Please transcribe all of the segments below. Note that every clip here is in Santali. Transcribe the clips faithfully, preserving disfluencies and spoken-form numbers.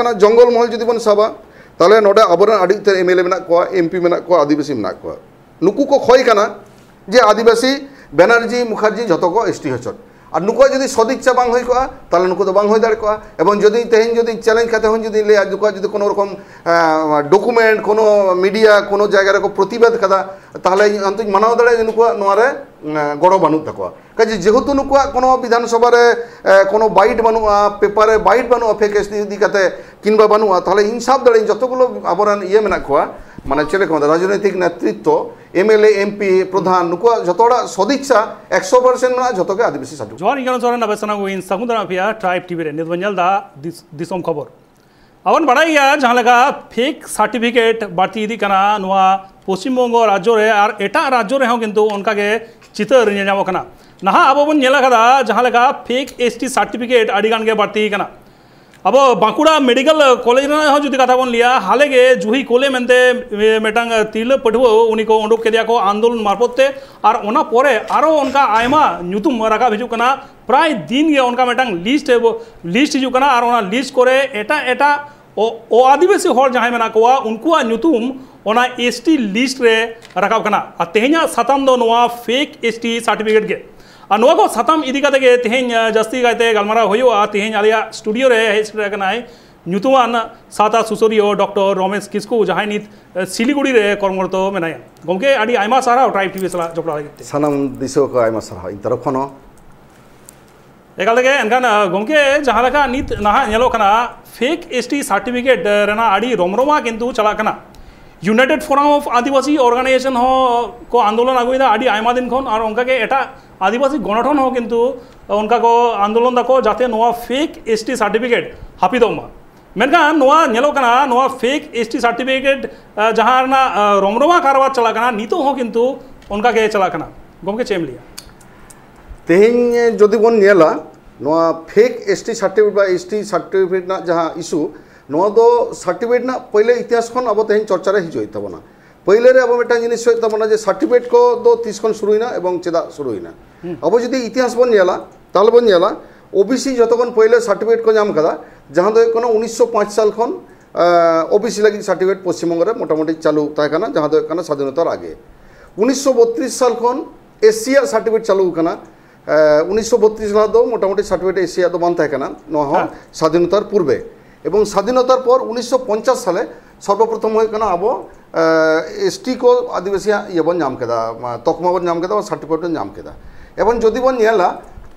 ᱚᱱᱟ ᱡᱚᱝᱜᱚᱞ ᱢᱚᱦᱚᱞ ᱡᱩᱫᱤ ᱵᱚᱱ ᱥᱟᱵᱟ, ᱛᱟᱦᱚᱞᱮ ᱱᱚᱰᱮ ᱟᱵᱚᱨᱮᱱ ᱟᱹᱰᱤ ᱩᱛᱟᱹᱨ ᱮᱢ ᱮᱞ ᱮ ᱢᱮᱱᱟᱜ ᱠᱚᱣᱟ, ᱮᱢ ᱯᱤ ᱢᱮᱱᱟᱜ ᱠᱚᱣᱟ, ᱟᱹᱫᱤᱵᱟᱹᱥᱤ ᱢᱮᱱᱟᱜ ᱠᱚᱣᱟ᱾ ᱱᱩᱠᱩ ᱠᱚ ᱠᱷᱚᱭ ᱠᱟᱱᱟ ᱡᱮ ᱟᱹᱫᱤᱵᱟᱹᱥᱤ, ᱵᱮᱱᱟᱨᱡᱤ, ᱢᱩᱠᱷᱟᱨᱡᱤ ᱡᱷᱚᱛᱚ ᱠᱚ ᱮᱥ ᱴᱤ ᱦᱚᱪᱚ᱾ ᱟᱨ ᱱᱩᱠᱩᱣᱟᱜ ᱡᱩᱫᱤ ᱥᱚᱫᱤᱪᱪᱷᱟ ᱵᱟᱝ ᱦᱩᱭ ᱠᱚᱜᱼᱟ, ᱛᱟᱦᱚᱞᱮ ᱱᱩᱠᱩ ᱫᱚ ᱵᱟᱝ ᱦᱩᱭ ᱫᱟᱲᱮ ᱠᱚᱜᱼᱟ᱾ ᱮᱵᱚᱝ ᱡᱩᱫᱤ ᱛᱮᱦᱮᱧ ᱡᱩᱫᱤ ᱪᱮᱞᱮᱧᱡᱽ ᱠᱟᱛᱮ ᱦᱚᱸ ᱡᱩᱫᱤ ᱞᱟᱹᱭᱟ, ᱱᱩᱠᱩᱣᱟᱜ ᱡᱩᱫᱤ ᱠᱳᱱᱳ ᱨᱚᱠᱚᱢ ᱰᱚᱠᱩᱢᱮᱱᱴ, ᱠᱳᱱᱳ ᱢᱤᱰᱤᱭᱟ, ᱠᱳᱱᱳ ᱡᱟᱭᱜᱟ ᱨᱮᱠᱚ ᱯᱨᱚᱛᱤᱵᱟᱫ ᱠᱟᱫᱟ, ᱛᱟᱦᱚᱞᱮ ᱤᱧ ᱚᱱᱛᱮᱧ ᱢᱟᱱᱟᱣ ᱫᱟᱲᱮᱭᱟᱜᱼᱟ ᱡᱮ ᱱᱩᱠᱩᱣᱟᱜ ᱱᱚᱣᱟ ᱨᱮ ᱜᱚᱲᱚ ᱵᱟᱹᱱᱩᱜ ᱛᱟᱠᱚᱣᱟ᱾ ᱠᱟᱡᱮ ᱡᱮᱦᱮᱛᱩ ᱱᱩᱠᱩᱣᱟᱜ ᱠᱳᱱᱳ ᱵᱤᱫᱷᱟᱱ ᱥᱚᱵᱷᱟ ᱨᱮ ᱠᱳᱱᱳ ᱵᱟᱭᱤᱴ ᱵᱟᱹᱱᱩᱜᱼᱟ, ᱯᱮᱯᱟᱨ ᱨᱮ ᱵᱟᱭᱤᱴ ᱵᱟᱹᱱᱩᱜᱼᱟ ᱯᱷᱮᱠ ᱮᱥ ᱴᱤ ᱤᱫᱤ ᱠᱟᱛᱮ, ᱠᱤᱝᱵᱟ ᱵᱟᱹᱱᱩᱜᱼᱟ, ᱛᱟᱦᱚᱞᱮ ᱤᱧ ᱥᱟᱵ ᱫᱟᱲᱮᱭᱟᱜᱼᱟᱹᱧ ᱡᱚᱛᱚ ᱜᱩᱞᱳ ᱟᱵᱚᱨᱮᱱ ᱤᱭᱟᱹ ᱢᱮᱱᱟᱜ ᱠᱚᱣᱟ, ᱢᱟᱱᱮ ᱪᱮᱫ ᱞᱮᱠᱟ ᱢᱮᱱᱟ, ᱨᱟᱡᱽᱱᱳᱭᱛᱤᱠ ᱱᱮᱛᱨᱤᱛᱛᱚ, M L A, M P, ᱯᱨᱚᱫᱷᱟᱱ, ᱱᱩᱠᱩᱣᱟᱜ ᱡᱷᱚᱛᱚ ᱦᱚᱲᱟᱜ ᱥᱚᱫᱤᱪᱪᱷᱟ ᱮᱠᱥᱚ ᱯᱟᱨᱥᱮᱱᱴ ᱢᱮᱱᱟᱜᱼᱟ, ᱡᱷᱚᱛᱚ ᱜᱮ ᱟᱹᱫᱤᱵᱟᱹᱥᱤ ᱥᱟᱨᱴᱤᱯᱷᱤᱠᱮᱴ᱾ ᱡᱚᱦᱟᱨ, ᱤᱧ ᱠᱟᱱᱟ ᱥᱚᱨᱮᱱ, ᱟᱯᱮ ᱥᱟᱱᱟᱢ ᱠᱚ ᱤᱧ ᱥᱟᱹᱜᱩᱱ ᱫᱟᱨᱟᱢ ᱯᱮᱭᱟ ᱴᱨᱟᱭᱤᱵᱽ ᱴᱤ ᱵᱷᱤ ᱨᱮ᱾ ᱱᱤᱛ ᱵᱚᱱ ᱧᱮᱞ ᱮᱫᱟ ᱫᱤᱥ-, ᱫᱤᱥᱚᱢ ᱠᱷᱚᱵᱚᱨ᱾ ᱟᱵᱚᱱ ᱵᱟᱲᱟᱭ ᱜᱮᱭᱟ ᱡᱟᱦᱟᱸ ᱞᱮᱠᱟ ᱯᱷᱮᱠ ᱥᱟᱨᱴᱤᱯᱷᱤᱠᱮᱴ ᱵᱟᱹᱲᱛᱤ ᱤᱫᱤᱜ ᱠᱟᱱᱟ ᱱᱚᱣᱟ ᱯᱚᱥᱪᱤᱢ ᱵᱚᱝᱜᱚ ᱨᱟᱡᱽᱡᱚ ᱨᱮ, ᱟᱨ ᱮᱴᱟᱜ ᱨᱟᱡᱽᱡᱚ ᱨᱮᱦᱚᱸ ᱠᱤᱱᱛᱩ ᱚᱱᱠᱟ ᱜᱮ ᱪᱤᱛᱟᱹᱨ ᱧᱮᱞ ᱧᱟᱢᱚᱜ ᱠᱟᱱᱟ᱾ ᱱᱟᱦᱟᱜ ᱟᱵᱚ ᱵᱚᱱ ᱧᱮᱞ ᱟᱠᱟᱫᱟ ᱡᱟᱦᱟᱸ ᱞᱮᱠᱟ ᱯᱷᱮᱠ ᱮᱥ ᱴᱤ ᱥᱟᱨᱴᱤᱯᱷᱤᱠᱮᱴ ᱟᱹᱰᱤ ᱜᱟᱱ ᱜᱮ ᱵᱟᱹᱲᱛᱤ ᱟᱠᱟᱱᱟ᱾ ᱟᱵᱚ ᱵᱟᱸᱠᱩᱲᱟ ᱢᱮᱰᱤᱠᱮᱞ ᱠᱚᱞᱮᱡᱽ ᱨᱮᱱᱟᱜ ᱦᱚᱸ ᱡᱩᱫᱤ ᱠᱟᱛᱷᱟ ᱵᱚᱱ ᱞᱟᱹᱭᱟ, ᱦᱟᱞᱮ ᱜᱮ ᱡᱩᱦᱤ ᱠᱳᱞᱮ ᱢᱮᱱᱛᱮ ᱢᱤᱫᱴᱟᱝ ᱛᱤᱨᱞᱟᱹ ᱯᱟᱹᱴᱷᱩᱣᱟᱹ, ᱩᱱᱤ ᱠᱚ ᱩᱰᱩᱠ ᱠᱮᱫᱮᱭᱟ ᱠᱚ ᱟᱱᱫᱳᱞᱚᱱ ᱢᱟᱨᱯᱷᱚᱛ ᱛᱮ, ᱟᱨ ᱚᱱᱟ ᱯᱚᱨᱮ ᱟᱨᱚ ᱚᱱᱠᱟ ᱟᱭᱢᱟ ᱧᱩᱛᱩᱢ ᱨᱟᱠᱟᱵ ᱦᱤᱡᱩᱜ ᱠᱟᱱᱟ᱾ ᱯᱨᱟᱭ ᱫᱤᱱ ᱜᱮ ᱚᱱᱠᱟ ᱢᱤᱫᱴᱟᱝ ᱞᱤᱥᱴ, ᱞᱤᱥᱴ ᱦᱤᱡᱩᱜ ᱠᱟᱱᱟ, ᱟᱨ ᱚᱱᱟ ᱞᱤᱥᱴ ᱠᱚᱨᱮ ᱮᱴᱟᱜ ᱮᱴᱟᱜ ᱚ-, ᱚ ᱟᱹᱫᱤᱵᱟᱹᱥᱤ ᱦᱚᱲ ᱡᱟᱦᱟᱸᱭ ᱢᱮᱱᱟᱜ ᱠᱚᱣᱟ, ᱩᱱᱠᱩᱣᱟᱜ ᱧᱩᱛᱩᱢ ᱚᱱᱟ ᱮᱥ ᱴᱤ ᱞᱤᱥᱴ ᱨᱮ ᱨᱟᱠᱟᱵ ᱠᱟᱱᱟ᱾ ᱟᱨ ᱛᱮᱦᱮᱧᱟᱜ ᱥᱟᱛᱟᱢ ᱫᱚ ᱱᱚᱣᱟ ᱯᱷᱮᱠ ᱮᱥ ᱴᱤ ᱥᱟᱨᱴᱤᱯᱷᱤᱠᱮᱴ ᱜᱮ᱾ ᱟᱨ ᱱᱚᱣᱟ ᱠᱚ ᱥᱟᱛᱟᱢ ᱤᱫᱤ ᱠᱟᱛᱮ ᱜᱮ ᱛᱮᱦᱮᱧ, ᱟᱸ, ᱡᱟᱹᱥᱛᱤ ᱠᱟᱭᱛᱮ ᱜᱟᱞᱢᱟᱨᱟᱣ ᱦᱩᱭᱩᱜᱼᱟ᱾ ᱛᱮᱦᱮᱧ ᱟᱞᱮᱭᱟᱜ ᱥᱴᱩᱰᱤᱭᱳ ᱨᱮ ᱦᱮᱡ ᱥᱮᱴᱮᱨ ᱟᱠᱟᱱᱟᱭ ᱧᱩᱛᱩᱢᱟᱱ ᱥᱟᱶᱛᱟ ᱥᱩᱥᱟᱹᱨᱤᱭᱟᱹ ᱰᱚᱠᱴᱚᱨ ᱨᱚᱢᱮᱥ ᱠᱤᱥᱠᱩ, ᱡᱟᱦᱟᱸᱭ ᱱᱤᱛ, ᱟᱸ, ᱥᱤᱞᱤᱜᱩᱲᱤ ᱨᱮ ᱠᱚᱨᱢᱚᱨᱚᱛᱚ ᱢᱮᱱᱟᱭᱟ᱾ ᱜᱚᱢᱠᱮ, ᱟᱹᱰᱤ ᱟᱭᱢᱟ ᱥᱟᱨᱦᱟᱣ ᱴᱨᱟᱭᱤᱵᱽ ᱴᱤ ᱵᱷᱤ ᱥᱟᱞᱟᱜ ᱡᱚᱯᱲᱟᱣ ᱞᱟᱹᱜᱤᱫ ᱛᱮ᱾ ᱥᱟᱱᱟᱢ ᱫᱤᱥᱩᱣᱟᱹ ᱠᱚ ᱟᱭᱢᱟ ᱥᱟᱨᱦᱟᱣ ᱤᱧ ᱛᱚᱨᱚᱯ ᱠᱷᱚᱱ ᱦᱚᱸ᱾ ᱮᱠᱟᱞ ᱛᱮᱜᱮ᱾ ᱮᱱᱠᱷᱟᱱ, ᱟᱸ, ᱜᱚᱢᱠᱮ, ᱡᱟᱦᱟᱸ ᱞᱮᱠᱟ ᱱᱤᱛ ᱱᱟᱦᱟᱜ ᱧᱮᱞᱚᱜ ᱠᱟᱱᱟ, ᱯᱷᱮᱠ ᱮᱥ ᱴᱤ ᱥᱟᱨᱴᱤᱯᱷᱤᱠᱮᱴ, ᱟᱸ, ᱨᱮᱱᱟᱜ ᱟᱹᱰᱤ ᱨᱚᱢᱨᱚᱢᱟ ᱠᱤᱱᱛᱩ ᱪᱟᱞᱟᱜ ᱠᱟᱱᱟ᱾ United forum of Adivasi organisation ᱦᱚᱸ ᱠᱚ ᱟᱱᱫᱳᱞᱚᱱ ᱟᱹᱜᱩᱭᱮᱫᱟ ᱟᱹᱰᱤ ᱟᱭᱢᱟ ᱫᱤᱱ ᱠᱷᱚᱱ, ᱟᱨ ᱚᱱᱠᱟᱜᱮ ᱮᱴᱟᱜ ᱟᱹᱫᱤᱵᱟᱹᱥᱤ ᱜᱚᱱᱚᱴᱷᱚᱱ ᱦᱚᱸ ᱠᱤᱱᱛᱩ ᱚᱱᱠᱟ ᱠᱚ ᱟᱱᱫᱳᱞᱚᱱ ᱫᱟᱠᱚ ᱡᱟᱛᱮ ᱱᱚᱣᱟ ᱯᱷᱮᱠ ᱮᱥ ᱴᱤ ᱥᱟᱨᱴᱤᱯᱷᱤᱠᱮᱴ ᱦᱟᱹᱯᱤᱫᱚᱜ ᱢᱟ᱾ ᱢᱮᱱᱠᱷᱟᱱ ᱱᱚᱣᱟ ᱧᱮᱞᱚᱜ ᱠᱟᱱᱟ, ᱱᱚᱣᱟ ᱯᱷᱮᱠ ᱮᱥ ᱴᱤ ᱥᱟᱨᱴᱤᱯᱷᱤᱠᱮᱴ, ᱟᱸ, ᱡᱟᱦᱟᱸ ᱨᱮᱱᱟᱜ, ᱟᱸ, ᱨᱚᱢᱨᱚᱢᱟ ᱠᱟᱨᱵᱟᱨ ᱪᱟᱞᱟᱜ ᱠᱟᱱᱟ, ᱱᱤᱛᱚᱜ ᱦᱚᱸ ᱠᱤᱱᱛᱩ ᱚᱱᱠᱟ ᱜᱮ ᱪᱟᱞᱟᱜ ᱠᱟᱱᱟ᱾ ᱜᱚᱢᱠᱮ, ᱪᱮᱫ ᱮᱢ ᱞᱟᱹᱭᱟ? ᱛᱮᱦᱮᱧ ᱡᱩᱫᱤ ᱵᱚᱱ ᱧᱮᱞᱟ, ᱱᱚᱣᱟ ᱯᱷᱮᱠ ᱮᱥ ᱴᱤ ᱥᱟᱨᱴᱤᱯᱷᱤᱠᱮᱴ ᱵᱟ ᱮᱥ ᱴᱤ ᱥᱟᱨᱴᱤᱯᱷᱤᱠᱮᱴ ᱨᱮᱱᱟᱜ ᱡᱟᱦᱟᱸ ᱤᱥᱩ, ᱱᱚᱣᱟ ᱫᱚ ᱥᱟᱨᱴᱤᱯᱷᱤᱠᱮᱴ ᱨᱮᱱᱟᱜ ᱯᱳᱭᱞᱳ ᱤᱛᱤᱦᱟᱥ ᱠᱷᱚᱱ ᱟᱵᱚ ᱛᱮᱦᱮᱧ ᱪᱚᱨᱪᱟ ᱨᱮ ᱦᱤᱡᱩᱜ ᱦᱩᱭᱩᱜ ᱛᱟᱵᱚᱱᱟ᱾ ᱯᱳᱭᱞᱳ ᱨᱮ ᱟᱵᱚ ᱢᱤᱫᱴᱟᱝ ᱡᱤᱱᱤᱥ ᱦᱩᱭᱩᱜ ᱛᱟᱵᱚᱱᱟ ᱡᱮ ᱥᱟᱨᱴᱤᱯᱷᱤᱠᱮᱴ ᱠᱚ ᱫᱚ ᱛᱤᱥ ᱠᱷᱚᱱ ᱥᱩᱨᱩᱭᱮᱱᱟ ᱮᱵᱚᱝ ᱪᱮᱫᱟᱜ ᱥᱩᱨᱩᱭᱮᱱᱟ᱾ ᱦᱩᱸ᱾ ᱟᱵᱚ ᱡᱩᱫᱤ ᱤᱛᱤᱦᱟᱥ ᱵᱚᱱ ᱧᱮᱞᱟ, ᱛᱟᱦᱚᱞᱮ ᱵᱚᱱ ᱧᱮᱞᱟ ᱳ ᱵᱤ ᱥᱤ ᱡᱚᱛᱚ ᱠᱷᱚᱱ ᱯᱳᱭᱞᱳ ᱥᱟᱨᱴᱤᱯᱷᱤᱠᱮᱴ ᱠᱚ ᱧᱟᱢ ᱠᱟᱫᱟ, ᱡᱟᱦᱟᱸ ᱫᱚ ᱦᱩᱭᱩᱜ ᱠᱟᱱᱟ ᱩᱱᱤᱥᱥᱚ ᱯᱟᱸᱪ ᱥᱟᱞ ᱠᱷᱚᱱ ᱳᱵᱤᱥᱤ ᱞᱟᱹᱜᱤᱫ ᱥᱟᱨᱴᱤᱯᱷᱤᱠᱮᱴ ᱯᱚᱥᱪᱤᱢᱵᱚᱝᱜᱚ ᱨᱮ ᱢᱚᱴᱟᱢᱩᱴᱤ ᱪᱟᱹᱞᱩ ᱛᱟᱦᱮᱸ ᱠᱟᱱᱟ, ᱡᱟᱦᱟᱸ ᱫᱚ ᱦᱩᱭᱩᱜ ᱠᱟᱱᱟ ᱥᱟᱫᱷᱤᱱᱚᱛᱟᱨ ᱟᱜᱮ᱾ ᱩᱱᱤᱥᱥᱚ ᱵᱚᱛᱨᱤᱥ ᱥᱟᱞ ᱠᱷᱚᱱ ᱮᱥᱥᱤ ᱟᱜ ᱥᱟᱨᱴᱤᱯᱷᱤᱠᱮᱴ ᱪᱟᱹᱞᱩ ᱠᱟᱱᱟ᱾ ᱩᱱᱤᱥᱥᱚ ᱵᱚᱛᱨᱤᱥ ᱥᱟᱞ ᱫᱚ ᱢᱚᱴᱟᱢᱩᱴᱤ ᱥᱟᱨᱴᱤᱯᱷᱤᱠᱮᱴ ᱮᱥᱥᱤ ᱟᱜ ᱫᱚ ᱵᱟᱝ ᱛᱟᱦᱮᱸ ᱠᱟᱱᱟ, ᱱᱚᱣᱟ ᱦᱚᱸ ᱦᱮᱸ᱾ ᱥᱟᱫᱷᱤᱱᱚᱛᱟᱨ ᱯᱩᱨᱵᱮ᱾ ᱮᱵᱚᱝ ᱥᱟᱫᱷᱤᱱᱚᱛᱟᱨ ᱯᱚᱨ ᱩᱱᱤᱥᱥᱚ ᱯᱚᱧᱪᱟᱥ ᱥᱟᱞᱮ ᱥᱚᱨᱵᱚᱯᱨᱚᱛᱷᱚᱢ ᱦᱩᱭᱩᱜ ᱠᱟᱱᱟ ᱟᱵᱚ ᱮᱥᱴᱤ ᱠᱚ, ᱟᱹᱫᱤᱵᱟᱹᱥᱤᱭᱟᱜ ᱤᱭᱟᱹ ᱵᱚᱱ ᱧᱟᱢ ᱠᱮᱫᱟ, ᱛᱚᱠᱢᱟ ᱵᱚᱱ ᱧᱟᱢ ᱠᱮᱫᱟ, ᱥᱟᱨᱴᱤᱯᱷᱤᱠᱮᱴ ᱵᱚᱱ ᱧᱟᱢ ᱠᱮᱫᱟ᱾ ᱮᱵᱚᱝ ᱡᱩᱫᱤ ᱵᱚᱱ ᱧᱮᱞᱟ,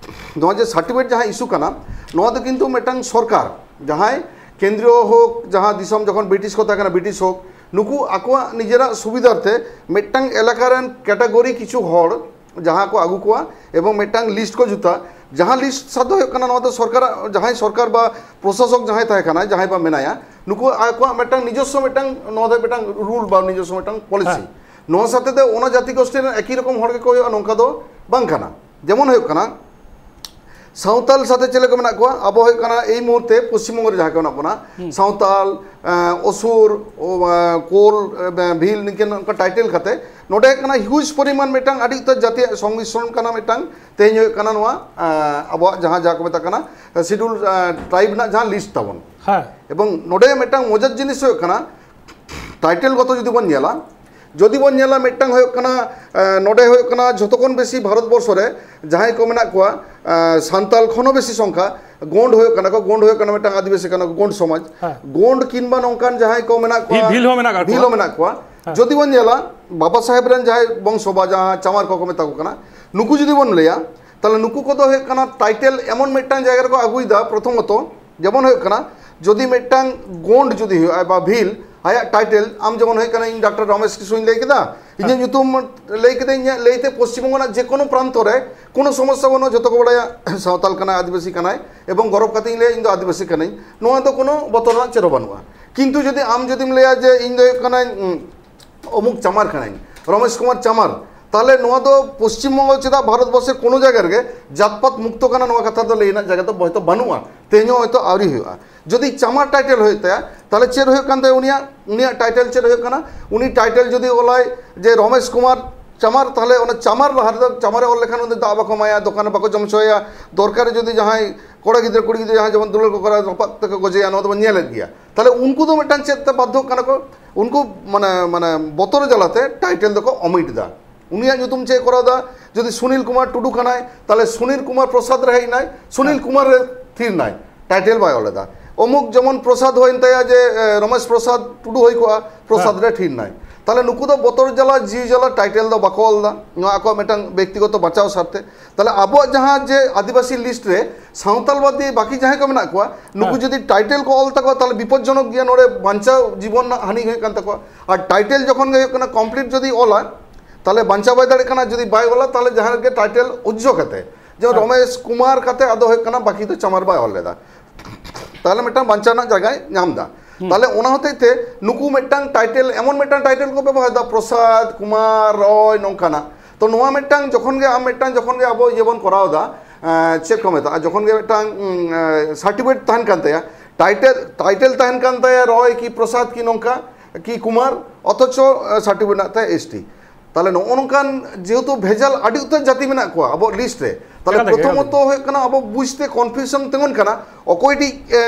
ᱱᱚᱣᱟ ᱡᱮ ᱥᱟᱨᱴᱤᱯᱷᱤᱠᱮᱴ ᱡᱟᱦᱟᱸ ᱤᱥᱩ ᱠᱟᱱᱟ, ᱱᱚᱣᱟ ᱫᱚ ᱠᱤᱱᱛᱩ ᱢᱤᱫᱴᱟᱝ ᱥᱚᱨᱠᱟᱨ, ᱡᱟᱦᱟᱸᱭ ᱠᱮᱱᱫᱨᱤᱭᱚ ᱦᱳᱠ, ᱡᱟᱦᱟᱸ ᱫᱤᱥᱚᱢ ᱡᱚᱠᱷᱚᱱ ᱵᱨᱤᱴᱤᱥ ᱠᱚ ᱛᱟᱦᱮᱸ ᱠᱟᱱᱟ, ᱵᱨᱤᱴᱤᱥ ᱦᱳᱠ, ᱱᱩᱠᱩ ᱟᱠᱚᱣᱟᱜ ᱱᱤᱡᱮᱨᱟᱜ ᱥᱩᱵᱤᱫᱷᱟᱨ ᱛᱮ ᱢᱤᱫᱴᱟᱝ ᱮᱞᱟᱠᱟ ᱨᱮᱱ ᱠᱮᱴᱟᱜᱚᱨᱤ ᱠᱤᱪᱷᱩ ᱦᱚᱲ ᱡᱟᱦᱟᱸ ᱠᱚ ᱟᱹᱜᱩ ᱠᱚᱣᱟ ᱮᱵᱚᱝ ᱢᱤᱫᱴᱟᱝ ᱞᱤᱥᱴ ᱠᱚ ᱡᱩᱛᱟ᱾ ᱡᱟᱦᱟᱸ ᱞᱤᱥᱴ ᱥᱟᱶ ᱫᱚ ᱦᱩᱭᱩᱜ ᱠᱟᱱᱟ, ᱱᱚᱣᱟ ᱫᱚ ᱥᱚᱨᱠᱟᱨᱟᱜ ᱡᱟᱦᱟᱸᱭ ᱥᱚᱨᱠᱟᱨ ᱵᱟ ᱯᱨᱚᱥᱟᱥᱚᱠ ᱡᱟᱦᱟᱸᱭ ᱛᱟᱦᱮᱸ ᱠᱟᱱᱟ, ᱡᱟᱦᱟᱸᱭ ᱵᱟ ᱢᱮᱱᱟᱭᱟ, ᱱᱩᱠᱩ ᱟᱠᱚᱣᱟᱜ ᱢᱤᱫᱴᱟᱝ ᱱᱤᱡᱚᱥᱥᱚ ᱢᱤᱫᱴᱟᱝ, ᱱᱚᱣᱟ ᱫᱚ ᱢᱤᱫᱴᱟᱝ ᱨᱩᱞ ᱵᱟ ᱱᱤᱡᱚᱥᱥᱚ ᱢᱤᱫᱴᱟᱝ ᱯᱚᱞᱤᱥᱤ᱾ ᱦᱮᱸ᱾ ᱱᱚᱣᱟ ᱥᱟᱛᱮ ᱫᱚ ᱚᱱᱟ ᱡᱟᱹᱛᱤ ᱜᱳᱥᱴᱤ ᱨᱮᱱ ᱮᱠᱤ ᱨᱚᱠᱚᱢ ᱦᱚᱲ ᱜᱮᱠᱚ ᱦᱩᱭᱩᱜᱼᱟ, ᱱᱚᱝᱠᱟ ᱫᱚ ᱵᱟᱝ ᱠᱟᱱᱟ᱾ ᱡᱮᱢᱚᱱ ᱦᱩᱭᱩᱜ ᱠᱟᱱᱟ, ᱥᱟᱶᱛᱟᱞ ᱥᱟᱛᱮ ᱪᱮᱫ ᱞᱮᱠᱟ ᱢᱮᱱᱟᱜ ᱠᱚᱣᱟ? ᱟᱵᱚ ᱦᱩᱭᱩᱜ ᱠᱟᱱᱟ ᱮᱭ ᱢᱩᱦᱩᱨᱛᱮ ᱯᱚᱥᱪᱤᱢᱵᱚᱝᱜᱚ ᱨᱮ ᱡᱟᱦᱟᱸ ᱠᱚ ᱢᱮᱱᱟᱜ ᱵᱚᱱᱟ, ᱦᱩᱸ᱾ ᱥᱟᱶᱛᱟᱞ, ᱮᱸ, ᱚᱥᱩᱨ, ᱳ, ᱮᱸ, ᱠᱳᱞ, ᱮᱸ, ᱵᱷᱤᱞ, ᱱᱤᱝᱠᱟᱹᱱ ᱚᱱᱠᱟ ᱴᱟᱭᱴᱮᱞ ᱠᱟᱛᱮ ᱱᱚᱰᱮ ᱦᱩᱭᱩᱜ ᱠᱟᱱᱟ ᱦᱤᱭᱩᱡᱽ ᱯᱚᱨᱤᱢᱟᱱ ᱢᱤᱫᱴᱟᱝ ᱟᱹᱰᱤ ᱩᱛᱟᱹᱨ ᱡᱟᱹᱛᱤᱭᱟᱜ ᱥᱚᱝᱢᱤᱥᱨᱚᱱ ᱠᱟᱱᱟ ᱢᱤᱫᱴᱟᱝ᱾ ᱛᱮᱦᱮᱧ ᱦᱩᱭᱩᱜ ᱠᱟᱱᱟ ᱱᱚᱣᱟ, ᱮᱸ, ᱟᱵᱚᱣᱟᱜ ᱡᱟᱦᱟᱸ, ᱡᱟᱦᱟᱸ ᱠᱚ ᱢᱮᱛᱟᱜ ᱠᱟᱱᱟ ᱥᱤᱰᱩᱞ ᱴᱨᱟᱭᱤᱵᱽ ᱨᱮᱱᱟᱜ ᱡᱟᱦᱟᱸ ᱞᱤᱥᱴ ᱛᱟᱵᱚᱱ᱾ ᱦᱮᱸ᱾ ᱮᱵᱚᱝ ᱱᱚᱰᱮ ᱢᱤᱫᱴᱟᱝ ᱢᱚᱡᱟᱨ ᱡᱤᱱᱤᱥ ᱦᱩᱭᱩᱜ ᱠᱟᱱᱟ, ᱴᱟᱭᱴᱮᱞ ᱜᱚᱛᱚ ᱡᱩᱫᱤ ᱵᱚᱱ ᱧᱮᱞᱟ, ᱡᱩᱫᱤ ᱵᱚᱱ ᱧᱮᱞᱟ, ᱢᱤᱫᱴᱟᱝ ᱦᱩᱭᱩᱜ ᱠᱟᱱᱟ, ᱮᱸ, ᱱᱚᱰᱮ ᱦᱩᱭᱩᱜ ᱠᱟᱱᱟ ᱡᱷᱚᱛᱚ ᱠᱷᱚᱱ ᱵᱮᱥᱤ ᱵᱷᱟᱨᱚᱛ ᱵᱚᱨᱥᱚ ᱨᱮ ᱡᱟᱦᱟᱸᱭ ᱠᱚ ᱢᱮᱱᱟᱜ ᱠᱚᱣᱟ, ᱮᱸ, ᱥᱟᱱᱛᱟᱞ ᱠᱷᱚᱱ ᱦᱚᱸ ᱵᱮᱥᱤ ᱥᱚᱝᱠᱷᱟ ᱜᱳᱸᱰ ᱦᱩᱭᱩᱜ ᱠᱟᱱᱟ ᱠᱚ᱾ ᱜᱳᱸᱰ ᱦᱩᱭᱩᱜ ᱠᱟᱱᱟ ᱢᱤᱫᱴᱟᱝ ᱟᱹᱫᱤᱵᱟᱹᱥᱤ ᱠᱟᱱᱟ ᱠᱚ, ᱜᱳᱸᱰ ᱥᱚᱢᱟᱡᱽ᱾ ᱦᱮᱸ᱾ ᱜᱳᱸᱰ ᱠᱤᱝᱵᱟ ᱱᱚᱝᱠᱟᱱ ᱡᱟᱦᱟᱸᱭ ᱠᱚ ᱢᱮᱱᱟᱜ ᱠᱚᱣᱟ, ᱵᱷᱤ-, ᱵᱷᱤᱞ ᱦᱚᱸ ᱢᱮᱱᱟᱜ ᱠᱟᱜ ᱵᱷᱤᱞ ᱠᱚᱣᱟ᱾ ᱦᱚᱸ ᱢᱮᱱᱟᱜ ᱠᱚᱣᱟ᱾ ᱦᱮᱸ᱾ ᱡᱩᱫᱤ ᱵᱚᱱ ᱧᱮᱞᱟ, ᱵᱟᱵᱟ ᱥᱟᱦᱮᱵ ᱨᱮᱱ ᱡᱟᱦᱟᱸᱭ ᱵᱚᱝᱥᱚ ᱵᱟ ᱡᱟᱦᱟᱸ ᱪᱟᱢᱟᱨ ᱠᱚᱠᱚ ᱢᱮᱛᱟ ᱠᱚ ᱠᱟᱱᱟ, ᱱᱩᱠᱩ ᱡᱩᱫᱤ ᱵᱚᱱ ᱞᱟᱹᱭᱟ, ᱛᱟᱦᱞᱮ ᱱᱩᱠᱩ ᱠᱚᱫᱚ ᱦᱩᱭᱩᱜ ᱠᱟᱱᱟ ᱴᱟᱭᱴᱮᱞ ᱮᱢᱚᱱ ᱢᱤᱫᱴᱟᱝ ᱡᱟᱭᱜᱟ ᱨᱮᱠᱚ ᱟᱹᱜᱩᱭᱮᱫᱟ᱾ ᱯᱨᱚᱛᱷᱚᱢᱚᱛᱚ ᱡᱮᱢᱚᱱ ᱦᱩᱭᱩᱜ ᱠᱟᱱᱟ, ᱡᱩᱫᱤ ᱢᱤᱫᱴᱟᱝ ᱜᱳᱸᱰ ᱡᱩᱫᱤ ᱦᱩᱭᱩᱜᱼᱟ ᱵᱟ ᱵᱷᱤᱞ, ᱟᱭᱟᱜ ᱴᱟᱭᱴᱮᱞ, ᱟᱢ ᱡᱮᱢᱚᱱ ᱦᱩᱭᱩᱜ ᱠᱟᱱᱟ, ᱤᱧ ᱰᱟᱠᱛᱟᱨ ᱨᱚᱢᱮᱥ ᱠᱤᱥᱠᱩᱧ ᱞᱟᱹᱭ ᱠᱮᱫᱟ, ᱤᱧᱟᱹᱜ ᱦᱮᱸ᱾ ᱧᱩᱛᱩᱢ ᱞᱟᱹᱭ ᱠᱮᱫᱟ, ᱤᱧᱟᱹᱜ ᱞᱟᱹᱭᱛᱮ ᱯᱚᱥᱪᱤᱢ ᱵᱚᱝᱜᱚ ᱨᱮᱱᱟᱜ ᱡᱮ ᱠᱳᱱᱳ ᱯᱨᱟᱱᱛᱚ ᱨᱮ ᱠᱳᱱᱳ ᱥᱚᱢᱚᱥᱥᱟ ᱵᱟᱹᱱᱩᱜᱼᱟ, ᱡᱷᱚᱛᱚ ᱠᱚ ᱵᱟᱲᱟᱭᱟ ᱥᱟᱶᱛᱟᱞ ᱠᱟᱱᱟᱭ, ᱟᱹᱫᱤᱵᱟᱹᱥᱤ ᱠᱟᱱᱟᱭ, ᱮᱵᱚᱝ ᱜᱚᱨᱚᱵᱽ ᱠᱟᱛᱮ ᱤᱧ ᱞᱟᱹᱭᱟ ᱤᱧ ᱫᱚ ᱟᱹᱫᱤᱵᱟᱹᱥᱤ ᱠᱟᱹᱱᱟᱹᱧ, ᱱᱚᱣᱟ ᱫᱚ ᱠᱳᱱᱳ ᱵᱚᱛᱚᱨ ᱨᱮᱱᱟᱜ ᱪᱮᱫ ᱦᱚᱸ ᱵᱟᱹᱱᱩᱜᱼᱟ᱾ ᱠᱤᱱᱛᱩ ᱡᱩᱫᱤ ᱟᱢ ᱡᱩᱫᱤᱢ ᱞᱟᱹᱭᱟ ᱡᱮ ᱤᱧ ᱫᱚ ᱦᱩᱭᱩᱜ ᱠᱟᱹᱱᱟᱹᱧ, ᱩᱢ, ᱚᱢᱩᱠ ᱪᱟᱢᱟᱨ ᱠᱟᱹᱱᱟᱹᱧ, ᱨᱚᱢᱮᱥ ᱠᱩᱢᱟᱨ ᱪᱟᱢᱟᱨ, ᱛᱟᱦᱞᱮ ᱱᱚᱣᱟ ᱫᱚ ᱯᱚᱥᱪᱤᱢ ᱵᱚᱝᱜᱚ ᱪᱮᱫᱟᱜ ᱵᱷᱟᱨᱚᱛ ᱵᱚᱨᱥᱮ ᱠᱳᱱᱳ ᱡᱟᱭᱜᱟ ᱨᱮᱜᱮ ᱡᱟᱛᱯᱟᱛ ᱢᱩᱠᱛᱚ ᱠᱟᱱᱟ, ᱱᱚᱣᱟ ᱠᱟᱛᱷᱟ ᱫᱚ ᱞᱟᱹᱭ ᱨᱮᱱᱟᱜ ᱡᱟᱭᱜᱟ ᱫᱚ ᱦᱚᱭᱛᱳ ᱵᱟᱹᱱᱩᱜᱼᱟ, ᱛᱮᱦᱮᱧ ᱦᱚᱸ ᱦᱚᱭᱛᱳ ᱟᱹᱣᱨᱤ ᱦᱩᱭᱩᱜᱼᱟ᱾ ᱡᱩᱫᱤ ᱪᱟᱢᱟᱨ ᱴᱟᱭᱴᱮᱞ ᱦᱩᱭᱩᱜ ᱛᱟᱭᱟ, ᱛᱟᱦᱞᱮ ᱪᱮᱫ ᱦᱩᱭᱩᱜ ᱠᱟᱱ ᱛᱟᱭᱟ ᱩᱱᱤᱭᱟᱜ? ᱩᱱᱤᱭᱟᱜ ᱴᱟᱭᱴᱮᱞ ᱪᱮᱫ ᱦᱩᱭᱩᱜ ᱠᱟᱱᱟ? ᱩᱱᱤ ᱴᱟᱭᱴᱮᱞ ᱡᱩᱫᱤ ᱚᱞᱟᱭ ᱡᱮ ᱨᱚᱢᱮᱥ ᱠᱩᱢᱟᱨ ᱪᱟᱢᱟᱨ, ᱛᱟᱦᱞᱮ ᱚᱱᱟ ᱪᱟᱢᱟᱨ ᱞᱟᱦᱟ ᱨᱮᱫᱚ, ᱪᱟᱢᱟᱨᱮ ᱚᱞ ᱞᱮᱠᱷᱟᱱ ᱩᱱᱤ ᱫᱟᱜ ᱵᱟᱠᱚ ᱮᱢᱟᱭᱟ, ᱫᱚᱠᱟᱱ ᱨᱮ ᱵᱟᱠᱚ ᱡᱚᱢ ᱦᱚᱪᱚᱭᱟ᱾ ᱫᱚᱨᱠᱟᱨ ᱡᱩᱫᱤ ᱡᱟᱦᱟᱸᱭ ᱠᱚᱲᱟ ᱜᱤᱫᱽᱨᱟᱹ ᱠᱩᱲᱤ ᱜᱤᱫᱽᱨᱟᱹ ᱡᱟᱦᱟᱸ ᱡᱮᱢᱚᱱ ᱫᱩᱞᱟᱹᱲ ᱠᱚ ᱠᱚᱨᱟᱣ, ᱨᱟᱯᱟᱜ ᱛᱮᱠᱚ ᱜᱚᱡᱮᱭᱟ, ᱱᱚᱣᱟ ᱫᱚᱵᱚᱱ ᱧᱮᱞᱮᱫ ᱜᱮᱭᱟ᱾ ᱛᱟᱦᱞᱮ ᱩᱱᱠᱩ ᱫᱚ ᱢᱤᱫᱴᱟᱝ ᱪᱮᱫ ᱛᱮ ᱵᱟᱫᱽᱫᱷᱚᱜ ᱠᱟᱱᱟ ᱠᱚ? ᱩᱱᱠᱩ ᱢᱟᱱᱮ ᱢᱟᱱᱮ ᱵᱚᱛᱚᱨ ᱡᱟᱞᱟᱛᱮ ᱴᱟᱭᱴᱮᱞ ᱫᱚᱠᱚ ᱚᱢᱤᱴ ᱫᱟ᱾ ᱩᱱᱤᱭᱟᱜ ᱧᱩᱛᱩᱢ ᱪᱮᱫ ᱠᱚᱨᱟᱣ ᱫᱟ? ᱡᱩᱫᱤ ᱥᱩᱱᱤᱞ ᱠᱩᱢᱟᱨ ᱴᱩᱰᱩ ᱠᱟᱱᱟᱭ, ᱛᱟᱦᱞᱮ ᱥᱩᱱᱤᱞ ᱠᱩᱢᱟᱨ ᱯᱨᱚᱥᱟᱫᱽ ᱨᱮ ᱦᱮᱡ ᱮᱱᱟᱭ, ᱥᱩᱱᱤᱞ ᱠᱩᱢᱟᱨ ᱨᱮ ᱛᱷᱤᱨ ᱱᱟᱭ, ᱴᱟᱭᱴᱮᱞ ᱵᱟᱭ ᱚᱞ ᱮᱫᱟ᱾ ᱚᱢᱩᱠ ᱡᱮᱢᱚᱱ ᱯᱨᱚᱥᱟᱫᱽ ᱦᱩᱭᱮᱱ ᱛᱟᱭᱟ, ᱡᱮ ᱮ, ᱨᱚᱢᱮᱥ ᱯᱨᱚᱥᱟᱫᱽ ᱴᱩᱰᱩ ᱦᱩᱭ ᱠᱚᱜᱼᱟ, ᱯᱨᱚᱥᱟᱫᱽ ᱨᱮ ᱛᱷᱤᱨ ᱱᱟᱭ᱾ ᱛᱟᱦᱞᱮ ᱱᱩᱠᱩ ᱫᱚ ᱵᱚᱛᱚᱨ ᱡᱟᱞᱟ, ᱡᱤᱣᱤ ᱡᱟᱞᱟ ᱴᱟᱭᱴᱮᱞ ᱫᱚ ᱵᱟᱠᱚ ᱚᱞ ᱮᱫᱟ, ᱱᱚᱣᱟ ᱟᱠᱚᱣᱟᱜ ᱢᱤᱫᱴᱟᱝ ᱵᱮᱠᱛᱤᱜᱚᱛᱚ ᱵᱟᱸᱪᱟᱣ ᱥᱟᱨᱛᱷᱮ᱾ ᱛᱟᱦᱞᱮ ᱟᱵᱚᱣᱟᱜ ᱡᱟᱦᱟᱸ ᱡᱮ ᱟᱹᱫᱤᱵᱟᱹᱥᱤ ᱞᱤᱥᱴ ᱨᱮ ᱥᱟᱶᱛᱟᱞᱵᱟᱫᱤ ᱵᱟᱹᱠᱤ ᱡᱟᱦᱟᱸᱭ ᱠᱚ ᱢᱮᱱᱟᱜ ᱠᱚᱣᱟ, ᱱᱩᱠᱩ ᱦᱮᱸ᱾ ᱡᱩᱫᱤ ᱴᱟᱭᱴᱮᱞ ᱠᱚ ᱚᱞ ᱛᱟᱠᱚᱣᱟ, ᱛᱟᱦᱞᱮ ᱵᱤᱯᱚᱫᱽᱡᱚᱱᱚᱠ ᱜᱮᱭᱟ, ᱱᱚᱰᱮ ᱵᱟᱧᱪᱟᱣ ᱡᱤᱵᱚᱱ ᱨᱮᱱᱟᱜ ᱦᱟᱹᱱᱤ ᱦᱩᱭᱩᱜ ᱠᱟᱱ ᱛᱟᱠᱚᱣᱟ᱾ ᱟᱨ ᱴᱟᱭᱴᱮᱞ ᱡᱚᱠᱷᱚᱱ ᱜᱮ ᱦᱩᱭᱩᱜ ᱠᱟᱱᱟ ᱠᱚᱢᱯᱞᱤᱴ ᱡᱩᱫᱤ ᱚᱞᱟ, ᱛᱟᱦᱞᱮ ᱵᱟᱧᱪᱟᱣ ᱵᱟᱭ ᱫᱟᱲᱮᱭᱟᱜ ᱠᱟᱱᱟ, ᱡᱩᱫᱤ ᱵᱟᱭ ᱚᱞᱟ, ᱛᱟᱦᱞᱮ ᱡᱟᱦᱟᱸ ᱨᱮᱜᱮ ᱴᱟᱭᱴᱮᱞ ᱩᱡᱡᱷᱚ ᱠᱟᱛᱮ, ᱡᱮᱢᱚᱱ ᱦᱮᱸ᱾ ᱨᱚᱢᱮᱥ ᱠᱩᱢᱟᱨ ᱠᱟᱛᱮ ᱟᱫᱚ ᱦᱩᱭᱩᱜ ᱠᱟᱱᱟ ᱵᱟᱹᱠᱤ ᱫᱚ ᱪᱟᱢᱟᱨ ᱵᱟᱭ ᱚᱞ ᱞᱮᱫᱟ, ᱛᱟᱦᱞᱮ ᱢᱤᱫᱴᱟᱝ ᱵᱟᱧᱪᱟᱣ ᱨᱮᱱᱟᱜ ᱡᱟᱭᱜᱟᱭ ᱧᱟᱢ ᱮᱫᱟ᱾ ᱦᱩᱸ᱾ ᱛᱟᱦᱞᱮ ᱚᱱᱟ ᱦᱚᱛᱮᱡ ᱛᱮ ᱱᱩᱠᱩ ᱢᱤᱫᱴᱟᱝ ᱴᱟᱭᱴᱮᱞ, ᱮᱢᱚᱱ ᱢᱤᱫᱴᱟᱝ ᱴᱟᱭᱴᱮᱞ ᱠᱚ ᱵᱮᱵᱚᱦᱟᱨ ᱮᱫᱟ, ᱯᱨᱚᱥᱟᱫᱽ ᱠᱩᱢᱟᱨ ᱨᱚᱭ, ᱱᱚᱝᱠᱟᱱᱟᱜ᱾ ᱛᱚ ᱱᱚᱣᱟ ᱢᱤᱫᱴᱟᱝ ᱡᱚᱠᱷᱚᱱ ᱜᱮ ᱟᱢ ᱢᱤᱫᱴᱟᱝ ᱡᱚᱠᱷᱚᱱ ᱜᱮ ᱟᱵᱚ ᱤᱭᱟᱹ ᱵᱚᱱ ᱠᱚᱨᱟᱣ ᱮᱫᱟ, ᱮᱸ, ᱪᱮᱫ ᱠᱚ ᱢᱮᱛᱟᱜᱼᱟ, ᱡᱚᱠᱷᱚᱱ ᱜᱮ ᱢᱤᱫᱴᱟᱝ ᱥᱟᱨᱴᱤᱯᱷᱤᱠᱮᱴ ᱛᱟᱦᱮᱱ ᱠᱟᱱ ᱛᱟᱭᱟ, ᱴᱟᱭᱴᱮᱞ, ᱴᱟᱭᱴᱮᱞ ᱛᱟᱦᱮᱱ ᱠᱟᱱ ᱛᱟᱭᱟ ᱨᱚᱭ ᱠᱤ ᱯᱨᱚᱥᱟᱫᱽ ᱠᱤ ᱱᱚᱝᱠᱟ ᱠᱤ ᱠᱩᱢᱟᱨ, ᱚᱛᱷᱚᱪᱚ ᱥᱟᱨᱴᱤᱯᱷᱤᱠᱮᱴ ᱢᱮᱱᱟᱜ ᱛᱟᱭᱟ ᱮᱥ ᱴᱤ᱾ ᱛᱟᱦᱞᱮ ᱱᱚᱜᱼᱚ ᱱᱚᱝᱠᱟᱱ ᱡᱮᱦᱮᱛᱩ ᱵᱷᱮᱡᱟᱞ ᱟᱹᱰᱤ ᱩᱛᱟᱹᱨ ᱡᱟᱹᱛᱤ ᱢᱮᱱᱟᱜ ᱠᱚᱣᱟ ᱟᱵᱚ ᱞᱤᱥᱴ ᱨᱮ, ᱛᱟᱦᱞᱮ ᱮᱠᱟᱞ ᱛᱮᱜᱮ, ᱮᱠᱟᱞ ᱯᱨᱚᱛᱷᱚᱢᱚᱛᱚ ᱛᱮᱜᱮ᱾ ᱦᱩᱭᱩᱜ ᱠᱟᱱᱟ ᱟᱵᱚ ᱵᱩᱡᱽᱛᱮ ᱠᱚᱱᱯᱷᱤᱭᱩᱡᱚᱱ ᱛᱤᱸᱜᱩᱱ ᱠᱟᱱᱟ, ᱚᱠᱚᱭᱴᱤᱡ, ᱮ,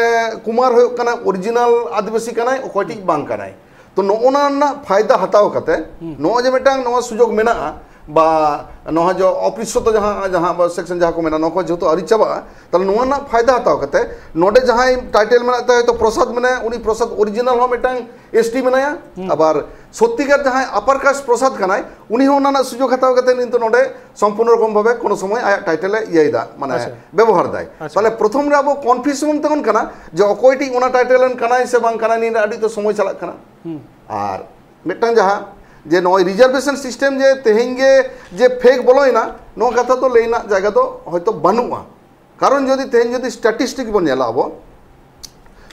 ᱠᱩᱢᱟᱨ ᱦᱩᱭᱩᱜ ᱠᱟᱱᱟ ᱚᱨᱤᱡᱤᱱᱟᱞ ᱟᱹᱫᱤᱵᱟᱹᱥᱤ ᱠᱟᱱᱟᱭ, ᱚᱠᱚᱭᱴᱤᱡ ᱵᱟᱝ ᱠᱟᱱᱟᱭ᱾ ᱛᱚ ᱱᱚᱜᱼᱚ ᱱᱟ ᱨᱮᱱᱟᱜ ᱯᱷᱟᱭᱫᱟ ᱦᱟᱛᱟᱣ ᱠᱟᱛᱮ ᱦᱩᱸ᱾ ᱱᱚᱜᱼᱚᱭ ᱡᱮ ᱢᱤᱫᱴᱟᱝ ᱱᱚᱣᱟ ᱥᱩᱡᱳᱜᱽ ᱢᱮᱱᱟᱜᱼᱟ, ᱵᱟ ᱱᱚᱣᱟ ᱡᱮ ᱚᱯᱨᱤᱥᱥᱚᱛᱚ ᱡᱟᱦᱟᱸ, ᱡᱟᱦᱟᱸ ᱟᱵᱚ ᱥᱮᱠᱥᱚᱱ ᱡᱟᱦᱟᱸ ᱠᱚ ᱢᱮᱱᱟ, ᱱᱚᱣᱟ ᱠᱚ ᱡᱮᱦᱮᱛᱩ ᱟᱹᱣᱨᱤ ᱪᱟᱵᱟᱜᱼᱟ, ᱛᱟᱦᱞᱮ ᱱᱚᱣᱟ ᱨᱮᱱᱟᱜ ᱯᱷᱟᱭᱫᱟ ᱦᱟᱛᱟᱣ ᱠᱟᱛᱮ ᱱᱚᱰᱮ ᱡᱟᱦᱟᱸᱭ ᱴᱟᱭᱴᱮᱞ ᱢᱮᱱᱟᱜ ᱛᱟᱭᱟ, ᱦᱚᱭᱛᱳ ᱯᱨᱚᱥᱟᱫᱽ ᱢᱮᱱᱟᱭᱟ, ᱩᱱᱤ ᱯᱨᱚᱥᱟᱫᱽ ᱚᱨᱤᱡᱤᱱᱟᱞ ᱦᱚᱸ ᱢᱤᱫᱴᱟᱝ ᱮᱥ ᱴᱤ ᱢᱮᱱᱟᱭᱟ, ᱦᱩᱸ᱾ ᱟᱵᱟᱨ ᱥᱚᱛᱛᱤᱠᱟᱨ ᱡᱟᱦᱟᱸᱭ ᱟᱯᱟᱨ ᱠᱟᱥᱴ ᱯᱨᱚᱥᱟᱫᱽ ᱠᱟᱱᱟᱭ, ᱩᱱᱤ ᱦᱚᱸ ᱚᱱᱟ ᱨᱮᱱᱟᱜ ᱥᱩᱡᱳᱜᱽ ᱦᱟᱛᱟᱣ ᱠᱟᱛᱮ ᱱᱤᱛᱚᱜ ᱱᱚᱰᱮ ᱥᱚᱢᱯᱩᱨᱱᱚ ᱨᱚᱠᱚᱢ ᱵᱷᱟᱵᱮ ᱠᱳᱱᱳ ᱥᱚᱢᱚᱭ ᱟᱭᱟᱜ ᱴᱟᱭᱴᱮᱞ ᱮ ᱤᱭᱟᱹᱭᱮᱫᱟ, ᱢᱟᱱᱮ ᱟᱪᱪᱷᱟ᱾ ᱵᱮᱵᱚᱦᱟᱨ ᱫᱟᱭ᱾ ᱟᱪᱪᱷᱟ᱾ ᱛᱟᱦᱞᱮ ᱯᱨᱚᱛᱷᱚᱢ ᱨᱮ ᱟᱵᱚ ᱠᱚᱱᱯᱷᱤᱭᱩᱡᱚᱱ ᱛᱤᱸᱜᱩᱱ ᱠᱟᱱᱟ ᱡᱮ ᱚᱠᱚᱭᱴᱤᱡ ᱚᱱᱟ ᱴᱟᱭᱴᱮᱞ ᱨᱮᱱ ᱠᱟᱱᱟᱭ ᱥᱮ ᱵᱟᱝ ᱠᱟᱱᱟᱭ, ᱱᱤᱭᱟᱹ ᱨᱮ ᱟᱹᱰᱤ ᱩᱛᱟᱹᱨ ᱥᱚᱢᱚᱭ ᱪᱟᱞᱟᱜ ᱠᱟᱱᱟ᱾ ᱦᱩᱸ᱾ ᱟᱨ ᱢᱤᱫᱴᱟᱝ ᱡᱟᱦᱟᱸ ᱡᱮ ᱱᱚᱜᱼᱚᱭ ᱨᱤᱡᱟᱨᱵᱷᱮᱥᱚᱱ ᱥᱤᱥᱴᱮᱢ ᱡᱮ ᱛᱮᱦᱮᱧ ᱜᱮ ᱡᱮ ᱯᱷᱮᱠ ᱵᱚᱞᱚᱭᱮᱱᱟ, ᱱᱚᱣᱟ ᱠᱟᱛᱷᱟ ᱫᱚ ᱞᱟᱹᱭ ᱨᱮᱱᱟᱜ ᱡᱟᱭᱜᱟ ᱫᱚ ᱦᱚᱭᱛᱳ ᱵᱟᱹᱱᱩᱜᱼᱟ᱾ ᱠᱟᱨᱚᱱ ᱡᱩᱫᱤ ᱛᱮᱦᱮᱧ ᱡᱩᱫᱤ ᱥᱴᱟᱴᱤᱥᱴᱤᱠ ᱵᱚᱱ ᱧᱮᱞᱟ ᱟᱵᱚ,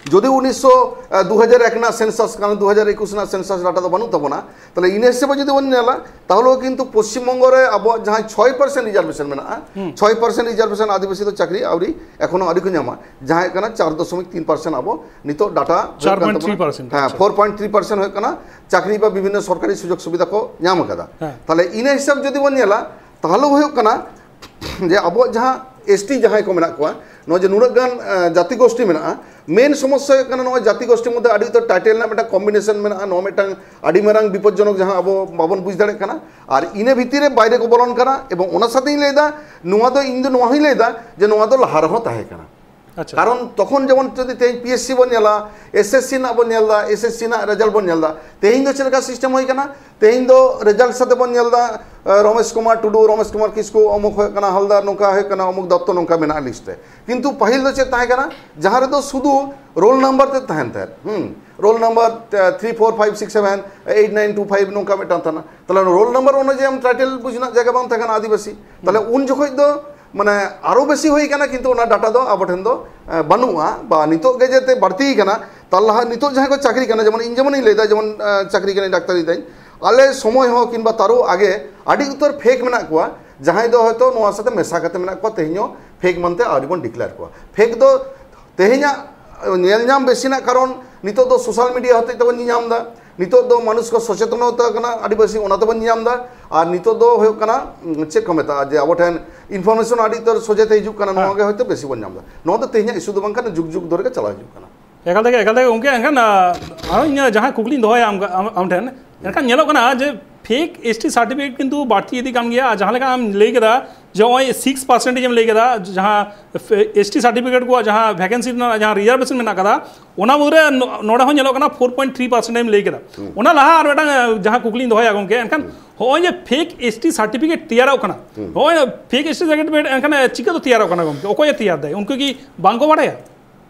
ᱡᱩᱫᱤ ᱩᱱᱤᱥᱥᱚ, ᱮ, ᱫᱩ ᱦᱟᱡᱟᱨ ᱮᱠ ᱨᱮᱱᱟᱜ ᱥᱮᱱᱥᱟᱥ ᱠᱟᱱᱟ, ᱫᱩ ᱦᱟᱡᱟᱨ ᱮᱠᱩᱥ ᱨᱮᱱᱟᱜ ᱥᱮᱱᱥᱟᱥ ᱰᱟᱴᱟ ᱫᱚ ᱵᱟᱹᱱᱩᱜ ᱛᱟᱵᱚᱱᱟ, ᱛᱟᱦᱞᱮ ᱤᱱᱟᱹ ᱦᱤᱥᱟᱹᱵ ᱡᱩᱫᱤ ᱵᱚᱱ ᱧᱮᱞᱟ, ᱛᱟᱦᱞᱮ ᱠᱤᱱᱛᱩ ᱯᱚᱥᱪᱤᱢ ᱵᱚᱝᱜᱚ ᱨᱮ ᱟᱵᱚᱣᱟᱜ ᱡᱟᱦᱟᱸ ᱪᱷᱚᱭ ᱯᱟᱨᱥᱮᱱᱴ ᱨᱤᱡᱟᱨᱵᱷᱮᱥᱚᱱ ᱢᱮᱱᱟᱜᱼᱟ, ᱦᱩᱸ᱾ ᱪᱷᱚᱭ ᱯᱟᱨᱥᱮᱱᱴ ᱨᱤᱡᱟᱨᱵᱷᱮᱥᱚᱱ ᱟᱹᱫᱤᱵᱟᱹᱥᱤ ᱫᱚ ᱪᱟᱹᱠᱨᱤ ᱟᱹᱣᱨᱤ, ᱮᱠᱷᱚᱱᱳ ᱟᱹᱣᱨᱤ ᱠᱚ ᱧᱟᱢᱟ, ᱡᱟᱦᱟᱸ ᱦᱩᱭᱩᱜ ᱠᱟᱱᱟ ᱪᱟᱨ ᱫᱚᱥᱚᱢᱤᱠ ᱛᱤᱱ ᱯᱟᱨᱥᱮᱱᱴ ᱟᱵᱚ ᱱᱤᱛᱚᱜ ᱰᱟᱴᱟ ᱦᱩᱭᱩᱜ ᱠᱟᱱ ᱪᱟᱨ ᱯᱚᱭᱮᱱᱴ ᱛᱷᱨᱤ ᱯᱟᱨᱥᱮᱱᱴ, ᱛᱟᱵᱚᱱᱟ᱾ ᱦᱮᱸ, ᱟᱪᱪᱷᱟ᱾ ᱯᱷᱳᱨ ᱯᱚᱭᱮᱱᱴ ᱛᱷᱨᱤ ᱯᱟᱨᱥᱮᱱᱴ ᱦᱩᱭᱩᱜ ᱠᱟᱱᱟ ᱪᱟᱹᱠᱨᱤ ᱵᱟ ᱵᱤᱵᱷᱤᱱᱱᱚ ᱥᱚᱨᱠᱟᱨᱤ ᱥᱩᱡᱳᱜᱽ ᱥᱩᱵᱤᱫᱷᱟ ᱠᱚ ᱧᱟᱢ ᱟᱠᱟᱫᱟ᱾ ᱦᱮᱸ᱾ ᱛᱟᱦᱞᱮ ᱤᱱᱟᱹ ᱦᱤᱥᱟᱹᱵ ᱡᱩᱫᱤ ᱵᱚᱱ ᱧᱮᱞᱟ, ᱛᱟᱦᱞᱮ ᱦᱩᱭᱩᱜ ᱠᱟᱱᱟ ᱡᱮ ᱟᱵᱚᱣᱟᱜ ᱡᱟᱦᱟᱸ ᱮᱥ ᱴᱤ ᱡᱟᱦᱟᱸᱭ ᱠᱚ ᱢᱮᱱᱟᱜ ᱠᱚᱣᱟ, ᱱᱚᱜᱼᱚᱭ ᱡᱮ ᱱᱩᱱᱟᱹᱜ ᱜᱟᱱ ᱟᱸ, ᱡᱟᱹᱛᱤ ᱜᱳᱥᱴᱤ ᱢᱮᱱᱟᱜᱼᱟ, ᱢᱮᱱ ᱥᱚᱢᱚᱥᱥᱟ ᱦᱩᱭᱩᱜ ᱠᱟᱱᱟ ᱱᱚᱜᱼᱚᱭ ᱡᱟᱹᱛᱤ ᱜᱳᱥᱴᱤ ᱢᱚᱫᱽᱫᱷᱮ ᱟᱹᱰᱤ ᱩᱛᱟᱹᱨ ᱴᱟᱭᱴᱮᱞ ᱨᱮᱱᱟᱜ ᱢᱤᱫᱴᱟᱝ ᱠᱚᱢᱵᱤᱱᱮᱥᱚᱱ ᱢᱮᱱᱟᱜᱼᱟ᱾ ᱱᱚᱣᱟ ᱢᱤᱫᱴᱟᱝ ᱟᱹᱰᱤ ᱢᱟᱨᱟᱝ ᱵᱤᱯᱚᱫᱽᱡᱚᱱᱚᱠ, ᱡᱟᱦᱟᱸ ᱟᱵᱚ ᱵᱟᱵᱚᱱ ᱵᱩᱡᱽ ᱫᱟᱲᱮᱭᱟᱜ ᱠᱟᱱᱟ᱾ ᱟᱨ ᱤᱱᱟᱹ ᱵᱷᱤᱛᱤᱨ ᱨᱮ ᱵᱟᱭᱨᱮ ᱠᱚ ᱵᱚᱞᱚᱱ ᱠᱟᱱᱟ᱾ ᱮᱵᱚᱝ ᱚᱱᱟ ᱥᱟᱶᱛᱮᱧ ᱞᱟᱹᱭᱫᱟ, ᱱᱚᱣᱟ ᱫᱚ ᱤᱧ ᱫᱚ ᱱᱚᱣᱟ ᱦᱚᱸᱧ ᱞᱟᱹᱭᱫᱟ ᱡᱮ ᱱᱚᱣᱟ ᱫᱚ ᱞᱟᱦᱟ ᱨᱮᱦᱚᱸ ᱛᱟᱦᱮᱸ ᱠᱟᱱᱟ᱾ ᱟᱪᱪᱷᱟ᱾ ᱠᱟᱨᱚᱱ ᱛᱚᱠᱷᱚᱱ ᱡᱮᱢᱚᱱ ᱡᱩᱫᱤ ᱛᱮᱦᱮᱧ ᱯᱤ ᱮᱥ ᱥᱤ ᱵᱚᱱ ᱧᱮᱞᱟ, ᱮᱥ ᱮᱥ ᱥᱤ ᱨᱮᱱᱟᱜ ᱵᱚᱱ ᱧᱮᱞ ᱮᱫᱟ, ᱮᱥ ᱮᱥ ᱥᱤ ᱨᱮᱱᱟᱜ ᱨᱮᱡᱟᱞᱴ ᱵᱚᱱ ᱧᱮᱞ ᱮᱫᱟ, ᱛᱮᱦᱮᱧ ᱫᱚ ᱪᱮᱫ ᱞᱮᱠᱟ ᱥᱤᱥᱴᱮᱢ ᱦᱩᱭ ᱠᱟᱱᱟ? ᱛᱮᱦᱮᱧ ᱫᱚ ᱨᱮᱡᱟᱞᱴ ᱥᱟᱛᱮ ᱵᱚᱱ ᱧᱮᱞ ᱮᱫᱟ, ᱟᱸ, ᱨᱚᱢᱮᱥ ᱠᱩᱢᱟᱨ ᱴᱩᱰᱩ, ᱨᱚᱢᱮᱥ ᱠᱩᱢᱟᱨ ᱠᱤᱥᱠᱩ, ᱚᱢᱩᱠ ᱦᱩᱭᱩᱜ ᱠᱟᱱᱟ ᱦᱟᱞᱫᱟᱨ, ᱱᱚᱝᱠᱟ ᱦᱩᱭᱩᱜ ᱠᱟᱱᱟ ᱚᱢᱩᱠ ᱫᱚᱛᱛᱚ, ᱱᱚᱝᱠᱟ ᱢᱮᱱᱟᱜᱼᱟ ᱞᱤᱥᱴ ᱨᱮ᱾ ᱠᱤᱱᱛᱩ ᱯᱟᱹᱦᱤᱞ ᱫᱚ ᱪᱮᱫ ᱛᱟᱦᱮᱸ ᱠᱟᱱᱟ? ᱡᱟᱦᱟᱸ ᱨᱮᱫᱚ ᱥᱩᱫᱷᱩ ᱨᱳᱞ ᱱᱟᱢᱵᱟᱨ ᱛᱮᱫ ᱛᱟᱦᱮᱱ ᱛᱟᱦᱮᱸᱫ, ᱦᱩᱸ, roll number three four five six seven eight nine two five ᱱᱚᱝᱠᱟ ᱢᱤᱫᱴᱟᱝ ᱛᱟᱦᱮᱱᱟ᱾ ᱛᱟᱦᱞᱮ ᱨᱳᱞ ᱱᱟᱢᱵᱟᱨ ᱚᱱᱩᱡᱟᱭᱤ ᱟᱢ ᱴᱟᱭᱴᱮᱞ ᱵᱩᱡᱽ ᱨᱮᱱᱟᱜ ᱡᱟᱭᱜᱟ ᱵᱟᱝ ᱛᱟᱦᱮᱸ ᱠᱟᱱᱟ ᱟᱹᱫᱤᱵᱟᱹᱥᱤ᱾ ᱛᱟᱦᱞᱮ ᱩᱱ ᱡᱚᱠᱷᱚᱡ ᱫᱚ ᱢᱟᱱᱮ ᱟᱨᱚ ᱵᱮᱥᱤ ᱦᱩᱭ ᱠᱟᱱᱟ, ᱠᱤᱱᱛᱩ ᱚᱱᱟ ᱰᱟᱴᱟ ᱫᱚ ᱟᱵᱚ ᱴᱷᱮᱱ ᱫᱚ, ᱮ, ᱵᱟᱹᱱᱩᱜᱼᱟ, ᱵᱟ ᱱᱤᱛᱚᱜ ᱜᱮ ᱡᱮᱛᱮ ᱵᱟᱹᱲᱛᱤ ᱠᱟᱱᱟ᱾ ᱛᱟᱨ ᱞᱟᱦᱟ ᱱᱤᱛᱚᱜ ᱡᱟᱦᱟᱸᱭ ᱠᱚ ᱪᱟᱹᱠᱨᱤ ᱠᱟᱱᱟ, ᱡᱮᱢᱚᱱ ᱤᱧ ᱡᱮᱢᱚᱱᱤᱧ ᱞᱟᱹᱭᱫᱟ, ᱡᱮᱢᱚᱱ, ᱮ, ᱪᱟᱹᱠᱨᱤ ᱠᱟᱹᱱᱟᱹᱧ, ᱰᱟᱠᱛᱟᱨᱤ ᱫᱟᱹᱧ, ᱟᱞᱮ ᱥᱚᱢᱚᱭ ᱦᱚᱸ ᱠᱤᱝᱵᱟ ᱛᱟᱨᱩ ᱟᱜᱮ ᱟᱹᱰᱤ ᱩᱛᱟᱹᱨ ᱯᱷᱮᱠ ᱢᱮᱱᱟᱜ ᱠᱚᱣᱟ, ᱡᱟᱦᱟᱸᱭ ᱫᱚ ᱦᱚᱭᱛᱳ ᱱᱚᱣᱟ ᱥᱟᱛᱮ ᱢᱮᱥᱟ ᱠᱟᱛᱮ ᱢᱮᱱᱟᱜ ᱠᱚᱣᱟ, ᱛᱮᱦᱮᱧ ᱦᱚᱸ ᱯᱷᱮᱠ ᱢᱮᱱᱛᱮ ᱟᱹᱣᱨᱤ ᱵᱚᱱ ᱰᱤᱠᱞᱮᱭᱟᱨ ᱠᱚᱣᱟ᱾ ᱯᱷᱮᱠ ᱫᱚ ᱛᱮᱦᱮᱧᱟᱜ ᱧᱮᱞ ᱧᱟᱢ ᱵᱮᱥᱤ ᱨᱮᱱᱟᱜ ᱠᱟᱨᱚᱱ ᱱᱤᱛᱚᱜ ᱫᱚ ᱥᱳᱥᱟᱞ ᱢᱤᱰᱤᱭᱟ ᱦᱚᱛᱮᱡ ᱛᱮᱵᱚᱱ ᱧᱮᱞ ᱧᱟᱢ ᱮᱫᱟ, ᱱᱤᱛᱚᱜ ᱫᱚ ᱢᱟᱱᱩᱥ ᱠᱚ ᱥᱚᱪᱮᱛᱚᱱᱚᱛᱟ ᱠᱟᱱᱟ ᱟᱹᱫᱤᱵᱟᱹᱥᱤ, ᱚᱱᱟ ᱛᱮᱵᱚᱱ ᱧᱟᱢ ᱮᱫᱟ᱾ ᱟᱨ ᱱᱤᱛᱚᱜ ᱫᱚ ᱦᱩᱭᱩᱜ ᱠᱟᱱᱟ, ᱩᱸ, ᱪᱮᱫ ᱠᱚ ᱢᱮᱛᱟᱜᱼᱟ, ᱡᱮ ᱟᱵᱚ ᱴᱷᱮᱱ ᱤᱱᱯᱷᱚᱨᱢᱮᱥᱚᱱ ᱟᱹᱰᱤ ᱩᱛᱟᱹᱨ ᱥᱚᱡᱷᱮ ᱛᱮ ᱦᱤᱡᱩᱜ ᱠᱟᱱᱟ, ᱱᱚᱣᱟ ᱦᱮᱸ᱾ ᱜᱮ ᱦᱚᱭᱛᱳ ᱵᱮᱥᱤ ᱵᱚᱱ ᱧᱟᱢ ᱮᱫᱟ᱾ ᱱᱚᱣᱟ ᱫᱚ ᱛᱮᱦᱮᱧᱟᱜ ᱤᱥᱩ ᱫᱚ ᱵᱟᱝ ᱠᱟᱱᱟ, ᱡᱩᱜᱽ ᱡᱩᱜᱽ ᱫᱷᱚᱨᱮ ᱜᱮ ᱪᱟᱞᱟᱣ ᱦᱤᱡᱩᱜ ᱠᱟᱱᱟ᱾ ᱮᱠᱟᱞ ᱛᱮᱜᱮ, ᱮᱠᱟᱞ ᱛᱮᱜᱮ ᱜᱚᱢᱠᱮ᱾ ᱮᱱᱠᱷᱟᱱ, ᱟᱨᱚ ᱤᱧ ᱡᱟᱦᱟᱸ ᱠᱩᱠᱞᱤᱧ ᱫᱚᱦᱚᱭᱟ ᱟᱢ, ᱟᱢ ᱴᱷᱮᱱ, ᱮᱱᱠᱷᱟᱱ ᱧᱮᱞᱚᱜ ᱠᱟᱱᱟ ᱡᱮ ᱯᱷᱮᱠ ᱮᱥ ᱴᱤ ᱥᱟᱨᱴᱤᱯᱷᱤᱠᱮᱴ ᱠᱤᱱᱛᱩ ᱵᱟᱹᱲᱛᱤ ᱤᱫᱤ ᱠᱟᱱ ᱜᱮᱭᱟ᱾ ᱟᱨ ᱡᱟᱦᱟᱸ ᱞᱮᱠᱟ ᱟᱢ ᱞᱟᱹᱭ ᱠᱮᱫᱟ ᱡᱮ ᱱᱚᱜᱼᱚᱭ ᱥᱤᱠᱥ ᱯᱟᱨᱥᱮᱱᱴ ᱮᱢ ᱞᱟᱹᱭ ᱠᱮᱫᱟ, ᱡᱟᱦᱟᱸ ᱮᱥ ᱴᱤ ᱥᱟᱨᱴᱤᱯᱷᱤᱠᱮᱴ ᱠᱚᱣᱟᱜ ᱡᱟᱦᱟᱸ ᱵᱷᱮᱠᱮᱱᱥᱤ ᱨᱮᱱᱟᱜ ᱡᱟᱦᱟᱸ ᱨᱤᱡᱟᱨᱵᱷᱮᱥᱚᱱ ᱢᱮᱱᱟᱜ ᱠᱟᱫᱟ, ᱚᱱᱟ ᱢᱩᱫᱽᱨᱮ ᱱᱚ-, ᱱᱚᱰᱮ ᱦᱚᱸ ᱧᱮᱞᱚᱜ ᱠᱟᱱᱟ ᱯᱷᱳᱨ ᱯᱚᱭᱮᱱᱴ ᱛᱷᱨᱤ ᱯᱟᱨᱥᱮᱱᱴ ᱮᱢ ᱞᱟᱹᱭ ᱠᱮᱫᱟ᱾ ᱚᱱᱟ ᱞᱟᱦᱟ ᱟᱨ ᱢᱤᱫᱴᱟᱝ, ᱮ, ᱡᱟᱦᱟᱸ ᱠᱩᱠᱞᱤᱧ ᱫᱚᱦᱚᱭᱟ ᱜᱚᱢᱠᱮ, ᱮᱱᱠᱷᱟᱱ ᱦᱚᱸᱜᱼᱚᱭ ᱡᱮ ᱯᱷᱮᱠ ᱮᱥ ᱴᱤ ᱥᱟᱨᱴᱤᱯᱷᱤᱠᱮᱴ ᱛᱮᱭᱟᱨᱚᱜ ᱠᱟᱱᱟ, ᱦᱚᱸᱜᱼᱚᱭ ᱯᱷᱮᱠ ᱮᱥ ᱴᱤ ᱥᱟᱨᱴᱤᱯᱷᱤᱠᱮᱴ ᱮᱱᱠᱷᱟᱱ, ᱮ, ᱪᱤᱠᱟᱹ ᱛᱮ ᱛᱮᱭᱟᱨᱚᱜ ᱠᱟᱱᱟ ᱜᱚᱢᱠᱮ? ᱚᱠᱚᱭᱮ ᱛᱮᱭᱟᱨ ᱫᱟᱭ? ᱩᱱᱠᱩ ᱠᱤ ᱵᱟᱝ ᱠᱚ ᱵᱟᱲᱟᱭᱟ?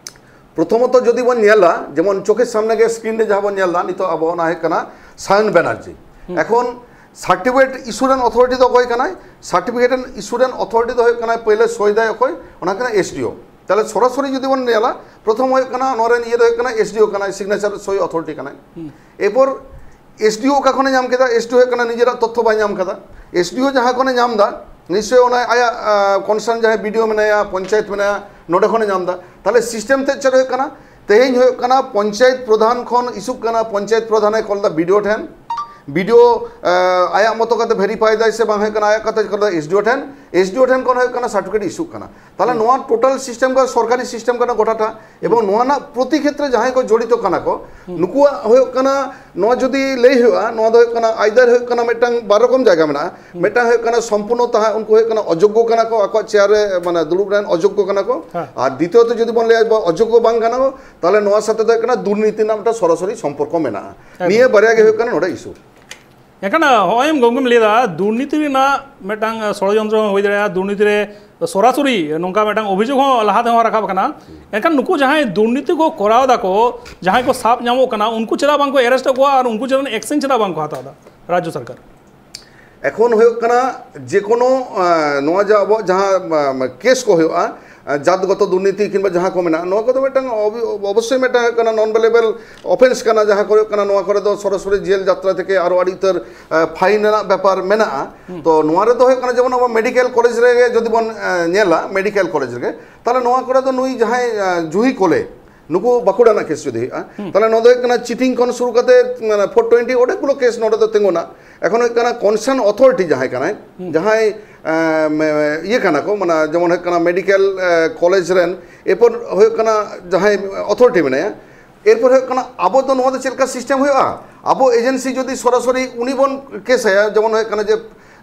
ᱯᱨᱚᱛᱷᱚᱢᱚᱛᱚ ᱡᱩᱫᱤ ᱵᱚᱱ ᱧᱮᱞᱟ, ᱡᱮᱢᱚᱱ ᱪᱳᱠᱷᱮᱨ ᱥᱟᱢᱱᱮ ᱜᱮ ᱥᱠᱨᱤᱱ ᱨᱮ ᱡᱟᱦᱟᱸ ᱵᱚᱱ ᱧᱮᱞ ᱮᱫᱟ ᱱᱤᱛᱚᱜ, ᱟᱵᱚ ᱚᱱᱟ ᱦᱩᱭᱩᱜ ᱠᱟᱱᱟ ᱥᱟᱭᱚᱱ ᱵᱮᱱᱟᱨᱡᱤ᱾ ᱮᱠᱷᱚᱱ ᱥᱟᱨᱴᱤᱯᱷᱤᱠᱮᱴ ᱤᱥᱩ ᱨᱮᱱ ᱚᱛᱷᱚᱨᱤᱴᱤ ᱫᱚ ᱚᱠᱚᱭ ᱠᱟᱱᱟᱭ? ᱥᱟᱨᱴᱤᱯᱷᱤᱠᱮᱴ ᱤᱥᱩ ᱨᱮᱱ ᱚᱛᱷᱚᱨᱤᱴᱤ ᱫᱚ ᱦᱩᱭᱩᱜ ᱠᱟᱱᱟᱭ, ᱯᱳᱭᱞᱳ ᱥᱳᱭ ᱫᱟᱭ ᱚᱠᱚᱭ? ᱚᱱᱟ ᱠᱟᱱᱟ ᱮᱥ ᱰᱤ ᱳ᱾ ᱛᱟᱦᱞᱮ ᱥᱚᱨᱟᱥᱚᱨᱤ ᱡᱩᱫᱤ ᱵᱚᱱ ᱧᱮᱞᱟ, ᱯᱨᱚᱛᱷᱚᱢ ᱦᱩᱭᱩᱜ ᱠᱟᱱᱟ ᱱᱚᱣᱟ ᱨᱮᱱ ᱤᱭᱟᱹ ᱫᱚ ᱦᱩᱭᱩᱜ ᱠᱟᱱᱟ ᱮᱥ ᱰᱤ ᱳ ᱠᱟᱱᱟᱭ, ᱥᱤᱜᱱᱮᱪᱟᱨ ᱥᱳᱭ ᱚᱛᱷᱚᱨᱤᱴᱤ ᱠᱟᱱᱟᱭ᱾ ᱮᱨᱯᱚᱨ ᱮᱥ ᱰᱤ ᱳ ᱚᱠᱟ ᱠᱷᱚᱱᱮ ᱧᱟᱢ ᱠᱮᱫᱟ? ᱮᱥ ᱰᱤ ᱳ ᱦᱩᱭᱩᱜ ᱠᱟᱱᱟ ᱱᱤᱡᱮᱨᱟᱜ ᱛᱚᱛᱛᱷᱚ ᱵᱟᱭ ᱧᱟᱢ ᱠᱟᱫᱟ᱾ ᱮᱥ ᱰᱤ ᱳ ᱡᱟᱦᱟᱸ ᱠᱷᱚᱱᱮ ᱧᱟᱢ ᱮᱫᱟ, ᱱᱤᱥᱪᱚᱭ ᱚᱱᱟ ᱟᱭᱟᱜ, ᱟ, ᱠᱚᱱᱥᱟᱨᱱ ᱡᱟᱦᱟᱸᱭ ᱵᱤ ᱰᱤ ᱳ ᱢᱮᱱᱟᱭᱟ, ᱯᱚᱧᱪᱟᱭᱮᱛ ᱢᱮᱱᱟᱭᱟ, ᱱᱚᱰᱮ ᱠᱷᱚᱱᱮ ᱧᱟᱢ ᱮᱫᱟ᱾ ᱛᱟᱦᱞᱮ ᱥᱤᱥᱴᱮᱢ ᱛᱮᱫ ᱪᱮᱫ ᱦᱩᱭᱩᱜ ᱠᱟᱱᱟ? ᱛᱮᱦᱮᱧ ᱦᱩᱭᱩᱜ ᱠᱟᱱᱟ ᱯᱚᱧᱪᱟᱭᱮᱛ ᱯᱨᱚᱫᱷᱟᱱ ᱠᱷᱚᱱ ᱤᱥᱩᱜ ᱠᱟᱱᱟ, ᱯᱚᱧᱪᱟᱭᱮᱛ ᱯᱨᱚᱫᱷᱟᱱᱮ ᱠᱚᱞ ᱮᱫᱟ ᱵᱤ ᱰᱤ ᱳ ᱴᱷᱮᱱ, ᱵᱤ ᱰᱤ ᱳ, ᱟ, ᱟᱭᱟᱜ ᱢᱚᱛᱚ ᱠᱟᱛᱮ ᱵᱷᱮᱨᱤᱯᱷᱟᱭ ᱫᱟᱭ ᱥᱮ ᱵᱟᱝ ᱦᱩᱭᱩᱜ ᱠᱟᱱᱟ, ᱟᱭᱟᱜ ᱠᱟᱛᱷᱟ ᱠᱚᱞ ᱮᱫᱟ ᱮᱥ ᱰᱤ ᱳ ᱴᱷᱮᱱ, ᱮᱥ ᱰᱤ ᱳ ᱴᱷᱮᱱ ᱠᱷᱚᱱ ᱦᱩᱭᱩᱜ ᱠᱟᱱᱟ ᱥᱟᱨᱴᱤᱯᱷᱤᱠᱮᱴ ᱤᱥᱩᱜ ᱠᱟᱱᱟ᱾ ᱛᱟᱦᱚᱞᱮ ᱱᱚᱣᱟ ᱴᱳᱴᱟᱞ ᱥᱤᱥᱴᱮᱢ ᱜᱮ ᱥᱚᱨᱠᱟᱨᱤ ᱥᱤᱥᱴᱮᱢ ᱠᱟᱱᱟ ᱜᱚᱴᱟᱴᱟ, ᱮᱵᱚᱝ ᱱᱚᱣᱟ ᱨᱮᱱᱟᱜ ᱯᱨᱚᱛᱤ ᱠᱷᱮᱛᱨᱮ ᱡᱟᱦᱟᱸᱭ ᱠᱚ ᱡᱚᱲᱤᱛᱚ ᱠᱟᱱᱟ ᱠᱚ, ᱱᱩᱠᱩᱣᱟᱜ ᱦᱩᱭᱩᱜ ᱠᱟᱱᱟ, ᱱᱚᱣᱟ ᱡᱩᱫᱤ ᱞᱟᱹᱭ ᱦᱩᱭᱩᱜᱼᱟ, ᱱᱚᱣᱟ ᱫᱚ ᱦᱩᱭᱩᱜ ᱠᱟᱱᱟ ᱟᱭᱫᱟᱨ ᱦᱩᱭᱩᱜ ᱠᱟᱱᱟ ᱢᱤᱫᱴᱟᱝ ᱵᱟᱨ ᱨᱚᱠᱚᱢ ᱡᱟᱭᱜᱟ ᱢᱮᱱᱟᱜᱼᱟ᱾ ᱢᱤᱫᱴᱟᱝ ᱦᱩᱭᱩᱜ ᱠᱟᱱᱟ ᱥᱚᱢᱯᱩᱨᱱᱚ ᱛᱟᱦᱮᱸ, ᱩᱱᱠᱩ ᱦᱩᱭᱩᱜ ᱠᱟᱱᱟ ᱚᱡᱳᱜᱽᱜᱚ ᱠᱟᱱᱟ ᱠᱚ, ᱟᱠᱚᱣᱟᱜ ᱪᱮᱭᱟᱨ ᱨᱮ ᱢᱟᱱᱮ ᱫᱩᱲᱩᱵ ᱨᱮᱱ ᱚᱡᱳᱜᱽᱜᱚ ᱠᱟᱱᱟ ᱠᱚ᱾ ᱦᱮᱸ᱾ ᱟᱨ ᱫᱤᱛᱤᱭᱚᱛᱚ ᱡᱩᱫᱤ ᱵᱚᱱ ᱞᱟᱹᱭᱟ, ᱚᱡᱳᱜᱽᱜᱚ ᱵᱟᱝ ᱠᱟᱱᱟ ᱠᱚ, ᱛᱟᱦᱚᱞᱮ ᱱᱚᱣᱟ ᱥᱟᱛᱮ ᱫᱚ ᱦᱩᱭᱩᱜ ᱠᱟᱱᱟ ᱫᱩᱨᱱᱤᱛᱤ ᱨᱮᱱᱟᱜ ᱢᱤᱫᱴᱟᱝ ᱥᱚᱨᱟᱥᱚᱨᱤ ᱥᱚᱢᱯᱚᱨᱠᱚ ᱢᱮᱱᱟᱜᱼᱟ᱾ ᱮᱠᱫᱚᱢ᱾ ᱱᱤᱭᱟᱹ ᱵᱟᱨᱭᱟ ᱜᱮ ᱦᱩᱭᱩᱜ ᱠᱟᱱᱟ ᱱᱚᱰᱮ ᱤᱥᱩ᱾ ᱮᱱᱠᱷᱟᱱ, ᱦᱚᱸᱜᱼᱚᱭ ᱜᱚᱢᱠᱮᱢ ᱞᱟᱹᱭᱫᱟ, ᱫᱩᱨᱱᱤᱛᱤ ᱨᱮᱱᱟᱜ ᱢᱤᱫᱴᱟᱝ ᱥᱚᱲᱭᱚᱱᱛᱨᱚ ᱦᱩᱭ ᱫᱟᱲᱮᱭᱟᱜᱼᱟ, ᱫᱩᱨᱱᱤᱛᱤ ᱨᱮ ᱥᱚᱨᱟᱥᱚᱨᱤ ᱱᱚᱝᱠᱟ ᱢᱤᱫᱴᱟᱝ ᱚᱵᱷᱤᱡᱳᱜᱽ ᱦᱚᱸ ᱞᱟᱦᱟ ᱛᱮᱦᱚᱸ ᱨᱟᱠᱟᱵ ᱟᱠᱟᱱᱟ᱾ ᱮᱱᱠᱷᱟᱱ ᱱᱩᱠᱩ ᱡᱟᱦᱟᱸᱭ ᱫᱩᱨᱱᱤᱛᱤ ᱠᱚ ᱠᱚᱨᱟᱣ ᱫᱟᱠᱚ, ᱡᱟᱦᱟᱸᱭ ᱠᱚ ᱥᱟᱵ ᱧᱟᱢᱚᱜ ᱠᱟᱱᱟ, ᱩᱱᱠᱩ ᱪᱮᱫᱟᱜ ᱵᱟᱝᱠᱚ ᱮᱨᱮᱥᱴ ᱮᱫ ᱠᱚᱣᱟ ᱟᱨ ᱩᱱᱠᱩ ᱪᱮᱛᱟᱱ ᱮᱠᱥᱮᱱ ᱪᱮᱫᱟᱜ ᱵᱟᱝᱠᱚ ᱦᱟᱛᱟᱣ ᱮᱫᱟ ᱨᱟᱡᱽᱡᱚ ᱥᱚᱨᱠᱟᱨ? ᱮᱠᱷᱚᱱ ᱦᱩᱭᱩᱜ ᱠᱟᱱᱟ ᱡᱮ ᱠᱳᱱᱳ, ᱟᱸ, ᱱᱚᱣᱟ ᱡᱮ ᱟᱵᱚᱣᱟᱜ ᱡᱟᱦᱟᱸ, ᱟᱸ, ᱠᱮᱥ ᱠᱚ ᱦᱩᱭᱩᱜᱼᱟ, ᱟᱸ, ᱡᱟᱛᱜᱚᱛᱚ ᱫᱩᱨᱱᱤᱛᱤ ᱠᱤᱝᱵᱟ ᱡᱟᱦᱟᱸ ᱠᱚ ᱢᱮᱱᱟᱜᱼᱟ, ᱱᱚᱣᱟ ᱠᱚᱫᱚ ᱢᱤᱫᱴᱟᱝ ᱚᱵ-, ᱚᱵᱚᱥᱥᱳᱭ ᱢᱤᱫᱴᱟᱝ ᱦᱩᱭᱩᱜ ᱠᱟᱱᱟ ᱱᱚᱱ ᱵᱮᱞᱮᱵᱮᱞ ᱚᱯᱷᱮᱱᱥ ᱠᱟᱱᱟ, ᱡᱟᱦᱟᱸ ᱠᱚ ᱦᱩᱭᱩᱜ ᱠᱟᱱᱟ ᱱᱚᱣᱟ ᱠᱚᱨᱮ ᱫᱚ ᱥᱚᱨᱟᱥᱚᱨᱤ ᱡᱮᱞ ᱡᱟᱛᱨᱟ ᱛᱷᱮᱠᱮ ᱟᱨᱚ ᱟᱹᱰᱤ ᱩᱛᱟᱹᱨ, ᱟᱸ, ᱯᱷᱟᱭᱤᱱ ᱨᱮᱱᱟᱜ ᱵᱮᱯᱟᱨ ᱢᱮᱱᱟᱜᱼᱟ᱾ ᱛᱚ ᱱᱚᱣᱟ ᱨᱮᱫᱚ ᱦᱩᱭᱩᱜ ᱠᱟᱱᱟ ᱡᱮᱢᱚᱱ ᱟᱵᱚ ᱢᱮᱰᱤᱠᱮᱞ ᱠᱚᱞᱮᱡᱽ ᱨᱮᱜᱮ ᱡᱩᱫᱤ ᱵᱚᱱ, ᱟᱸ, ᱧᱮᱞᱟ, ᱢᱮᱰᱤᱠᱮᱞ ᱠᱚᱞᱮᱡᱽ ᱨᱮᱜᱮ, ᱛᱟᱦᱚᱞᱮ ᱱᱚᱣᱟ ᱠᱚᱨᱮ ᱫᱚ ᱱᱩᱭ ᱡᱟᱦᱟᱸᱭ, ᱟᱸ, ᱡᱩᱦᱤ ᱠᱚᱞᱮ, ᱱᱩᱠᱩ ᱵᱟᱸᱠᱩᱲᱟ ᱨᱮᱱᱟᱜ ᱠᱮᱥ ᱡᱩᱫᱤ ᱦᱩᱭᱩᱜᱼᱟ, ᱛᱟᱦᱚᱞᱮ ᱱᱚᱣᱟ ᱫᱚ ᱦᱩᱭᱩᱜ ᱠᱟᱱᱟ ᱪᱤᱴᱤᱝ ᱠᱷᱚᱱ ᱥᱩᱨᱩ ᱠᱟᱛᱮ, ᱢᱟᱱᱮ, ᱯᱷᱳᱨ ᱴᱩᱭᱮᱱᱴᱤ ᱚᱸᱰᱮ ᱜᱩᱞᱳ ᱠᱮᱥ ᱱᱚᱰᱮ ᱫᱚ ᱛᱤᱸᱜᱩᱱᱟ᱾ ᱮᱠᱷᱚᱱ ᱦᱩᱭᱩᱜ ᱠᱟᱱᱟ ᱠᱚᱱᱥᱟᱨᱱ ᱚᱛᱷᱚᱨᱤᱴᱤ ᱡᱟᱦᱟᱸᱭ ᱠᱟᱱᱟᱭ, ᱡᱟᱦᱟᱸᱭ, ᱮᱸ, ᱢᱮ-, ᱤᱭᱟᱹ ᱠᱟᱱᱟ ᱠᱚ, ᱢᱟᱱᱮ, ᱡᱮᱢᱚᱱ ᱦᱩᱭᱩᱜ ᱠᱟᱱᱟ ᱢᱮᱰᱤᱠᱮᱞ, ᱮᱸ, ᱠᱚᱞᱮᱡᱽ ᱨᱮᱱ, ᱮᱨᱯᱚᱨ ᱦᱩᱭᱩᱜ ᱠᱟᱱᱟ ᱡᱟᱦᱟᱸᱭ ᱚᱛᱷᱚᱨᱤᱴᱤ ᱢᱮᱱᱟᱭᱟ, ᱮᱨᱯᱚᱨ ᱦᱩᱭᱩᱜ ᱠᱟᱱᱟ ᱟᱵᱚ ᱫᱚ ᱱᱚᱣᱟ ᱫᱚ ᱪᱮᱫ ᱞᱮᱠᱟ ᱥᱤᱥᱴᱮᱢ ᱦᱩᱭᱩᱜᱼᱟ? ᱟᱵᱚ ᱮᱡᱮᱱᱥᱤ ᱡᱩᱫᱤ ᱥᱚᱨᱟᱥᱚᱨᱤ ᱩᱱᱤ ᱵᱚᱱ ᱠᱮᱥ ᱟᱭᱟ, ᱡᱮᱢᱚᱱ ᱦᱩᱭᱩᱜ ᱠᱟᱱᱟ ᱡᱮ,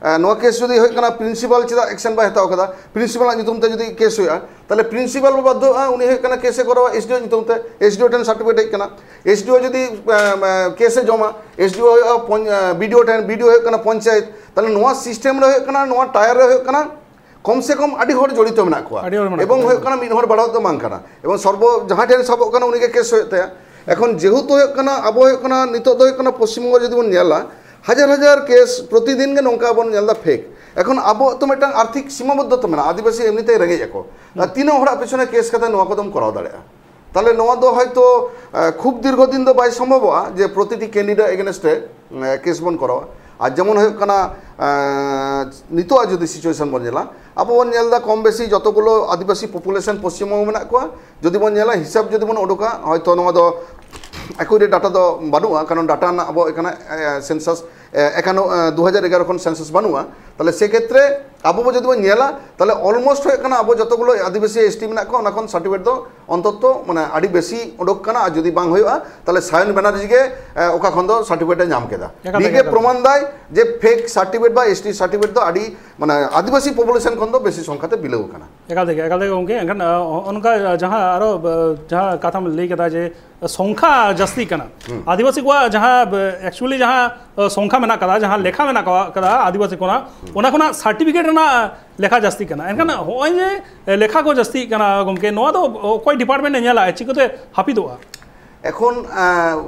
ᱮᱸ, ᱱᱚᱣᱟ ᱠᱮᱥ ᱡᱩᱫᱤ ᱦᱩᱭᱩᱜ ᱠᱟᱱᱟ ᱯᱨᱤᱱᱥᱤᱯᱟᱞ ᱪᱮᱫᱟᱜ ᱮᱠᱥᱮᱱ ᱵᱟᱭ ᱦᱟᱛᱟᱣ ᱠᱟᱫᱟ, ᱯᱨᱤᱱᱥᱤᱯᱟᱞᱟᱜ ᱧᱩᱛᱩᱢ ᱛᱮ ᱡᱩᱫᱤ ᱠᱮᱥ ᱦᱩᱭᱩᱜᱼᱟ, ᱛᱟᱦᱚᱞᱮ ᱯᱨᱤᱱᱥᱤᱯᱟᱞ ᱵᱚ ᱵᱟᱫᱽᱫᱷᱚᱜᱼᱟ, ᱩᱱᱤ ᱦᱩᱭᱩᱜ ᱠᱟᱱᱟ ᱠᱮᱥ ᱮ ᱠᱚᱨᱟᱣᱟ ᱮᱥ ᱰᱤ ᱳ ᱧᱩᱛᱩᱢ ᱛᱮ, ᱮᱥ ᱰᱤ ᱳ ᱴᱷᱮᱱ ᱥᱟᱨᱴᱤᱯᱷᱤᱠᱮᱴ ᱦᱮᱡ ᱠᱟᱱᱟ, ᱮᱥ ᱰᱤ ᱳ ᱡᱩᱫᱤ, ᱮᱸ, ᱮᱸ, ᱠᱮᱥ ᱮ ᱡᱚᱢᱟ, ᱮᱥ ᱰᱤ ᱳ ᱦᱩᱭᱩᱜᱼᱟ ᱯᱚᱧ-, ᱮᱸ, ᱵᱤ ᱰᱤ ᱳ ᱴᱷᱮᱱ, ᱵᱤ ᱰᱤ ᱳ ᱦᱩᱭᱩᱜ ᱠᱟᱱᱟ ᱯᱚᱧᱪᱟᱭᱮᱛ, ᱛᱟᱦᱚᱞᱮ ᱱᱚᱣᱟ ᱥᱤᱥᱴᱮᱢ ᱨᱮ ᱦᱩᱭᱩᱜ ᱠᱟᱱᱟ, ᱱᱚᱣᱟ ᱴᱟᱭᱟᱨ ᱨᱮ ᱦᱩᱭᱩᱜ ᱠᱟᱱᱟ ᱠᱚᱢ ᱥᱮ ᱠᱚᱢ ᱟᱹᱰᱤ ᱦᱚᱲ ᱡᱚᱲᱤᱛᱚ ᱢᱮᱱᱟᱜ ᱠᱚᱣᱟ᱾ ᱟᱹᱰᱤ ᱦᱚᱲ ᱢᱮᱱᱟᱜ ᱮᱵᱚᱝ ᱠᱚᱣᱟ᱾ ᱦᱩᱭᱩᱜ ᱠᱟᱱᱟ ᱢᱤᱫ ᱦᱚᱲ ᱵᱟᱲᱟᱣᱟᱜ ᱫᱚ ᱵᱟᱝ ᱠᱟᱱᱟ, ᱮᱵᱚᱝ ᱥᱚᱨᱵᱚ ᱡᱟᱦᱟᱸ ᱴᱷᱮᱱ ᱥᱟᱵᱚᱜ ᱠᱟᱱᱟ ᱩᱱᱤᱜᱮ ᱠᱮᱥ ᱦᱩᱭᱩᱜ ᱛᱟᱭᱟ᱾ ᱮᱠᱷᱚᱱ ᱡᱮᱦᱮᱛᱩ ᱦᱩᱭᱩᱜ ᱠᱟᱱᱟ, ᱟᱵᱚ ᱦᱩᱭᱩᱜ ᱠᱟᱱᱟ, ᱱᱤᱛᱚᱜ ᱫᱚ ᱦᱩᱭᱩᱜ ᱠᱟᱱᱟ ᱯᱚᱥᱪᱤᱢ ᱵᱚᱝᱜᱚ ᱡᱩᱫᱤ ᱵᱚᱱ ᱧᱮᱞᱟ, ᱦᱟᱡᱟᱨ ᱦᱟᱡᱟᱨ ᱠᱮᱥ ᱯᱨᱚᱛᱤᱫᱤᱱ ᱜᱮ ᱱᱚᱝᱠᱟ ᱵᱚᱱ ᱧᱮᱞ ᱮᱫᱟ ᱯᱷᱮᱠ᱾ ᱮᱠᱷᱚᱱ ᱟᱵᱚᱣᱟᱜ ᱛᱚ ᱢᱤᱫᱴᱟᱝ ᱟᱨᱛᱷᱤᱠ ᱥᱤᱢᱟᱵᱚᱫᱽᱫᱷᱚᱛᱟ ᱢᱮᱱᱟᱜᱼᱟ, ᱟᱹᱫᱤᱵᱟᱹᱥᱤ ᱮᱢᱱᱤ ᱛᱮ ᱨᱮᱸᱜᱮᱡ ᱟᱠᱚ᱾ ᱟᱨ ᱛᱤᱱᱟᱹᱜ ᱦᱚᱲᱟᱜ ᱯᱮᱪᱷᱚᱱᱮ ᱠᱮᱥ ᱠᱟᱛᱮ ᱱᱚᱣᱟ ᱠᱚᱫᱚᱢ ᱠᱚᱨᱟᱣ ᱫᱟᱲᱮᱭᱟᱜᱼᱟ? ᱛᱟᱦᱞᱮ ᱱᱚᱣᱟ ᱫᱚ ᱦᱚᱭᱛᱳ, ᱟᱸ, ᱠᱷᱩᱵ ᱫᱤᱨᱜᱷᱚ ᱫᱤᱱ ᱫᱚ ᱵᱟᱭ ᱥᱚᱢᱵᱷᱚᱵᱚᱜᱼᱟ ᱡᱮ ᱯᱨᱚᱛᱤᱴᱤ ᱠᱮᱱᱰᱤᱰᱮᱴ ᱮᱜᱮᱱᱥᱴ ᱨᱮ, ᱟᱸ, ᱠᱮᱥ ᱵᱚᱱ ᱠᱚᱨᱟᱣᱟ᱾ ᱟᱨ ᱡᱮᱢᱚᱱ ᱦᱩᱭᱩᱜ ᱠᱟᱱᱟ, ᱟᱸ, ᱱᱤᱛᱚᱜᱟᱜ ᱡᱩᱫᱤ ᱥᱤᱪᱩᱭᱮᱥᱚᱱ ᱵᱚᱱ ᱧᱮᱞᱟ, ᱟᱵᱚ ᱵᱚᱱ ᱧᱮᱞ ᱮᱫᱟ ᱠᱚᱢ ᱵᱮᱥᱤ ᱡᱚᱛᱚᱜᱩᱞᱳ ᱟᱹᱫᱤᱵᱟᱹᱥᱤ ᱯᱚᱯᱩᱞᱮᱥᱚᱱ ᱯᱚᱥᱪᱤᱢᱵᱚᱝᱜᱚ ᱢᱮᱱᱟᱜ ᱠᱚᱣᱟ, ᱡᱩᱫᱤ ᱵᱚᱱ ᱧᱮᱞᱟ, ᱦᱤᱥᱟᱹᱵ ᱡᱩᱫᱤ ᱵᱚᱱ ᱩᱰᱩᱠᱟ, ᱦᱚᱭᱛᱳ ᱱᱚᱣᱟ ᱫᱚ ᱮᱠᱩᱨᱮᱴ ᱰᱟᱴᱟ ᱫᱚ ᱵᱟᱹᱱᱩᱜᱼᱟ, ᱠᱟᱨᱚᱱ ᱰᱟᱴᱟ ᱨᱮᱱᱟᱜ ᱟᱵᱚ ᱮᱠᱷᱟᱱ, ᱮ, ᱥᱮᱱᱥᱟᱥ ᱮᱠᱟᱱᱱᱚ ᱫᱩ ᱦᱟᱡᱟᱨ ᱮᱜᱟᱨᱚ ᱠᱷᱚᱱ ᱥᱮᱱᱥᱟᱥ ᱵᱟᱹᱱᱩᱜᱼᱟ᱾ ᱛᱟᱦᱚᱞᱮ ᱥᱮ ᱠᱷᱮᱛᱨᱮ ᱟᱵᱚ ᱵᱚ ᱡᱩᱫᱤ ᱵᱚᱱ ᱧᱮᱞᱟ, ᱛᱟᱦᱚᱞᱮ ᱚᱞᱢᱳᱥᱴ ᱦᱩᱭᱩᱜ ᱠᱟᱱᱟ ᱟᱵᱚ ᱡᱚᱛᱚ ᱜᱩᱞᱳ ᱟᱹᱫᱤᱵᱟᱹᱥᱤ ᱮᱥᱴᱤ ᱢᱮᱱᱟᱜ ᱠᱚᱣᱟ, ᱚᱱᱟ ᱠᱷᱚᱱ ᱥᱟᱨᱴᱤᱯᱷᱤᱠᱮᱴ ᱫᱚ ᱚᱱᱛᱚᱛᱚ ᱢᱟᱱᱮ ᱟᱹᱰᱤ ᱵᱮᱥᱤ ᱩᱰᱩᱠ ᱠᱟᱱᱟ᱾ ᱟᱨ ᱡᱩᱫᱤ ᱵᱟᱝ ᱦᱩᱭᱩᱜᱼᱟ, ᱛᱟᱦᱚᱞᱮ ᱥᱟᱭᱚᱱ ᱵᱮᱱᱟᱨᱡᱤ ᱜᱮ ᱮ, ᱚᱠᱟ ᱠᱷᱚᱱ ᱫᱚ ᱥᱟᱨᱴᱤᱯᱷᱤᱠᱮᱴ ᱮ ᱧᱟᱢ ᱠᱮᱫᱟ᱾ ᱮᱠᱟᱞ ᱱᱤᱭᱟᱹ ᱛᱮᱜᱮ, ᱜᱮ ᱮᱠᱟᱞ ᱛᱮᱜᱮ᱾ ᱯᱨᱚᱢᱟᱱ ᱫᱟᱭ ᱡᱮ ᱯᱷᱮᱠ ᱥᱟᱨᱴᱤᱯᱷᱤᱠᱮᱴ ᱵᱟ ᱮᱥᱴᱤ ᱥᱟᱨᱴᱤᱯᱷᱤᱠᱮᱴ ᱫᱚ ᱟᱹᱰᱤ ᱢᱟᱱᱮ ᱟᱹᱫᱤᱵᱟᱹᱥᱤ ᱯᱚᱯᱩᱞᱮᱥᱚᱱ ᱠᱷᱚᱱ ᱫᱚ ᱵᱮᱥᱤ ᱥᱚᱝᱠᱷᱟ ᱛᱮ ᱵᱤᱞᱟᱹᱣ ᱟᱠᱟᱱᱟ᱾ ᱮᱠᱟᱞ ᱛᱮᱜᱮ, ᱮᱠᱟᱞ ᱛᱮᱜᱮ ᱜᱚᱢᱠᱮ᱾ ᱮᱱᱠᱷᱟᱱ ᱚᱱᱠᱟ ᱡᱟᱦᱟᱸ ᱟᱨᱚ ᱡᱟᱦᱟᱸ ᱠᱟᱛᱷᱟᱢ ᱞᱟᱹᱭ ᱠᱮᱫᱟ ᱡᱮ ᱥᱚᱝᱠᱷᱟ ᱡᱟᱹᱥᱛᱤ ᱠᱟᱱᱟ, ᱟᱹᱫᱤᱵᱟᱹᱥᱤ ᱠᱚᱣᱟᱜ ᱡᱟᱦᱟᱸ ᱮᱠᱪᱩᱭᱮᱞᱤ ᱡᱟᱦᱟᱸ ᱥᱚᱝᱠᱷᱟ ᱢᱮᱱᱟᱜ ᱠᱟᱫᱟ, ᱡᱟᱦᱟᱸ ᱞᱮᱠᱷᱟ ᱢᱮᱱᱟᱜ ᱠᱟᱫᱟ ᱟᱹᱫᱤᱵᱟᱹᱥᱤ ᱠᱚᱣᱟᱜ, ᱚᱱᱟ ᱠᱷᱚᱱᱟᱜ ᱥᱟᱨᱴᱤᱯᱷᱤᱠᱮᱴ ᱨᱮᱱᱟᱜ ᱞᱮᱠᱷᱟ ᱡᱟᱹᱥᱛᱤ ᱠᱟᱱᱟ᱾ ᱮᱱᱠᱷᱟᱱ ᱦᱚᱸᱜᱼᱚᱭ ᱡᱮ ᱞᱮᱠᱷᱟ ᱠᱚ ᱡᱟᱹᱥᱛᱤᱜ ᱠᱟᱱᱟ ᱜᱚᱢᱠᱮ, ᱱᱚᱣᱟ ᱫᱚ ᱚᱠᱚᱭ ᱰᱤᱯᱟᱨᱴᱢᱮᱱᱴ ᱮ ᱧᱮᱞᱟ, ᱪᱤᱠᱟᱹᱛᱮ ᱦᱟᱹᱯᱤᱫᱚᱜᱼᱟ? ᱮᱠᱷᱚᱱ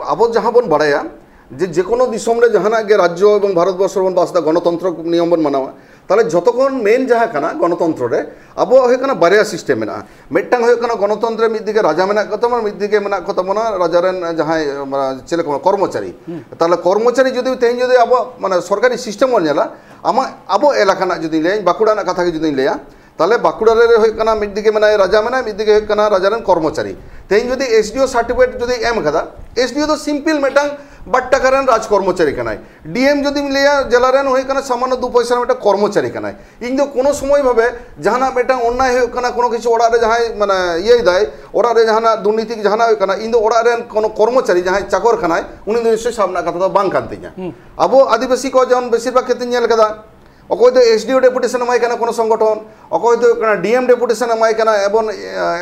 ᱟᱵᱚ ᱡᱟᱦᱟᱸ ᱵᱚᱱ ᱵᱟᱲᱟᱭᱟ ᱡᱮ ᱡᱮᱠᱳᱱᱳ ᱫᱤᱥᱚᱢ ᱨᱮ ᱡᱟᱦᱟᱱᱟᱜ ᱜᱮ ᱨᱟᱡᱽᱡᱚ ᱮᱵᱚᱝ ᱵᱷᱟᱨᱚᱛ ᱵᱚᱨᱥᱚ ᱨᱮᱵᱚᱱ ᱵᱟᱥ ᱮᱫᱟ, ᱜᱚᱱᱚᱛᱚᱱᱛᱨᱚ ᱱᱤᱭᱚᱢ ᱵᱚᱱ ᱢᱟᱱᱟᱣᱟ᱾ ᱛᱟᱦᱚᱞᱮ ᱡᱷᱚᱛᱚ ᱠᱷᱚᱱ ᱢᱮᱱ ᱡᱟᱦᱟᱸ ᱠᱟᱱᱟ ᱜᱚᱱᱚᱛᱚᱱᱛᱨᱚ ᱨᱮ, ᱟᱵᱚᱣᱟᱜ ᱦᱩᱭᱩᱜ ᱠᱟᱱᱟ ᱵᱟᱨᱭᱟ ᱥᱤᱥᱴᱮᱢ ᱢᱮᱱᱟᱜᱼᱟ᱾ ᱢᱤᱫᱴᱟᱝ ᱦᱩᱭᱩᱜ ᱠᱟᱱᱟ ᱜᱚᱱᱚᱛᱚᱱᱛᱨᱚ ᱨᱮ ᱢᱤᱫ ᱫᱤᱠᱮ ᱨᱟᱡᱟ ᱢᱮᱱᱟᱜ ᱠᱚ ᱛᱟᱵᱚᱱᱟ, ᱢᱤᱫ ᱫᱤᱠᱮ ᱢᱮᱱᱟᱜ ᱠᱚ ᱛᱟᱵᱚᱱᱟ ᱨᱟᱡᱟ ᱨᱮᱱ ᱡᱟᱦᱟᱸᱭ ᱪᱮᱫ ᱞᱮᱠᱟ ᱠᱚᱨᱢᱚᱪᱟᱨᱤ᱾ ᱛᱟᱦᱚᱞᱮ ᱠᱚᱨᱢᱚᱪᱟᱨᱤ ᱡᱩᱫᱤ ᱛᱮᱦᱮᱧ ᱡᱩᱫᱤ ᱟᱵᱚ ᱢᱟᱱᱮ ᱥᱚᱨᱠᱟᱨᱤ ᱥᱤᱥᱴᱮᱢ ᱵᱚᱱ ᱧᱮᱞᱟ, ᱟᱢᱟᱜ ᱟᱵᱚ ᱮᱞᱟᱠᱟ ᱨᱮᱱᱟᱜ ᱡᱩᱫᱤᱧ ᱞᱟᱹᱭᱟ, ᱵᱟᱸᱠᱩᱲᱟ ᱨᱮᱱᱟᱜ ᱠᱟᱛᱷᱟ ᱜᱮ ᱡᱩᱫᱤᱧ ᱞᱟᱹᱭᱟ, ᱛᱟᱦᱚᱞᱮ ᱵᱟᱸᱠᱩᱲᱟ ᱨᱮ ᱦᱩᱭᱩᱜ ᱠᱟᱱᱟ ᱢᱤᱫ ᱫᱤᱠᱮ ᱢᱮᱱᱟᱭ ᱨᱟᱡᱟ ᱢᱮᱱᱟᱭ, ᱢᱤᱫ ᱫᱤᱠᱮ ᱦᱩᱭᱩᱜ ᱠᱟᱱᱟ ᱨᱟᱡᱟ ᱨᱮᱱ ᱠᱚᱨᱢᱚᱪᱟᱨᱤ᱾ ᱛᱮᱦᱮᱧ ᱡᱩᱫᱤ ᱮᱥᱰᱤᱳ ᱥᱟᱨᱴᱤᱯᱷᱤᱠᱮᱴ ᱡᱩᱫᱤ ᱮᱢ ᱠᱟᱫᱟ, ᱮᱥᱰᱤᱳ ᱫᱚ ᱥᱤᱢᱯᱤᱞ ᱢᱤᱫᱴᱟᱝ ᱵᱟᱴ ᱴᱟᱠᱟ ᱨᱮᱱ ᱨᱟᱡᱽ ᱠᱚᱨᱢᱚᱪᱟᱨᱤ ᱠᱟᱱᱟᱭ᱾ ᱰᱤᱮᱢ ᱡᱩᱫᱤᱢ ᱞᱟᱹᱭᱟ ᱡᱮᱞᱟ ᱨᱮᱱ ᱦᱩᱭᱩᱜ ᱠᱟᱱᱟ ᱥᱟᱢᱟᱱᱱᱚ ᱫᱩ ᱯᱚᱭᱥᱟ ᱨᱮᱱ ᱢᱤᱫᱴᱟᱝ ᱠᱚᱨᱢᱚᱪᱟᱨᱤ ᱠᱟᱱᱟᱭ᱾ ᱤᱧ ᱫᱚ ᱠᱳᱱᱳ ᱥᱚᱢᱚᱭ ᱵᱷᱟᱵᱮ ᱡᱟᱦᱟᱱᱟᱜ ᱢᱤᱫᱴᱟᱝ ᱚᱱᱱᱟᱭ ᱦᱩᱭᱩᱜ ᱠᱟᱱᱟ, ᱠᱳᱱᱳ ᱠᱤᱪᱷᱩ ᱚᱲᱟᱜ ᱨᱮ ᱡᱟᱦᱟᱸᱭ ᱢᱟᱱᱮ ᱤᱭᱟᱹᱭ ᱫᱟᱭ, ᱚᱲᱟᱜ ᱨᱮ ᱡᱟᱦᱟᱱᱟᱜ ᱫᱩᱨᱱᱤᱛᱤ ᱡᱟᱦᱟᱱᱟᱜ ᱦᱩᱭᱩᱜ ᱠᱟᱱᱟ, ᱤᱧ ᱫᱚ ᱚᱲᱟᱜ ᱨᱮᱱ ᱠᱳᱱᱳ ᱠᱚᱨᱢᱚᱪᱟᱨᱤ ᱡᱟᱦᱟᱸᱭ ᱪᱟᱠᱚᱨ ᱠᱟᱱᱟᱭ, ᱩᱱᱤ ᱫᱚ ᱱᱤᱥᱪᱚᱭ ᱥᱟᱵ ᱨᱮᱱᱟᱜ ᱠᱟᱛᱷᱟ ᱫᱚ ᱵᱟᱝ ᱠᱟᱱ ᱛᱤᱧᱟ᱾ ᱟᱵᱚ ᱟᱹᱫᱤᱵᱟᱹᱥᱤ ᱠᱚ ᱡᱮᱢᱚᱱ ᱵᱮᱥᱤᱨ ᱵᱷᱟᱜᱽ ᱠᱷᱮᱛᱨᱮᱧ ᱧᱮᱞ ᱠᱟᱫᱟ, ᱚᱠᱚᱭ ᱫᱚ ᱮᱥᱰᱤᱳ ᱰᱮᱯᱩᱴᱮᱥᱚᱱ ᱮᱢᱟᱭ ᱠᱟᱱᱟ ᱠᱳᱱᱳ ᱥᱚᱝᱜᱚᱴᱷᱚᱱ, ᱚᱠᱚᱭ ᱫᱚ ᱦᱩᱭᱩᱜ ᱠᱟᱱᱟ ᱰᱤᱮᱢ ᱰᱮᱯᱩᱴᱮᱥᱚᱱ ᱮᱢᱟᱭ ᱠᱟᱱᱟ᱾ ᱮᱢᱚᱱ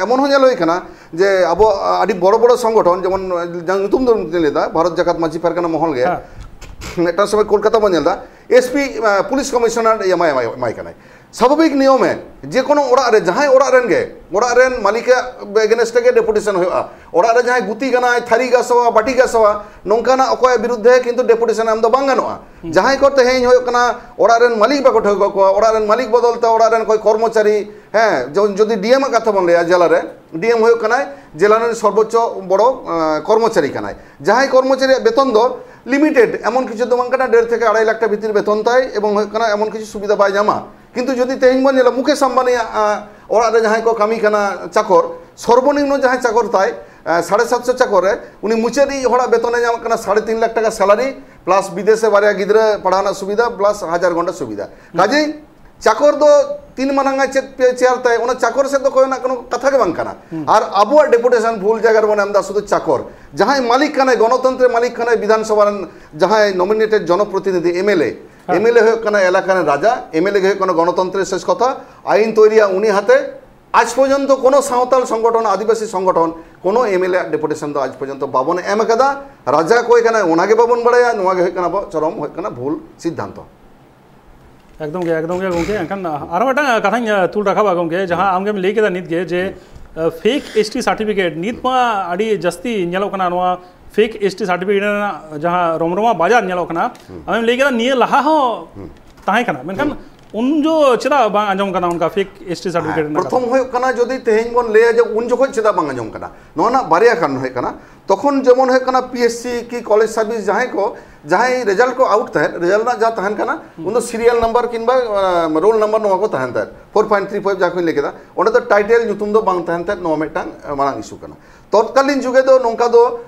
ᱮᱢᱚᱱ ᱦᱚᱸ ᱧᱮᱞ ᱦᱩᱭ ᱠᱟᱱᱟ ᱡᱮ ᱟᱵᱚ ᱟᱹᱰᱤ ᱵᱚᱲᱚ ᱵᱚᱲᱚ ᱥᱚᱝᱜᱚᱴᱷᱚᱱ, ᱡᱮᱢᱚᱱ ᱧᱩᱛᱩᱢ ᱫᱚ ᱞᱟᱹᱭ ᱫᱟ ᱵᱷᱟᱨᱚᱛ ᱡᱟᱠᱟᱛ ᱢᱟᱹᱡᱷᱤ ᱯᱟᱨᱜᱟᱱᱟ ᱢᱚᱦᱚᱞ ᱜᱮ, ᱦᱮᱸ᱾ ᱢᱤᱫᱴᱟᱝ ᱥᱚᱢᱚᱭ ᱠᱳᱞᱠᱟᱛᱟ ᱵᱚᱱ ᱧᱮᱞ ᱫᱟ, ᱮᱥᱯᱤ ᱯᱩᱞᱤᱥ ᱠᱚᱢᱤᱥᱚᱱᱟᱨ ᱮᱢᱟᱭ ᱮᱢᱟᱭ ᱠᱟᱱᱟᱭ᱾ ᱥᱟᱵᱷᱟᱵᱤᱠ ᱱᱤᱭᱚᱢᱮ ᱡᱮ ᱠᱳᱱᱳ ᱚᱲᱟᱜ ᱨᱮ ᱡᱟᱦᱟᱸᱭ ᱚᱲᱟᱜ ᱨᱮᱱ ᱜᱮ, ᱚᱲᱟᱜ ᱨᱮᱱ ᱢᱟᱹᱞᱤᱠᱟᱜ ᱮᱜᱮᱱᱮᱥᱴ ᱨᱮᱜᱮ ᱰᱮᱯᱩᱴᱮᱥᱚᱱ ᱦᱩᱭᱩᱜᱼᱟ᱾ ᱚᱲᱟᱜ ᱨᱮ ᱡᱟᱦᱟᱸᱭ ᱜᱩᱛᱤ ᱠᱟᱱᱟᱭ, ᱛᱷᱟᱹᱨᱤ ᱜᱟᱥᱟᱣᱟ, ᱵᱟᱹᱴᱤ ᱜᱟᱥᱟᱣᱟ, ᱱᱚᱝᱠᱟᱱᱟᱜ ᱚᱠᱚᱭᱟᱜ ᱵᱤᱨᱩᱫᱽᱫᱷᱮ ᱠᱤᱱᱛᱩ ᱰᱮᱯᱩᱴᱮᱥᱚᱱ ᱮᱢ ᱫᱚ ᱵᱟᱝ ᱜᱟᱱᱚᱜᱼᱟ᱾ ᱡᱟᱦᱟᱸᱭ ᱠᱚ ᱛᱮᱦᱮᱧ ᱦᱩᱭᱩᱜ ᱠᱟᱱᱟ ᱚᱲᱟᱜ ᱨᱮᱱ ᱢᱟᱹᱞᱤᱠ ᱵᱟᱠᱚ ᱴᱷᱟᱹᱣᱠᱟᱹ ᱠᱚᱣᱟ, ᱚᱲᱟᱜ ᱨᱮᱱ ᱢᱟᱹᱞᱤᱠ ᱵᱚᱫᱚᱞ ᱛᱮ ᱚᱲᱟᱜ ᱨᱮᱱ ᱚᱠᱚᱭ ᱠᱚᱨᱢᱚᱪᱟᱨᱤ, ᱦᱮᱸ, ᱡᱮᱢᱚᱱ ᱡᱩᱫᱤ ᱰᱤᱮᱢ ᱟᱜ ᱠᱟᱛᱷᱟ ᱵᱚᱱ ᱞᱟᱹᱭᱟ, ᱡᱮᱞᱟ ᱨᱮ ᱰᱤᱮᱢ ᱦᱩᱭᱩᱜ ᱠᱟᱱᱟᱭ ᱡᱮᱞᱟ ᱨᱮᱱ ᱥᱚᱨᱵᱚᱪᱪᱚ ᱵᱚᱲᱚ ᱠᱚᱨᱢᱚᱪᱟᱨᱤ ᱠᱟᱱᱟᱭ᱾ ᱡᱟᱦᱟᱸᱭ ᱠᱚᱨᱢᱚᱪᱟᱨᱤᱭᱟᱜ ᱵᱮᱛᱚᱱ ᱫᱚ ᱞᱤᱢᱤᱴᱮᱰ, ᱮᱢᱚᱱ ᱠᱤᱪᱷᱩ ᱫᱚ ᱵᱟᱝ ᱠᱟᱱᱟ ᱰᱮᱲ ᱛᱷᱮᱠᱮ ᱟᱲᱟᱭ ᱞᱟᱠᱷ ᱴᱟᱠᱟ ᱵᱷᱤᱛᱤᱨ ᱵᱮᱛᱚᱱ ᱛᱟᱭ ᱮᱵᱚᱝ ᱦᱩᱭᱩᱜ ᱠᱟᱱᱟ ᱮᱢᱚᱱ ᱠᱤᱪᱷᱩ ᱥᱩᱵᱤᱫᱷᱟ ᱵᱟᱭ ᱧᱟᱢᱟ᱾ ᱠᱤᱱᱛᱩ ᱡᱩᱫᱤ ᱛᱮᱦᱮᱧ ᱵᱚᱱ ᱧᱮᱞᱟ ᱢᱩᱠᱮᱥ ᱟᱢᱵᱟᱱᱤᱭᱟᱜ ᱚᱲᱟᱜ ᱨᱮ ᱡᱟᱦᱟᱸᱭ ᱠᱚ ᱠᱟᱹᱢᱤ ᱠᱟᱱᱟ ᱪᱟᱠᱚᱨ, ᱥᱚᱨᱵᱚᱱᱤᱢᱱᱚ ᱡᱟᱦᱟᱸᱭ ᱪᱟᱠᱚᱨ ᱛᱟᱭ, ᱥᱟᱲᱮ ᱥᱟᱛᱥᱚ ᱪᱟᱠᱚᱨ ᱨᱮ ᱩᱱᱤ ᱢᱩᱪᱟᱹᱫ ᱨᱤᱡ ᱦᱚᱲᱟᱜ ᱵᱮᱛᱚᱱᱮ ᱧᱟᱢᱮᱫ ᱠᱟᱱᱟ ᱥᱟᱲᱮ ᱛᱤᱱ ᱞᱟᱠᱷ ᱴᱟᱠᱟ ᱥᱮᱞᱟᱨᱤ, ᱯᱞᱟᱥ ᱵᱤᱫᱮᱥᱮ ᱵᱟᱨᱭᱟ ᱜᱤᱫᱽᱨᱟᱹ ᱯᱟᱲᱦᱟᱣ ᱨᱮᱱᱟᱜ ᱥᱩᱵᱤᱫᱷᱟ, ᱯᱞᱟᱥ ᱦᱟᱡᱟᱨ ᱜᱚᱸᱰᱟ ᱥᱩᱵᱤᱫᱷᱟ᱾ ᱠᱟᱡᱮᱭ ᱪᱟᱠᱚᱨ ᱫᱚ ᱛᱤᱱ ᱢᱟᱨᱟᱝ ᱟᱭ ᱪᱮᱫ ᱯᱮ ᱪᱮᱭᱟᱨ ᱛᱟᱭ, ᱚᱱᱟ ᱪᱟᱠᱚᱨ ᱥᱮᱫ ᱫᱚ ᱠᱚᱭᱚᱜ ᱨᱮᱱᱟᱜ ᱠᱳᱱᱳ ᱠᱟᱛᱷᱟ ᱜᱮ ᱵᱟᱝ ᱠᱟᱱᱟ᱾ ᱟᱨ ᱟᱵᱚᱣᱟᱜ ᱰᱮᱯᱩᱴᱮᱥᱚᱱ ᱵᱷᱩᱞ ᱡᱟᱭᱜᱟ ᱨᱮᱵᱚᱱ ᱮᱢ ᱮᱫᱟ, ᱥᱩᱫᱷᱩ ᱪᱟᱠᱚᱨ᱾ ᱡᱟᱦᱟᱸᱭ ᱢᱟᱹᱞᱤᱠ ᱠᱟᱱᱟᱭ, ᱜᱚᱱᱚᱛᱚᱱᱛᱨᱚ ᱢᱟᱹᱞᱤᱠ ᱠᱟᱱᱟᱭ, ᱵᱤᱫᱷᱟᱱ ᱥᱚᱵᱷᱟ ᱨᱮᱱ ᱡᱟᱦᱟᱸᱭ ᱱᱚᱢᱤᱱᱮᱴᱮᱰ ᱡᱚᱱᱚᱯᱨᱚᱛᱤᱱᱤᱫᱷᱤ, ᱮᱢᱮᱞᱮ, ᱦᱮᱸ᱾ ᱮᱢᱮᱞᱮ ᱦᱩᱭᱩᱜ ᱠᱟᱱᱟ ᱮᱞᱟᱠᱟ ᱨᱮᱱ ᱨᱟᱡᱟ, ᱮᱢᱮᱞᱮ ᱜᱮ ᱦᱩᱭᱩᱜ ᱠᱟᱱᱟ ᱜᱚᱱᱚᱛᱚᱱᱛᱨᱚ ᱨᱮ ᱥᱮᱥ ᱠᱟᱛᱷᱟ, ᱟᱭᱤᱱ ᱛᱚᱭᱨᱤᱭᱟ ᱩᱱᱤ ᱦᱟᱛᱮ᱾ ᱟᱡ ᱯᱚᱨᱡᱚᱱᱛᱚ ᱠᱳᱱᱳ ᱥᱟᱶᱛᱟᱞ ᱥᱚᱝᱜᱚᱴᱷᱚᱱ, ᱟᱹᱫᱤᱵᱟᱹᱥᱤ ᱥᱚᱝᱜᱚᱴᱷᱚᱱ, ᱠᱳᱱᱳ ᱮᱢᱮᱞᱮ ᱟᱜ ᱰᱮᱯᱩᱴᱮᱥᱚᱱ ᱫᱚ ᱟᱡ ᱯᱚᱨᱡᱚᱱᱛᱚ ᱵᱟᱵᱚᱱ ᱮᱢ ᱟᱠᱟᱫᱟ᱾ ᱨᱟᱡᱟ ᱚᱠᱚᱭ ᱠᱟᱱᱟᱭ ᱚᱱᱟ ᱜᱮ ᱵᱟᱵᱚᱱ ᱵᱟᱲᱟᱭᱟ᱾ ᱱᱚᱣᱟ ᱜᱮ ᱦᱩᱭᱩᱜ ᱠᱟᱱᱟ ᱟᱵᱚᱣᱟᱜ ᱪᱚᱨᱚᱢ ᱦᱩᱭᱩᱜ ᱠᱟᱱᱟ ᱵᱷᱩᱞ ᱥᱤᱫᱽᱫᱷᱟᱱᱛᱚ᱾ ᱮᱠᱫᱚᱢ ᱜᱮ, ᱮᱠᱫᱚᱢ ᱜᱮ ᱜᱚᱢᱠᱮ᱾ ᱮᱱᱠᱷᱟᱱ ᱟᱨᱚ ᱢᱤᱫᱴᱟᱝ ᱠᱟᱛᱷᱟᱧ ᱛᱩᱞ ᱨᱟᱠᱟᱵᱟ ᱜᱚᱢᱠᱮ, ᱡᱟᱦᱟᱸ ᱟᱢᱜᱮᱢ ᱞᱟᱹᱭ ᱠᱮᱫᱟ ᱱᱤᱛ ᱜᱮ ᱡᱮ ᱯᱷᱮᱠ ᱮᱥ ᱴᱤ ᱥᱟᱨᱴᱤᱯᱷᱤᱠᱮᱴ ᱱᱤᱛ ᱢᱟ ᱟᱹᱰᱤ ᱡᱟᱹᱥᱛᱤ ᱧᱮᱞᱚᱜ ᱠᱟᱱᱟ, ᱱᱚᱣᱟ ᱯᱷᱮᱠ ᱮᱥ ᱴᱤ ᱥᱟᱨᱴᱤᱯᱷᱤᱠᱮᱴ ᱨᱮᱱᱟᱜ ᱡᱟᱦᱟᱸ ᱨᱚᱢᱨᱚᱢᱟ ᱵᱟᱡᱟᱨ ᱧᱮᱞᱚᱜ ᱠᱟᱱᱟ᱾ ᱟᱢᱮᱢ ᱞᱟᱹᱭ ᱠᱮᱫᱟ ᱱᱤᱭᱟᱹ ᱞᱟᱦᱟ ᱦᱚᱸ ᱛᱟᱦᱮᱸ ᱠᱟᱱᱟ, ᱢᱮᱱᱠᱷᱟᱱ ᱩᱱ ᱡᱚ ᱪᱮᱫᱟᱜ ᱵᱟᱝ ᱟᱸᱡᱚᱢ ᱠᱟᱱᱟ ᱚᱱᱠᱟ ᱯᱷᱮᱠ ᱮᱥ ᱴᱤ ᱥᱟᱨᱴᱤᱯᱷᱤᱠᱮᱴ ᱨᱮᱱᱟᱜ ᱠᱟᱛᱷᱟ? ᱯᱨᱚᱛᱷᱚᱢ ᱦᱩᱭᱩᱜ ᱠᱟᱱᱟ, ᱡᱩᱫᱤ ᱛᱮᱦᱮᱧ ᱵᱚᱱ ᱞᱟᱹᱭᱟ ᱡᱮ ᱩᱱ ᱡᱚᱠᱷᱚᱱ ᱪᱮᱫᱟᱜ ᱵᱟᱝ ᱟᱸᱡᱚᱢ ᱠᱟᱱᱟ, ᱱᱚᱣᱟ ᱨᱮᱱᱟᱜ ᱵᱟᱨᱭᱟ ᱠᱟᱨᱚᱱ ᱦᱩᱭᱩᱜ ᱠᱟᱱᱟ᱾ ᱛᱚᱠᱷᱚᱱ ᱡᱮᱢᱚᱱ ᱦᱩᱭᱩᱜ ᱠᱟᱱᱟ ᱯᱤ ᱮᱥ ᱥᱤ ᱠᱤ ᱠᱚᱞᱮᱡᱽ ᱥᱟᱨᱵᱷᱤᱥ ᱡᱟᱦᱟᱸᱭ ᱠᱚ, ᱡᱟᱦᱟᱸᱭ ᱨᱮᱡᱟᱞᱴ ᱠᱚ ᱟᱣᱩᱴ ᱛᱟᱦᱮᱸᱫ, ᱨᱮᱡᱟᱞᱴ ᱨᱮᱱᱟᱜ ᱡᱟᱦᱟᱸ ᱛᱟᱦᱮᱱ ᱠᱟᱱᱟ, ᱩᱱ ᱫᱚ ᱥᱤᱨᱤᱭᱟᱞ ᱱᱟᱢᱵᱟᱨ ᱠᱤᱝᱵᱟ ᱨᱳᱞ ᱱᱟᱢᱵᱟᱨ ᱱᱚᱣᱟ ᱠᱚ ᱛᱟᱦᱮᱱ ᱛᱟᱦᱮᱸᱫ, ᱯᱷᱳᱨ ᱯᱚᱭᱮᱱᱴ ᱛᱷᱨᱤ ᱯᱷᱟᱭᱤᱵᱷ ᱡᱟᱦᱟᱸ ᱠᱚᱧ ᱞᱟᱹᱭ ᱠᱮᱫᱟ, ᱚᱸᱰᱮ ᱫᱚ ᱴᱟᱭᱴᱮᱞ ᱧᱩᱛᱩᱢ ᱫᱚ ᱵᱟᱝ ᱛᱟᱦᱮᱱ ᱛᱟᱦᱮᱸᱫ᱾ ᱱᱚᱣᱟ ᱢᱤᱫᱴᱟᱝ ᱢᱟᱨᱟᱝ ᱤᱥᱩ ᱠᱟᱱᱟ᱾ ᱛᱚᱛᱠᱟᱞᱤᱱ ᱡᱩᱜᱮ ᱫᱚ ᱱᱚᱝᱠᱟ ᱫᱚ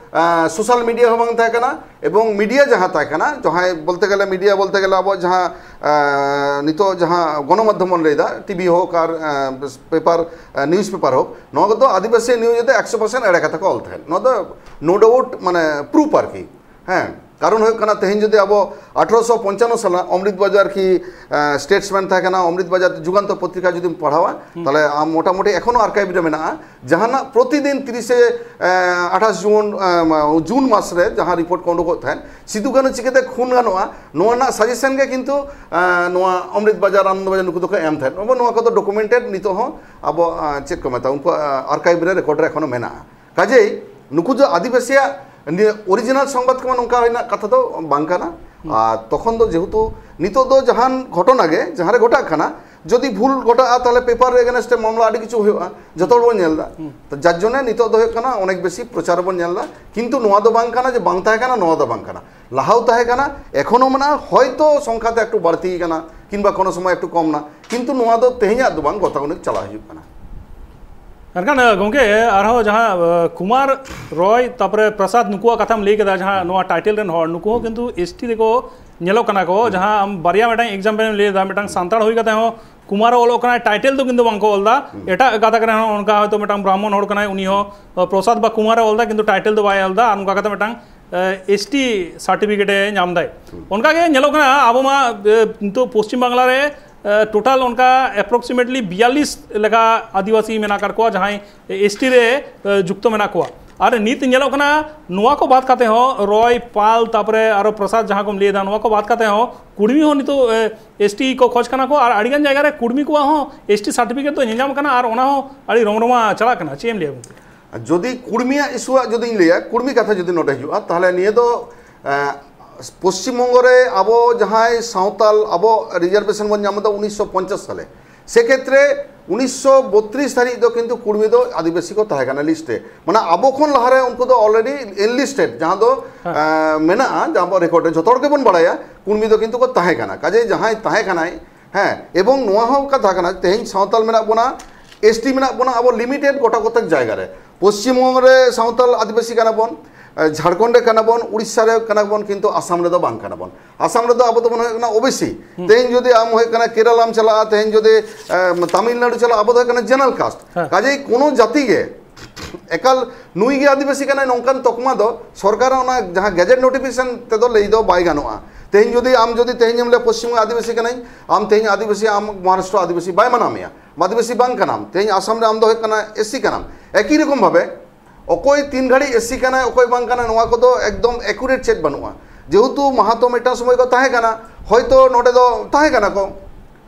ᱥᱳᱥᱟᱞ ᱢᱤᱰᱤᱭᱟ ᱦᱚᱸ ᱵᱟᱝ ᱛᱟᱦᱮᱸ ᱠᱟᱱᱟ, ᱮᱵᱚᱝ ᱢᱤᱰᱤᱭᱟ ᱡᱟᱦᱟᱸ ᱛᱟᱦᱮᱸ ᱠᱟᱱᱟ, ᱡᱟᱦᱟᱸᱭ ᱵᱚᱞᱛᱮ ᱜᱮᱞᱮ ᱢᱤᱰᱤᱭᱟ ᱵᱚᱞᱛᱮ ᱜᱮᱞᱮ ᱟᱵᱚᱣᱟᱜ ᱡᱟᱦᱟᱸ ᱱᱤᱛᱚᱜ ᱡᱟᱦᱟᱸ ᱜᱚᱱᱚᱢᱟᱫᱽᱫᱷᱚᱢ ᱵᱚᱱ ᱞᱟᱹᱭᱫᱟ, ᱴᱤᱵᱷᱤ ᱦᱳᱠ ᱟᱨ ᱯᱮᱯᱟᱨ, ᱱᱤᱭᱩᱡᱽ ᱯᱮᱯᱟᱨ ᱦᱳᱠ, ᱱᱚᱣᱟ ᱠᱚᱫᱚ ᱟᱹᱫᱤᱵᱟᱹᱥᱤ ᱱᱤᱭᱩᱡᱽ ᱫᱚ ᱮᱠᱥᱚ ᱯᱟᱨᱥᱮᱱᱴ ᱮᱲᱮ ᱠᱟᱛᱷᱟ ᱠᱚ ᱚᱞ ᱛᱟᱦᱮᱸᱫ᱾ ᱱᱚᱣᱟ ᱫᱚ ᱱᱳ ᱰᱟᱣᱩᱴ ᱢᱟᱱᱮ ᱯᱨᱩᱯ ᱟᱨᱠᱤ᱾ ᱦᱮᱸ, ᱠᱟᱨᱚᱱ ᱦᱩᱭᱩᱜ ᱠᱟᱱᱟ ᱛᱮᱦᱮᱧ ᱡᱩᱫᱤ ᱟᱵᱚ ᱟᱴᱷᱨᱚᱥᱚ ᱯᱚᱧᱪᱟᱱᱱᱚ ᱥᱟᱞ ᱚᱢᱨᱤᱛ ᱵᱟᱡᱟᱨ ᱠᱤ ᱥᱴᱮᱴᱥᱢᱮᱱ ᱛᱟᱦᱮᱸ ᱠᱟᱱᱟ, ᱚᱢᱨᱤᱛ ᱵᱟᱡᱟᱨ ᱡᱩᱜᱟᱱᱛᱚ ᱯᱚᱛᱨᱤᱠᱟ ᱡᱩᱫᱤᱢ ᱯᱟᱲᱦᱟᱣᱟ, ᱛᱟᱦᱚᱞᱮ ᱟᱢ ᱢᱚᱴᱟᱢᱩᱴᱤ ᱮᱠᱷᱚᱱᱳ ᱟᱨᱠᱟᱭᱤᱵᱷ ᱨᱮ ᱢᱮᱱᱟᱜᱼᱟ᱾ ᱡᱟᱦᱟᱱᱟᱜ ᱯᱨᱚᱛᱤᱫᱤᱱ ᱛᱤᱨᱤᱥᱮ ᱟᱴᱷᱟᱥ ᱡᱩᱱ, ᱡᱩᱱ ᱢᱟᱥ ᱨᱮ ᱡᱟᱦᱟᱸ ᱨᱤᱯᱳᱨᱴ ᱠᱚ ᱩᱰᱩᱠᱚᱜ ᱛᱟᱦᱮᱸᱫ, ᱥᱤᱫᱩ ᱠᱟᱹᱱᱦᱩ ᱪᱤᱠᱟᱹᱛᱮ ᱠᱷᱩᱱ ᱜᱟᱱᱚᱜᱼᱟ, ᱱᱚᱣᱟ ᱨᱮᱱᱟᱜ ᱥᱟᱡᱮᱥᱚᱱ ᱜᱮ ᱠᱤᱱᱛᱩ ᱱᱚᱣᱟ ᱚᱢᱨᱤᱛ ᱵᱟᱡᱟᱨ, ᱟᱱᱚᱱᱫ ᱵᱟᱡᱟᱨ ᱱᱩᱠᱩ ᱫᱚᱠᱚ ᱮᱢ ᱛᱟᱦᱮᱸᱫ᱾ ᱱᱚᱣᱟ ᱠᱚᱫᱚ ᱰᱚᱠᱩᱢᱮᱱᱴᱮᱰ ᱱᱤᱛᱚᱜ ᱦᱚᱸ ᱟᱵᱚ ᱪᱮᱫ ᱠᱚ ᱢᱮᱛᱟᱜᱼᱟ, ᱩᱱᱠᱩᱣᱟᱜ ᱟᱨᱠᱟᱭᱤᱵᱷ ᱨᱮ, ᱨᱮᱠᱚᱨᱰ ᱨᱮ ᱮᱠᱷᱚᱱᱳ ᱢᱮᱱᱟᱜᱼᱟ᱾ ᱠᱟᱡᱮᱭ ᱱᱩᱠᱩ ᱫᱚ ᱟᱹᱫᱤᱵᱟᱹᱥᱤᱭᱟᱜ ᱱᱤᱭᱟᱹ ᱚᱨᱤᱡᱤᱱᱟᱞ ᱥᱚᱝᱵᱟᱫ ᱠᱚᱢᱟ ᱱᱚᱝᱠᱟ ᱨᱮᱱᱟᱜ ᱠᱟᱛᱷᱟ ᱫᱚ ᱵᱟᱝ ᱠᱟᱱᱟ᱾ ᱟᱨ ᱛᱚᱠᱷᱚᱱ ᱫᱚ ᱡᱮᱦᱮᱛᱩ ᱱᱤᱛᱚᱜ ᱫᱚ ᱡᱟᱦᱟᱱ ᱜᱷᱚᱴᱚᱱᱟ ᱜᱮ ᱡᱟᱦᱟᱸ ᱨᱮ ᱜᱷᱚᱴᱟᱜ ᱠᱟᱱᱟ, ᱡᱩᱫᱤ ᱵᱷᱩᱞ ᱜᱷᱚᱴᱟᱜᱼᱟ, ᱛᱟᱦᱚᱞᱮ ᱯᱮᱯᱟᱨ ᱨᱮ ᱮᱜᱮᱱᱥᱴ ᱮ ᱢᱟᱢᱞᱟ ᱟᱹᱰᱤ ᱠᱤᱪᱷᱩ ᱦᱩᱭᱩᱜᱼᱟ, ᱡᱚᱛᱚ ᱦᱚᱲ ᱵᱚᱱ ᱧᱮᱞ ᱮᱫᱟ᱾ ᱛᱚ ᱡᱟᱨ ᱡᱚᱱᱱᱮ ᱱᱤᱛᱚᱜ ᱫᱚ ᱦᱩᱭᱩᱜ ᱠᱟᱱᱟ ᱚᱱᱮᱠ ᱵᱮᱥᱤ ᱯᱨᱚᱪᱟᱨ ᱵᱚᱱ ᱧᱮᱞ ᱮᱫᱟ, ᱠᱤᱱᱛᱩ ᱱᱚᱣᱟ ᱫᱚ ᱵᱟᱝ ᱠᱟᱱᱟ ᱡᱮ ᱵᱟᱝ ᱛᱟᱦᱮᱸ ᱠᱟᱱᱟ, ᱱᱚᱣᱟ ᱫᱚ ᱵᱟᱝ ᱠᱟᱱᱟ᱾ ᱞᱟᱦᱟᱣ ᱛᱟᱦᱮᱸ ᱠᱟᱱᱟ, ᱮᱠᱷᱚᱱᱳ ᱢᱮᱱᱟᱜᱼᱟ, ᱦᱚᱭᱛᱳ ᱥᱚᱝᱠᱷᱟ ᱛᱮ ᱮᱠᱴᱩ ᱵᱟᱹᱲᱛᱤ ᱠᱟᱱᱟ ᱠᱤᱝᱵᱟ ᱠᱳᱱᱳ ᱥᱚᱢᱚᱭ ᱮᱠᱴᱩ ᱠᱚᱢ ᱱᱟ, ᱠᱤᱱᱛᱩ ᱱᱚᱣᱟ ᱫᱚ ᱛᱮᱦᱮᱧᱟᱜ ᱫᱚ ᱵᱟᱝ, ᱜᱚᱛᱟᱜᱩᱱᱤᱠ ᱪᱟᱞᱟᱣ ᱦᱤᱡᱩᱜ ᱠᱟᱱᱟ᱾ ᱢᱮᱱᱠᱷᱟᱱ ᱜᱚᱢᱠᱮ, ᱟᱨᱦᱚᱸ ᱡᱟᱦᱟᱸ ᱠᱩᱢᱟᱨ, ᱨᱚᱭ, ᱛᱟᱯᱚᱨᱮ ᱯᱨᱚᱥᱟᱫᱽ, ᱱᱩᱠᱩᱣᱟᱜ ᱠᱟᱛᱷᱟᱢ ᱞᱟᱹᱭ ᱠᱮᱫᱟ, ᱡᱟᱦᱟᱸ ᱱᱚᱣᱟ ᱴᱟᱭᱴᱮᱞ ᱨᱮᱱ ᱦᱚᱲ, ᱱᱩᱠᱩ ᱦᱚᱸ ᱠᱤᱱᱛᱩ ᱮᱥᱴᱤ ᱨᱮᱠᱚ ᱧᱮᱞᱚᱜ ᱠᱟᱱᱟ ᱠᱚ᱾ ᱡᱟᱦᱟᱸ ᱟᱢ ᱵᱟᱨᱭᱟ ᱢᱤᱫᱴᱟᱝ ᱮᱠᱡᱟᱢᱯᱮᱞ ᱮᱢ ᱞᱟᱹᱭ ᱮᱫᱟ, ᱢᱤᱫᱴᱟᱝ ᱥᱟᱱᱛᱟᱲ ᱦᱩᱭ ᱠᱟᱛᱮ ᱦᱚᱸ ᱠᱩᱢᱟᱨᱮ ᱚᱞᱚᱜ ᱠᱟᱱᱟᱭ, ᱴᱟᱭᱴᱮᱞ ᱫᱚ ᱠᱤᱱᱛᱩ ᱵᱟᱝᱠᱚ ᱚᱞ ᱮᱫᱟ᱾ ᱮᱴᱟᱜ ᱜᱟᱛᱟᱠ ᱨᱮᱱ ᱦᱚᱸ ᱚᱱᱠᱟ ᱦᱚᱭᱛᱳ ᱢᱤᱫᱴᱟᱝ ᱵᱨᱟᱦᱢᱚᱱ ᱦᱚᱲ ᱠᱟᱱᱟᱭ, ᱩᱱᱤ ᱦᱚᱸ ᱯᱨᱚᱥᱟᱫᱽ ᱵᱟ ᱠᱩᱢᱟᱨᱮ ᱚᱞ ᱮᱫᱟ, ᱠᱤᱱᱛᱩ ᱴᱟᱭᱴᱮᱞ ᱫᱚ ᱵᱟᱭ ᱚᱞ ᱮᱫᱟ᱾ ᱟᱨ ᱱᱚᱝᱠᱟ ᱠᱟᱛᱮ ᱢᱤᱫᱴᱟᱝ ᱮᱥᱴᱤ ᱥᱟᱨᱴᱤᱯᱷᱤᱠᱮᱴ ᱮ ᱧᱟᱢ ᱫᱟᱭ᱾ ᱚᱱᱠᱟ ᱜᱮ ᱧᱮᱞᱚᱜ ᱠᱟᱱᱟ, ᱟᱵᱚ ᱢᱟ ᱱᱤᱛᱚᱜ ᱯᱚᱥᱪᱤᱢ ᱵᱟᱝᱞᱟ ᱨᱮ ᱴᱳᱴᱟᱞ ᱚᱱᱠᱟ ᱮᱯᱨᱚᱠᱥᱤᱢᱮᱴᱞᱤ ᱵᱤᱭᱟᱞᱞᱤᱥ ᱞᱮᱠᱟ ᱟᱹᱫᱤᱵᱟᱹᱥᱤ ᱢᱮᱱᱟᱜ ᱟᱠᱟᱫ ᱠᱚᱣᱟ, ᱡᱟᱦᱟᱸᱭ ᱮᱥᱴᱤ ᱨᱮ ᱡᱩᱠᱛᱚ ᱢᱮᱱᱟᱜ ᱠᱚᱣᱟ᱾ ᱟᱨ ᱱᱤᱛ ᱧᱮᱞᱚᱜ ᱠᱟᱱᱟ, ᱱᱚᱣᱟ ᱠᱚ ᱵᱟᱫ ᱠᱟᱛᱮ ᱦᱚᱸ, ᱨᱚᱭ, ᱯᱟᱞ, ᱛᱟᱯᱚᱨᱮ ᱟᱨᱚ ᱯᱨᱚᱥᱟᱫᱽ, ᱡᱟᱦᱟᱸ ᱠᱚᱢ ᱞᱟᱹᱭ ᱮᱫᱟ, ᱱᱚᱣᱟ ᱠᱚ ᱵᱟᱫ ᱠᱟᱛᱮ ᱦᱚᱸ ᱠᱩᱲᱢᱤ ᱦᱚᱸ ᱱᱤᱛᱚᱜ ᱮᱥᱴᱤ ᱠᱚ ᱠᱷᱚᱡᱽ ᱠᱟᱱᱟ ᱠᱚ, ᱟᱨ ᱟᱹᱰᱤᱜᱟᱱ ᱡᱟᱭᱜᱟ ᱨᱮ ᱠᱩᱲᱢᱤ ᱠᱚᱣᱟᱜ ᱦᱚᱸ ᱮᱥᱴᱤ ᱥᱟᱨᱴᱤᱯᱷᱤᱠᱮᱴ ᱫᱚ ᱧᱮᱧᱟᱢ ᱠᱟᱱᱟ, ᱟᱨ ᱚᱱᱟ ᱦᱚᱸ ᱟᱹᱰᱤ ᱨᱚᱢᱨᱚᱢᱟ ᱪᱟᱞᱟᱜ ᱠᱟᱱᱟ᱾ ᱪᱮᱫ ᱮᱢ ᱞᱟᱹᱭᱟ ᱜᱚᱢᱠᱮ? ᱡᱩᱫᱤ ᱠᱩᱲᱢᱤᱭᱟᱜ ᱤᱥᱩᱣᱟᱜ ᱡᱩᱫᱤᱧ ᱞᱟᱹᱭᱟ, ᱠᱩᱲᱢᱤ ᱠᱟᱛᱷᱟ ᱡᱩᱫᱤ ᱱᱚᱰᱮ ᱦᱤᱡᱩᱜᱼᱟ, ᱛᱟᱦᱚᱞᱮ ᱱᱤᱭᱟᱹ ᱫᱚ ᱯᱚᱥᱪᱤᱢᱵᱚᱝᱜᱚ ᱨᱮ ᱟᱵᱚ ᱡᱟᱦᱟᱸᱭ ᱥᱟᱶᱛᱟᱞ, ᱟᱵᱚ ᱨᱤᱡᱟᱨᱵᱷᱮᱥᱚᱱ ᱵᱚᱱ ᱧᱟᱢ ᱮᱫᱟ ᱩᱱᱤᱥᱥᱚ ᱯᱚᱧᱪᱟᱥ ᱥᱟᱞᱮ᱾ ᱥᱮᱠᱷᱮᱛᱨᱮ ᱩᱱᱤᱥᱥᱚ ᱵᱚᱛᱨᱤᱥ ᱫᱷᱟᱹᱨᱤᱡ ᱫᱚ ᱠᱤᱱᱛᱩ ᱠᱩᱲᱢᱤ ᱫᱚ ᱟᱹᱫᱤᱵᱟᱹᱥᱤ ᱠᱚ ᱛᱟᱦᱮᱸ ᱠᱟᱱᱟ ᱞᱤᱥᱴ ᱨᱮ᱾ ᱢᱟᱱᱮ ᱟᱵᱚ ᱠᱷᱚᱱ ᱞᱟᱦᱟᱨᱮ ᱩᱱᱠᱩ ᱫᱚ ᱚᱞᱨᱮᱰᱤ ᱮᱱᱞᱤᱥᱴᱮᱰ, ᱡᱟᱦᱟᱸ ᱫᱚ ᱢᱮᱱᱟᱜᱼᱟ, ᱡᱟᱦᱟᱸ ᱟᱵᱚ ᱨᱮᱠᱚᱨᱰ ᱨᱮ ᱡᱷᱚᱛᱚ ᱦᱚᱲ ᱜᱮᱵᱚᱱ ᱵᱟᱲᱟᱭᱟ, ᱠᱩᱲᱢᱤ ᱫᱚ ᱠᱤᱱᱛᱩ ᱠᱚ ᱛᱟᱦᱮᱸ ᱠᱟᱱᱟ᱾ ᱠᱟᱡᱮ ᱡᱟᱦᱟᱸᱭ ᱛᱟᱦᱮᱸ ᱠᱟᱱᱟᱭ, ᱦᱮᱸ, ᱮᱵᱚᱝ ᱱᱚᱣᱟ ᱦᱚᱸ ᱠᱟᱛᱷᱟ ᱠᱟᱱᱟ, ᱛᱮᱦᱮᱧ ᱥᱟᱶᱛᱟᱞ ᱢᱮᱱᱟᱜ ᱵᱚᱱᱟ, ᱮᱥᱴᱤ ᱢᱮᱱᱟᱜ ᱵᱚᱱᱟ ᱟᱵᱚ ᱞᱤᱢᱤᱴᱮᱰ ᱜᱚᱴᱟ ᱠᱚᱛᱮᱠ ᱡᱟᱭᱜᱟ ᱨᱮ᱾ ᱯᱚᱥᱪᱤᱢᱵᱚᱝᱜᱚ ᱨᱮ ᱥᱟᱶᱛᱟᱞ ᱟᱹᱫᱤᱵᱟᱹᱥᱤ ᱠᱟᱱᱟ ᱵᱚᱱ, ᱡᱷᱟᱲᱠᱷᱚᱸᱰ ᱨᱮ ᱠᱟᱱᱟ ᱵᱚᱱ, ᱩᱲᱤᱥᱥᱟ ᱨᱮ ᱠᱟᱱᱟ ᱵᱚᱱ, ᱠᱤᱱᱛᱩ ᱟᱥᱟᱢ ᱨᱮᱫᱚ ᱵᱟᱝ ᱠᱟᱱᱟ ᱵᱚᱱ᱾ ᱟᱥᱟᱢ ᱨᱮᱫᱚ ᱟᱵᱚ ᱫᱚᱵᱚᱱ ᱦᱩᱭᱩᱜ ᱠᱟᱱᱟ ᱳᱵᱤᱥᱤ᱾ ᱛᱮᱦᱮᱧ ᱡᱩᱫᱤ ᱟᱢ ᱦᱩᱭᱩᱜ ᱠᱟᱱᱟ ᱠᱮᱨᱟᱞᱟᱢ ᱪᱟᱞᱟᱜᱼᱟ, ᱛᱮᱦᱮᱧ ᱡᱩᱫᱤ ᱛᱟᱢᱤᱞᱱᱟᱲᱩ ᱪᱟᱞᱟᱜᱼᱟ, ᱟᱵᱚ ᱫᱚ ᱦᱩᱭᱩᱜ ᱠᱟᱱᱟ ᱡᱮᱱᱟᱨᱮᱞ ᱠᱟᱥᱴ᱾ ᱠᱟᱡᱮᱭ ᱠᱳᱱᱳ ᱡᱟᱹᱛᱤ ᱜᱮ ᱮᱠᱟᱞ ᱱᱩᱭ ᱜᱮ ᱟᱹᱫᱤᱵᱟᱹᱥᱤ ᱠᱟᱱᱟᱭ ᱱᱚᱝᱠᱟᱱ ᱛᱚᱠᱢᱟ ᱫᱚ ᱥᱚᱨᱠᱟᱨᱟᱜ ᱚᱱᱟ ᱡᱟᱦᱟᱸ ᱜᱮᱡᱮᱴ ᱱᱳᱴᱤᱯᱷᱤᱠᱮᱥᱚᱱ ᱛᱮᱫᱚ ᱞᱟᱹᱭ ᱫᱚ ᱵᱟᱭ ᱜᱟᱱᱚᱜᱼᱟ᱾ ᱛᱮᱦᱮᱧ ᱡᱩᱫᱤ ᱟᱢ ᱡᱩᱫᱤ ᱛᱮᱦᱮᱧ ᱮᱢ ᱞᱟᱹᱭᱟ ᱯᱚᱥᱪᱤᱢ ᱵᱚᱝᱜᱚ ᱟᱹᱫᱤᱵᱟᱹᱥᱤ ᱠᱟᱹᱱᱟᱹᱧ, ᱟᱢ ᱛᱮᱦᱮᱧ ᱟᱹᱫᱤᱵᱟᱹᱥᱤ, ᱟᱢ ᱢᱚᱦᱟᱨᱟᱥᱴᱨᱚ ᱟᱹᱫᱤᱵᱟᱹᱥᱤ ᱵᱟᱭ ᱢᱟᱱᱟᱣ ᱢᱮᱭᱟ, ᱟᱹᱫᱤᱵᱟᱹᱥᱤ ᱵᱟᱝ ᱠᱟᱱᱟᱢ᱾ ᱛᱮᱦᱮᱧ ᱟᱥᱟᱢ ᱨᱮ ᱟᱢ ᱫᱚ ᱦᱩᱭᱩᱜ ᱠᱟᱱᱟ ᱮᱥᱥᱤ ᱠᱟᱱᱟᱢ᱾ ᱮᱠᱤ ᱨᱚᱠᱚᱢ ᱵᱷᱟᱵᱮ ᱚᱠᱚᱭ ᱛᱤᱱ ᱜᱷᱟᱹᱲᱤᱡ ᱮᱥᱥᱤ ᱠᱟᱱᱟᱭ, ᱚᱠᱚᱭ ᱵᱟᱝ ᱠᱟᱱᱟᱭ, ᱱᱚᱣᱟ ᱠᱚᱫᱚ ᱮᱠᱫᱚᱢ ᱮᱠᱩᱨᱮᱴ ᱪᱮᱫ ᱵᱟᱹᱱᱩᱜᱼᱟ᱾ ᱡᱮᱦᱮᱛᱩ ᱢᱟᱦᱟᱛᱚ ᱢᱤᱫᱴᱟᱝ ᱥᱚᱢᱚᱭ ᱠᱚ ᱛᱟᱦᱮᱸ ᱠᱟᱱᱟ, ᱦᱚᱭᱛᱚ ᱱᱚᱰᱮ ᱫᱚ ᱛᱟᱦᱮᱸ ᱠᱟᱱᱟ ᱠᱚ,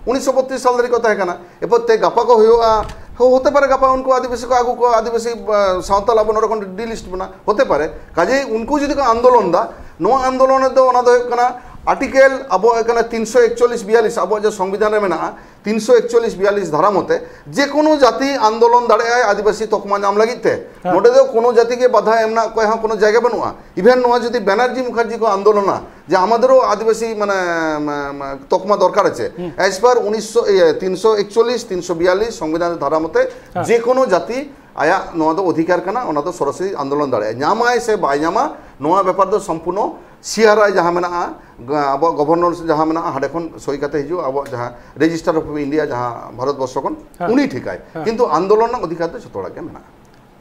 ᱩᱱᱤᱥᱥᱚ ᱵᱚᱛᱨᱤᱥ ᱥᱟᱞ ᱫᱷᱟᱹᱨᱤᱡ ᱠᱚ ᱛᱟᱦᱮᱸ ᱠᱟᱱᱟ᱾ ᱮᱨᱯᱚᱨ ᱛᱮ ᱜᱟᱯᱟ ᱠᱚ ᱦᱩᱭᱩᱜᱼᱟ, ᱦᱚ-, ᱦᱚᱛᱮ ᱯᱟᱨᱮ ᱜᱟᱯᱟ ᱩᱱᱠᱩ ᱟᱹᱫᱤᱵᱟᱹᱥᱤ ᱠᱚ ᱟᱹᱜᱩ ᱠᱚᱣᱟ, ᱟᱹᱫᱤᱵᱟᱹᱥᱤ, ᱟ, ᱥᱟᱶᱛᱟᱞ ᱟᱵᱚ ᱱᱚᱰᱮ ᱠᱷᱚᱱ ᱰᱤᱞᱤᱥᱴ ᱵᱚᱱᱟ, ᱦᱚᱛᱮ ᱯᱟᱨᱮ᱾ ᱠᱟᱡᱮ ᱩᱱᱠᱩ ᱡᱩᱫᱤ ᱠᱚ ᱟᱱᱫᱳᱞᱚᱱ ᱫᱟ, ᱱᱚᱣᱟ ᱟᱱᱫᱳᱞᱚᱱ ᱨᱮᱫᱚ ᱚᱱᱟ ᱫᱚ ᱦᱩᱭᱩᱜ ᱠᱟᱱᱟ ᱟᱨᱴᱤᱠᱮᱞ ᱟᱵᱚᱣᱟᱜ ᱠᱟᱱᱟ ᱛᱤᱱᱥᱚ ᱮᱠᱪᱚᱞᱞᱤᱥ ᱵᱤᱭᱟᱞᱞᱤᱥ, ᱟᱵᱚᱣᱟᱜ ᱡᱮ ᱥᱚᱝᱵᱤᱫᱷᱟᱱ ᱨᱮ ᱢᱮᱱᱟᱜᱼᱟ, ᱛᱤᱱᱥᱚ ᱮᱠᱪᱚᱞᱞᱤᱥ ᱵᱤᱭᱟᱞᱞᱤᱥ ᱫᱷᱟᱨᱟ ᱢᱚᱛᱮ ᱡᱮ ᱠᱳᱱᱳ ᱡᱟᱹᱛᱤ ᱟᱱᱫᱳᱞᱚᱱ ᱫᱟᱲᱮᱭᱟᱜᱼᱟᱭ ᱟᱹᱫᱤᱵᱟᱹᱥᱤ ᱛᱚᱠᱢᱟ ᱧᱟᱢ ᱞᱟᱹᱜᱤᱫ ᱛᱮ᱾ ᱦᱮᱸ᱾ ᱱᱚᱰᱮ ᱫᱚ ᱠᱳᱱᱳ ᱡᱟᱹᱛᱤ ᱜᱮ ᱵᱟᱫᱷᱟ ᱮᱢ ᱨᱮᱱᱟᱜ ᱚᱠᱚᱭ ᱦᱚᱸ ᱠᱳᱱᱳ ᱡᱟᱭᱜᱟ ᱵᱟᱹᱱᱩᱜᱼᱟ᱾ ᱤᱵᱷᱮᱱ ᱱᱚᱣᱟ ᱡᱩᱫᱤ ᱵᱮᱱᱟᱨᱡᱤ ᱢᱩᱠᱷᱟᱨᱡᱤ ᱠᱚ ᱟᱱᱫᱳᱞᱚᱱᱟ ᱡᱮ ᱟᱢᱟᱫᱮᱨᱚ ᱟᱹᱫᱤᱵᱟᱹᱥᱤ ᱢᱟᱱᱮ, ᱢᱟ-, ᱢᱟ-, ᱛᱚᱠᱢᱟ ᱫᱚᱨᱠᱟᱨ ᱟᱪᱷᱮ, ᱦᱩᱸ᱾ As per ᱩᱱᱤᱥᱥᱚ, ᱤᱭᱟᱹ, ᱛᱤᱱᱥᱚ ᱮᱠᱪᱚᱞᱞᱤᱥ, ᱛᱤᱱᱥᱚ ᱵᱤᱭᱟᱞᱞᱤᱥ ᱥᱚᱝᱵᱤᱫᱷᱟᱱ ᱫᱷᱟᱨᱟ ᱢᱚᱛᱮ ᱦᱮᱸ᱾ ᱡᱮ ᱠᱳᱱᱳ ᱡᱟᱹᱛᱤ ᱟᱭᱟᱜ ᱱᱚᱣᱟ ᱫᱚ ᱚᱫᱷᱤᱠᱟᱨ ᱠᱟᱱᱟ, ᱚᱱᱟ ᱫᱚ ᱥᱚᱨᱟᱥᱚᱨᱤ ᱟᱱᱫᱳᱞᱚᱱ ᱫᱟᱲᱮᱭᱟᱜᱼᱟ᱾ ᱧᱟᱢᱟᱭ ᱥᱮ ᱵᱟᱭ ᱧᱟᱢᱟ, ᱱᱚᱣᱟ ᱵᱮᱯᱟᱨ ᱫᱚ ᱥᱚᱢᱯᱩᱨᱱᱚ ᱥᱤᱟᱨᱟᱭ ᱡᱟᱦᱟᱸ ᱢᱮᱱᱟᱜᱼᱟ, ᱜ-, ᱟᱵᱚᱣᱟᱜ ᱜᱚᱵᱷᱚᱨᱱᱚᱨ ᱡᱟᱦᱟᱸ ᱢᱮᱱᱟᱜᱼᱟ, ᱦᱟᱸᱰᱮ ᱠᱷᱚᱱ ᱥᱳᱭ ᱠᱟᱛᱮ ᱦᱤᱡᱩᱜᱼᱟ, ᱟᱵᱚᱣᱟᱜ ᱡᱟᱦᱟᱸ ᱨᱮᱡᱤᱥᱴᱟᱨ ᱚᱯᱷ ᱤᱱᱰᱤᱭᱟ ᱡᱟᱦᱟᱸ ᱵᱷᱟᱨᱚᱛ ᱵᱚᱨᱥᱚ ᱠᱷᱚᱱ, ᱦᱮᱸ᱾ ᱩᱱᱤ ᱴᱷᱤᱠᱟᱭ᱾ ᱦᱮᱸ᱾ ᱠᱤᱱᱛᱩ ᱟᱱᱫᱳᱞᱚᱱ ᱨᱮᱱᱟᱜ ᱚᱫᱷᱤᱠᱟᱨ ᱫᱚ ᱡᱷᱚᱛᱚ ᱦᱚᱲᱟᱜ ᱜᱮ ᱢᱮᱱᱟᱜᱼᱟ᱾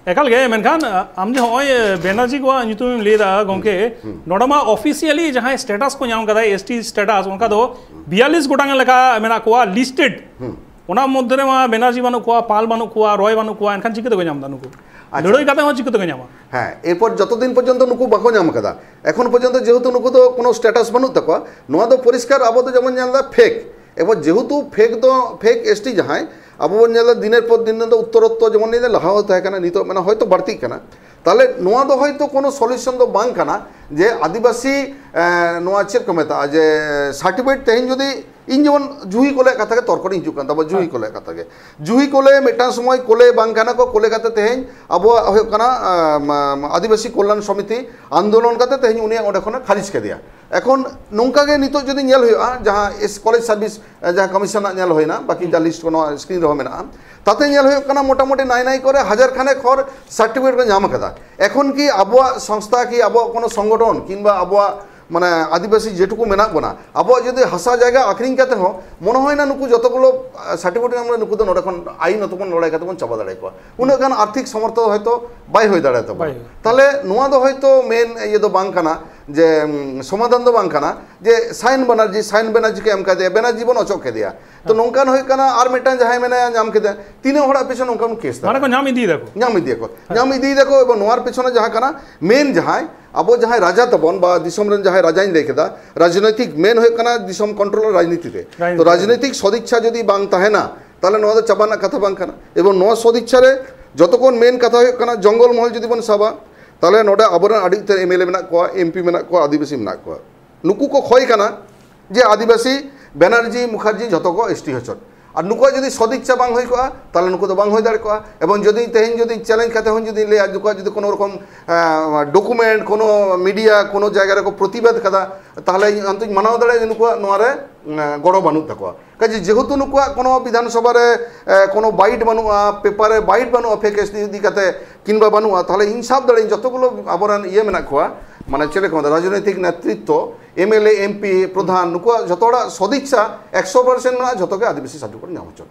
ᱮᱠᱟᱞ ᱜᱮ, ᱢᱮᱱᱠᱷᱟᱱ, ᱟ, ᱟᱢ ᱡᱮ ᱱᱚᱜᱼᱚᱭ, ᱮ, ᱵᱮᱱᱟᱨᱡᱤ ᱠᱚᱣᱟᱜ ᱧᱩᱛᱩᱢᱮᱢ ᱞᱟᱹᱭ ᱮᱫᱟ, ᱜᱚᱢᱠᱮ, ᱦᱩᱸ, ᱦᱩᱸ᱾ ᱱᱚᱰᱮ ᱢᱟ ᱚᱯᱷᱤᱥᱤᱭᱟᱞᱤ ᱡᱟᱦᱟᱸᱭ ᱥᱴᱮᱴᱟᱥ ᱠᱚ ᱧᱟᱢ ᱠᱟᱫᱟ, ᱮᱥ ᱴᱤ ᱥᱴᱮᱴᱟᱥ, ᱚᱱᱠᱟ ᱫᱚ ᱦᱩᱸ᱾ ᱵᱤᱭᱟᱞᱞᱤᱥ ᱜᱚᱴᱟᱝ ᱞᱮᱠᱟ ᱢᱮᱱᱟᱜ ᱠᱚᱣᱟ ᱞᱤᱥᱴᱮᱰ᱾ ᱦᱩᱸ᱾ ᱚᱱᱟ ᱢᱚᱫᱽᱫᱷᱮ ᱨᱮᱢᱟ ᱵᱮᱱᱟᱨᱡᱤ ᱵᱟᱹᱱᱩᱜ ᱠᱚᱣᱟ, ᱯᱟᱞ ᱵᱟᱹᱱᱩᱜ ᱠᱚᱣᱟ, ᱨᱚᱭ ᱵᱟᱹᱱᱩᱜ ᱠᱚᱣᱟ, ᱮᱱᱠᱷᱟᱱ ᱪᱤᱠᱟᱹ ᱛᱮᱠᱚ ᱧᱟᱢ ᱮᱫᱟ ᱱᱩᱠᱩ? ᱟᱪᱪᱷᱟ᱾ ᱞᱟᱹᱲᱦᱟᱹᱭ ᱠᱟᱛᱮ ᱦᱚᱸ ᱪᱤᱠᱟᱹ ᱛᱮᱠᱚ ᱧᱟᱢᱟ? ᱦᱮᱸ, ᱮᱨᱯᱚᱨ ᱡᱚᱛᱚ ᱫᱤᱱ ᱯᱚᱨᱡᱚᱱᱛᱚ ᱱᱩᱠᱩ ᱵᱟᱠᱚ ᱧᱟᱢ ᱠᱟᱫᱟ, ᱮᱠᱷᱚᱱ ᱯᱚᱨᱡᱚᱱᱛᱚ ᱡᱮᱦᱮᱛᱩ ᱱᱩᱠᱩ ᱫᱚ ᱠᱳᱱᱳ ᱥᱴᱮᱴᱟᱥ ᱵᱟᱹᱱᱩᱜ ᱛᱟᱠᱚᱣᱟ, ᱱᱚᱣᱟ ᱫᱚ ᱯᱚᱨᱤᱥᱠᱟᱨ ᱟᱵᱚ ᱫᱚ ᱡᱮᱢᱚᱱ ᱧᱮᱞ ᱮᱫᱟ ᱯᱷᱮᱠ᱾ ᱮᱨᱯᱚᱨ ᱡᱮᱦᱮᱛᱩ ᱯᱷᱮᱠ ᱫᱚ, ᱯᱷᱮᱠ ᱮᱥ ᱴᱤ ᱡᱟᱦᱟᱸᱭ, ᱟᱵᱚ ᱵᱚᱱ ᱧᱮᱞ ᱮᱫᱟ ᱫᱤᱱᱮᱨ ᱯᱚᱨ ᱫᱤᱱ ᱫᱚ ᱩᱛᱛᱚᱨᱳᱛᱛᱚᱨ ᱡᱮᱢᱚᱱ ᱞᱟᱹᱭ ᱮᱫᱟ ᱞᱟᱦᱟ ᱦᱚᱸ ᱛᱟᱦᱮᱸ ᱠᱟᱱᱟ, ᱱᱤᱛᱚᱜ ᱢᱟᱱᱮ ᱦᱚᱭᱛᱳ ᱵᱟᱹᱲᱛᱤᱜ ᱠᱟᱱᱟ᱾ ᱛᱟᱦᱞᱮ ᱱᱚᱣᱟ ᱫᱚ ᱦᱚᱭᱛᱳ ᱠᱳᱱᱳ ᱥᱚᱞᱩᱥᱚᱱ ᱫᱚ ᱵᱟᱝ ᱠᱟᱱᱟ ᱡᱮ ᱟᱹᱫᱤᱵᱟᱹᱥᱤ, ᱮ, ᱱᱚᱣᱟ ᱪᱮᱫ ᱠᱚ ᱢᱮᱛᱟᱜᱼᱟ, ᱡᱮ ᱥᱟᱨᱴᱤᱯᱷᱤᱠᱮᱴ ᱛᱮᱦᱮᱧ ᱡᱩᱫᱤ ᱤᱧ ᱡᱮᱢᱚᱱ ᱡᱩᱦᱤ ᱠᱚᱞᱮ ᱠᱟᱛᱷᱟ ᱜᱮ ᱛᱚᱨᱠᱚ ᱨᱤᱧ ᱦᱤᱡᱩᱜ ᱠᱟᱱ ᱛᱟᱵᱚᱱᱟ, ᱡᱩᱦᱤ ᱦᱮᱸ᱾ ᱠᱚᱞᱮ ᱠᱟᱛᱷᱟ ᱜᱮ᱾ ᱡᱩᱦᱤ ᱠᱚᱞᱮ ᱢᱤᱫᱴᱟᱝ ᱥᱚᱢᱚᱭ ᱠᱚᱞᱮ ᱵᱟᱝ ᱠᱟᱱᱟ ᱠᱚ, ᱠᱚᱞᱮ ᱠᱟᱛᱮ ᱛᱮᱦᱮᱧ ᱟᱵᱚᱣᱟᱜ ᱦᱩᱭᱩᱜ ᱠᱟᱱᱟ, ᱟᱢ, ᱟᱢ, ᱟᱹᱫᱤᱵᱟᱹᱥᱤ ᱠᱚᱞᱭᱟᱱ ᱥᱚᱢᱤᱛᱤ ᱟᱱᱫᱳᱞᱚᱱ ᱠᱟᱛᱮ ᱛᱮᱦᱮᱧ ᱩᱱᱤᱭᱟᱜ ᱚᱸᱰᱮ ᱠᱷᱚᱱᱮ ᱠᱷᱟᱨᱤᱡ ᱠᱮᱫᱮᱭᱟ᱾ ᱮᱠᱷᱚᱱ ᱱᱚᱝᱠᱟ ᱜᱮ ᱱᱤᱛᱚᱜ ᱡᱩᱫᱤ ᱧᱮᱞ ᱦᱩᱭᱩᱜᱼᱟ, ᱡᱟᱦᱟᱸ ᱮᱥ-, ᱠᱚᱞᱮᱡᱽ ᱥᱟᱨᱵᱷᱤᱥ, ᱮ, ᱡᱟᱦᱟᱸ ᱠᱚᱢᱤᱥᱚᱱᱟᱜ ᱧᱮᱞ ᱦᱩᱭᱱᱟ, ᱵᱟᱠᱤ ᱦᱩᱸ᱾ ᱡᱟ ᱞᱤᱥᱴ ᱠᱚ ᱱᱚᱣᱟ ᱥᱠᱨᱤᱱ ᱨᱮᱦᱚᱸ ᱢᱮᱱᱟᱜᱼᱟ, ᱛᱟᱛᱮ ᱧᱮᱞ ᱦᱩᱭᱩᱜ ᱠᱟᱱᱟ ᱢᱚᱴᱟᱢᱩᱴᱤ ᱱᱟᱭ ᱱᱟᱭ ᱠᱚᱨᱮ ᱦᱟᱡᱟᱨ ᱠᱷᱟᱱᱮᱠ ᱦᱚᱲ ᱥᱟᱨᱴᱤᱯᱷᱤᱠᱮᱴ ᱠᱚ ᱧᱟᱢ ᱟᱠᱟᱫᱟ᱾ ᱮᱠᱷᱚᱱ ᱠᱤ ᱟᱵᱚᱣᱟᱜ ᱥᱚᱝᱥᱛᱷᱟ ᱠᱤ ᱟᱵᱚᱣᱟᱜ ᱠᱳᱱᱳ ᱥᱚᱝᱜᱚᱴᱷᱚᱱ ᱠᱤᱝᱵᱟ ᱟᱵᱚᱣᱟᱜ ᱢᱟᱱᱮ ᱟᱹᱫᱤᱵᱟᱹᱥᱤ ᱡᱮᱴᱩᱠᱩ ᱢᱮᱱᱟᱜ ᱵᱚᱱᱟ, ᱟᱵᱚᱣᱟᱜ ᱡᱩᱫᱤ ᱦᱟᱥᱟ ᱡᱟᱭᱜᱟ ᱟᱠᱷᱨᱤᱧ ᱠᱟᱛᱮ ᱦᱚᱸ ᱢᱚᱱᱮ ᱦᱩᱭᱱᱟ ᱱᱩᱠᱩ ᱡᱚᱛᱚ ᱜᱩᱞᱳ, ᱟ, ᱥᱟᱨᱴᱤᱯᱷᱤᱠᱮᱴ ᱧᱟᱢ ᱞᱮ ᱱᱩᱠᱩ ᱫᱚ ᱱᱚᱰᱮ ᱠᱷᱚᱱ ᱟᱭᱤᱱ ᱚᱛᱚ ᱵᱚᱱ ᱞᱚᱲᱟᱭ ᱠᱟᱛᱮ ᱵᱚᱱ ᱪᱟᱵᱟ ᱫᱟᱲᱮ ᱠᱚᱣᱟ᱾ ᱩᱱᱟᱹᱜ ᱜᱟᱱ ᱟᱨᱛᱷᱤᱠ ᱥᱚᱢᱚᱨᱛᱷᱚ ᱦᱚᱭᱛᱳ ᱵᱟᱭ ᱦᱩᱭ ᱫᱟᱲᱮᱭᱟᱜ ᱛᱟᱵᱚᱱᱟ᱾ ᱵᱟᱭ ᱦᱩᱭ᱾ ᱛᱟᱦᱞᱮ ᱱᱚᱣᱟ ᱫᱚ ᱦᱚᱭᱛᱳ ᱢᱮᱱ ᱤᱭᱟᱹ ᱫᱚ ᱵᱟᱝ ᱠᱟᱱᱟ, ᱡᱮ, ᱩᱢ, ᱥᱚᱢᱟᱫᱷᱟᱱ ᱫᱚ ᱵᱟᱝ ᱠᱟᱱᱟ, ᱡᱮ ᱥᱟᱭᱤᱱ ᱵᱟᱱᱟᱨᱡᱤ, ᱥᱟᱭᱤᱱ ᱵᱮᱱᱟᱨᱡᱤ ᱠᱚ ᱮᱢ ᱠᱟᱫᱮᱭᱟ, ᱵᱮᱱᱟᱨᱡᱤ ᱵᱚᱱ ᱚᱪᱚᱜ ᱠᱮᱫᱮᱭᱟ᱾ ᱛᱚ ᱦᱮᱸ᱾ ᱱᱚᱝᱠᱟᱱ ᱦᱩᱭᱩᱜ ᱠᱟᱱᱟ ᱟᱨ ᱢᱤᱫᱴᱟᱝ ᱡᱟᱦᱟᱸᱭ ᱢᱮᱱᱟᱭᱟ ᱧᱟᱢ ᱠᱮᱫᱟ, ᱛᱤᱱᱟᱹᱜ ᱦᱚᱲᱟᱜ ᱯᱤᱪᱷᱚᱱ ᱚᱱᱠᱟ ᱵᱚᱱ ᱠᱮᱥ ᱫᱟ? ᱢᱟᱱᱮ ᱠᱚ ᱧᱟᱢ ᱤᱫᱤᱭᱮᱫᱟ ᱠᱚ᱾ ᱧᱟᱢ ᱤᱫᱤᱭᱟᱠᱚ᱾ ᱦᱮᱸ᱾ ᱧᱟᱢ ᱤᱫᱤᱭᱮᱫᱟᱠᱚ ᱮᱵᱚᱝ ᱱᱚᱣᱟ ᱯᱤᱪᱷᱚᱱ ᱡᱟᱦᱟᱸ ᱠᱟᱱᱟ ᱢᱮᱱ ᱡᱟᱦᱟᱸᱭ ᱟᱵᱚ ᱡᱟᱦᱟᱸᱭ ᱨᱟᱡᱟ ᱛᱟᱵᱚᱱ ᱵᱟ ᱫᱤᱥᱚᱢ ᱨᱮᱱ ᱡᱟᱦᱟᱸᱭ ᱨᱟᱡᱟᱧ ᱞᱟᱹᱭ ᱠᱮᱫᱟ, ᱨᱟᱡᱽᱱᱳᱭᱛᱤᱠ ᱢᱮᱱ ᱦᱩᱭᱩᱜ ᱠᱟᱱᱟ ᱫᱤᱥᱚᱢ ᱠᱚᱱᱴᱨᱳᱞ ᱨᱟᱡᱽᱱᱤᱛᱤ ᱨᱮ᱾ ᱛᱚ ᱨᱟᱡᱽᱱᱤᱛᱤ᱾ ᱨᱟᱡᱽᱱᱳᱭᱛᱤᱠ ᱥᱚᱫᱤᱪᱪᱷᱟ ᱡᱩᱫᱤ ᱵᱟᱝ ᱛᱟᱦᱮᱱᱟ, ᱛᱟᱦᱞᱮ ᱱᱚᱣᱟ ᱫᱚ ᱪᱟᱵᱟ ᱨᱮᱱᱟᱜ ᱠᱟᱛᱷᱟ ᱵᱟᱝ ᱠᱟᱱᱟ᱾ ᱮᱵᱚᱝ ᱱᱚᱣᱟ ᱥᱚᱫᱤᱪᱪᱷᱟ ᱨᱮ ᱡᱚᱛᱚ ᱠᱷᱚᱱ ᱢᱮᱱ ᱠᱟᱛᱷᱟ ᱦᱩᱭᱩᱜ ᱠᱟᱱᱟ ᱡᱚᱝᱜᱚᱞ ᱢᱚᱦᱚᱞ ᱡᱩᱫᱤ ᱵᱚᱱ ᱥᱟᱵᱟ, ᱛᱟᱦᱞᱮ ᱱᱚᱰᱮ ᱟᱵᱚᱨᱮᱱ ᱟᱹᱰᱤ ᱩᱛᱟᱹᱨ ᱮᱢ ᱮᱞ ᱮ ᱢᱮᱱᱟᱜ ᱠᱚᱣᱟ, ᱮᱢ ᱯᱤ ᱢᱮᱱᱟᱜ ᱠᱚᱣᱟ, ᱟᱹᱫᱤᱵᱟᱹᱥᱤ ᱢᱮᱱᱟᱜ ᱠᱚᱣᱟ᱾ ᱱᱩᱠᱩ ᱠᱚ ᱠᱷᱚᱭ ᱠᱟᱱᱟ ᱡᱮ ᱟᱹᱫᱤᱵᱟᱹᱥᱤ, ᱵᱮᱱᱟᱨᱡᱤ, ᱢᱩᱠᱷᱟᱨᱡᱤ ᱡᱷᱚᱛᱚ ᱠᱚ ᱮᱥᱴᱤ ᱦᱚᱪᱚ᱾ ᱟᱨ ᱱᱩᱠᱩᱣᱟᱜ ᱡᱩᱫᱤ ᱥᱚᱫᱤᱪᱪᱷᱟ ᱵᱟᱝ ᱦᱩᱭ ᱠᱚᱜᱼᱟ, ᱛᱟᱦᱚᱞᱮ ᱱᱩᱠᱩ ᱫᱚ ᱵᱟᱝ ᱦᱩᱭ ᱫᱟᱲᱮ ᱠᱚᱜᱼᱟ᱾ ᱮᱵᱚᱝ ᱡᱩᱫᱤ ᱛᱮᱦᱮᱧ ᱡᱩᱫᱤ ᱪᱮᱞᱮᱧᱡᱽ ᱠᱟᱛᱮ ᱦᱚᱸ ᱡᱩᱫᱤ ᱞᱟᱹᱭᱟ, ᱱᱩᱠᱩᱣᱟᱜ ᱡᱩᱫᱤ ᱠᱳᱱᱳ ᱨᱚᱠᱚᱢ ᱰᱚᱠᱩᱢᱮᱱᱴ, ᱠᱳᱱᱳ ᱢᱤᱰᱤᱭᱟ, ᱠᱳᱱᱳ ᱡᱟᱭᱜᱟ ᱨᱮᱠᱚ ᱯᱨᱚᱛᱤᱵᱟᱫ ᱠᱟᱫᱟ, ᱛᱟᱦᱚᱞᱮ ᱤᱧ ᱚᱱᱛᱮᱧ ᱢᱟᱱᱟᱣ ᱫᱟᱲᱮᱭᱟᱜᱼᱟ ᱡᱮ ᱱᱩᱠᱩᱣᱟᱜ ᱱᱚᱣᱟ ᱨᱮ ᱮᱸ, ᱜᱚᱲᱚ ᱵᱟᱹᱱᱩᱜ ᱛᱟᱠᱚᱣᱟ᱾ ᱠᱟᱡᱮ ᱡᱮᱦᱮᱛᱩ ᱱᱩᱠᱩᱣᱟᱜ ᱠᱳᱱᱳ ᱵᱤᱫᱷᱟᱱ ᱥᱚᱵᱷᱟ ᱨᱮ ᱮ, ᱠᱳᱱᱳ ᱵᱟᱭᱤᱴ ᱵᱟᱹᱱᱩᱜᱼᱟ, ᱯᱮᱯᱟᱨ ᱨᱮ ᱵᱟᱭᱤᱴ ᱵᱟᱹᱱᱩᱜᱼᱟ ᱯᱷᱮᱠ ᱮᱥᱴᱤ ᱤᱫᱤ ᱠᱟᱛᱮ, ᱠᱤᱝᱵᱟ ᱵᱟᱹᱱᱩᱜᱼᱟ, ᱛᱟᱦᱚᱞᱮ ᱤᱧ ᱥᱟᱵ ᱫᱟᱲᱮᱭᱟᱜᱼᱟᱹᱧ ᱡᱚᱛᱚ ᱜᱩᱞᱳ ᱟᱵᱚᱨᱮᱱ ᱤᱭᱟᱹ ᱢᱮᱱᱟᱜ ᱠᱚᱣᱟ, ᱢᱟᱱᱮ ᱪᱮᱫ ᱞᱮᱠᱟ ᱨᱟᱡᱽᱱᱳᱭᱛᱤᱠ ᱱᱮᱛᱨᱤᱛᱛᱚ, M L A, M P, ᱯᱨᱚᱫᱷᱟᱱ, ᱱᱩᱠᱩᱣᱟᱜ ᱡᱚᱛᱚ ᱦᱚᱲᱟᱜ ᱥᱚᱫᱤᱪᱪᱷᱟ ᱮᱠᱥᱚ ᱯᱟᱨᱥᱮᱱᱴ ᱢᱮᱱᱟᱜᱼᱟ, ᱡᱚᱛᱚ ᱜᱮ ᱟᱹᱫᱤᱵᱟᱹᱥᱤ ᱥᱟᱨᱴᱤᱯᱷᱤᱠᱮᱴ ᱧᱟᱢ ᱦᱚᱪᱚ᱾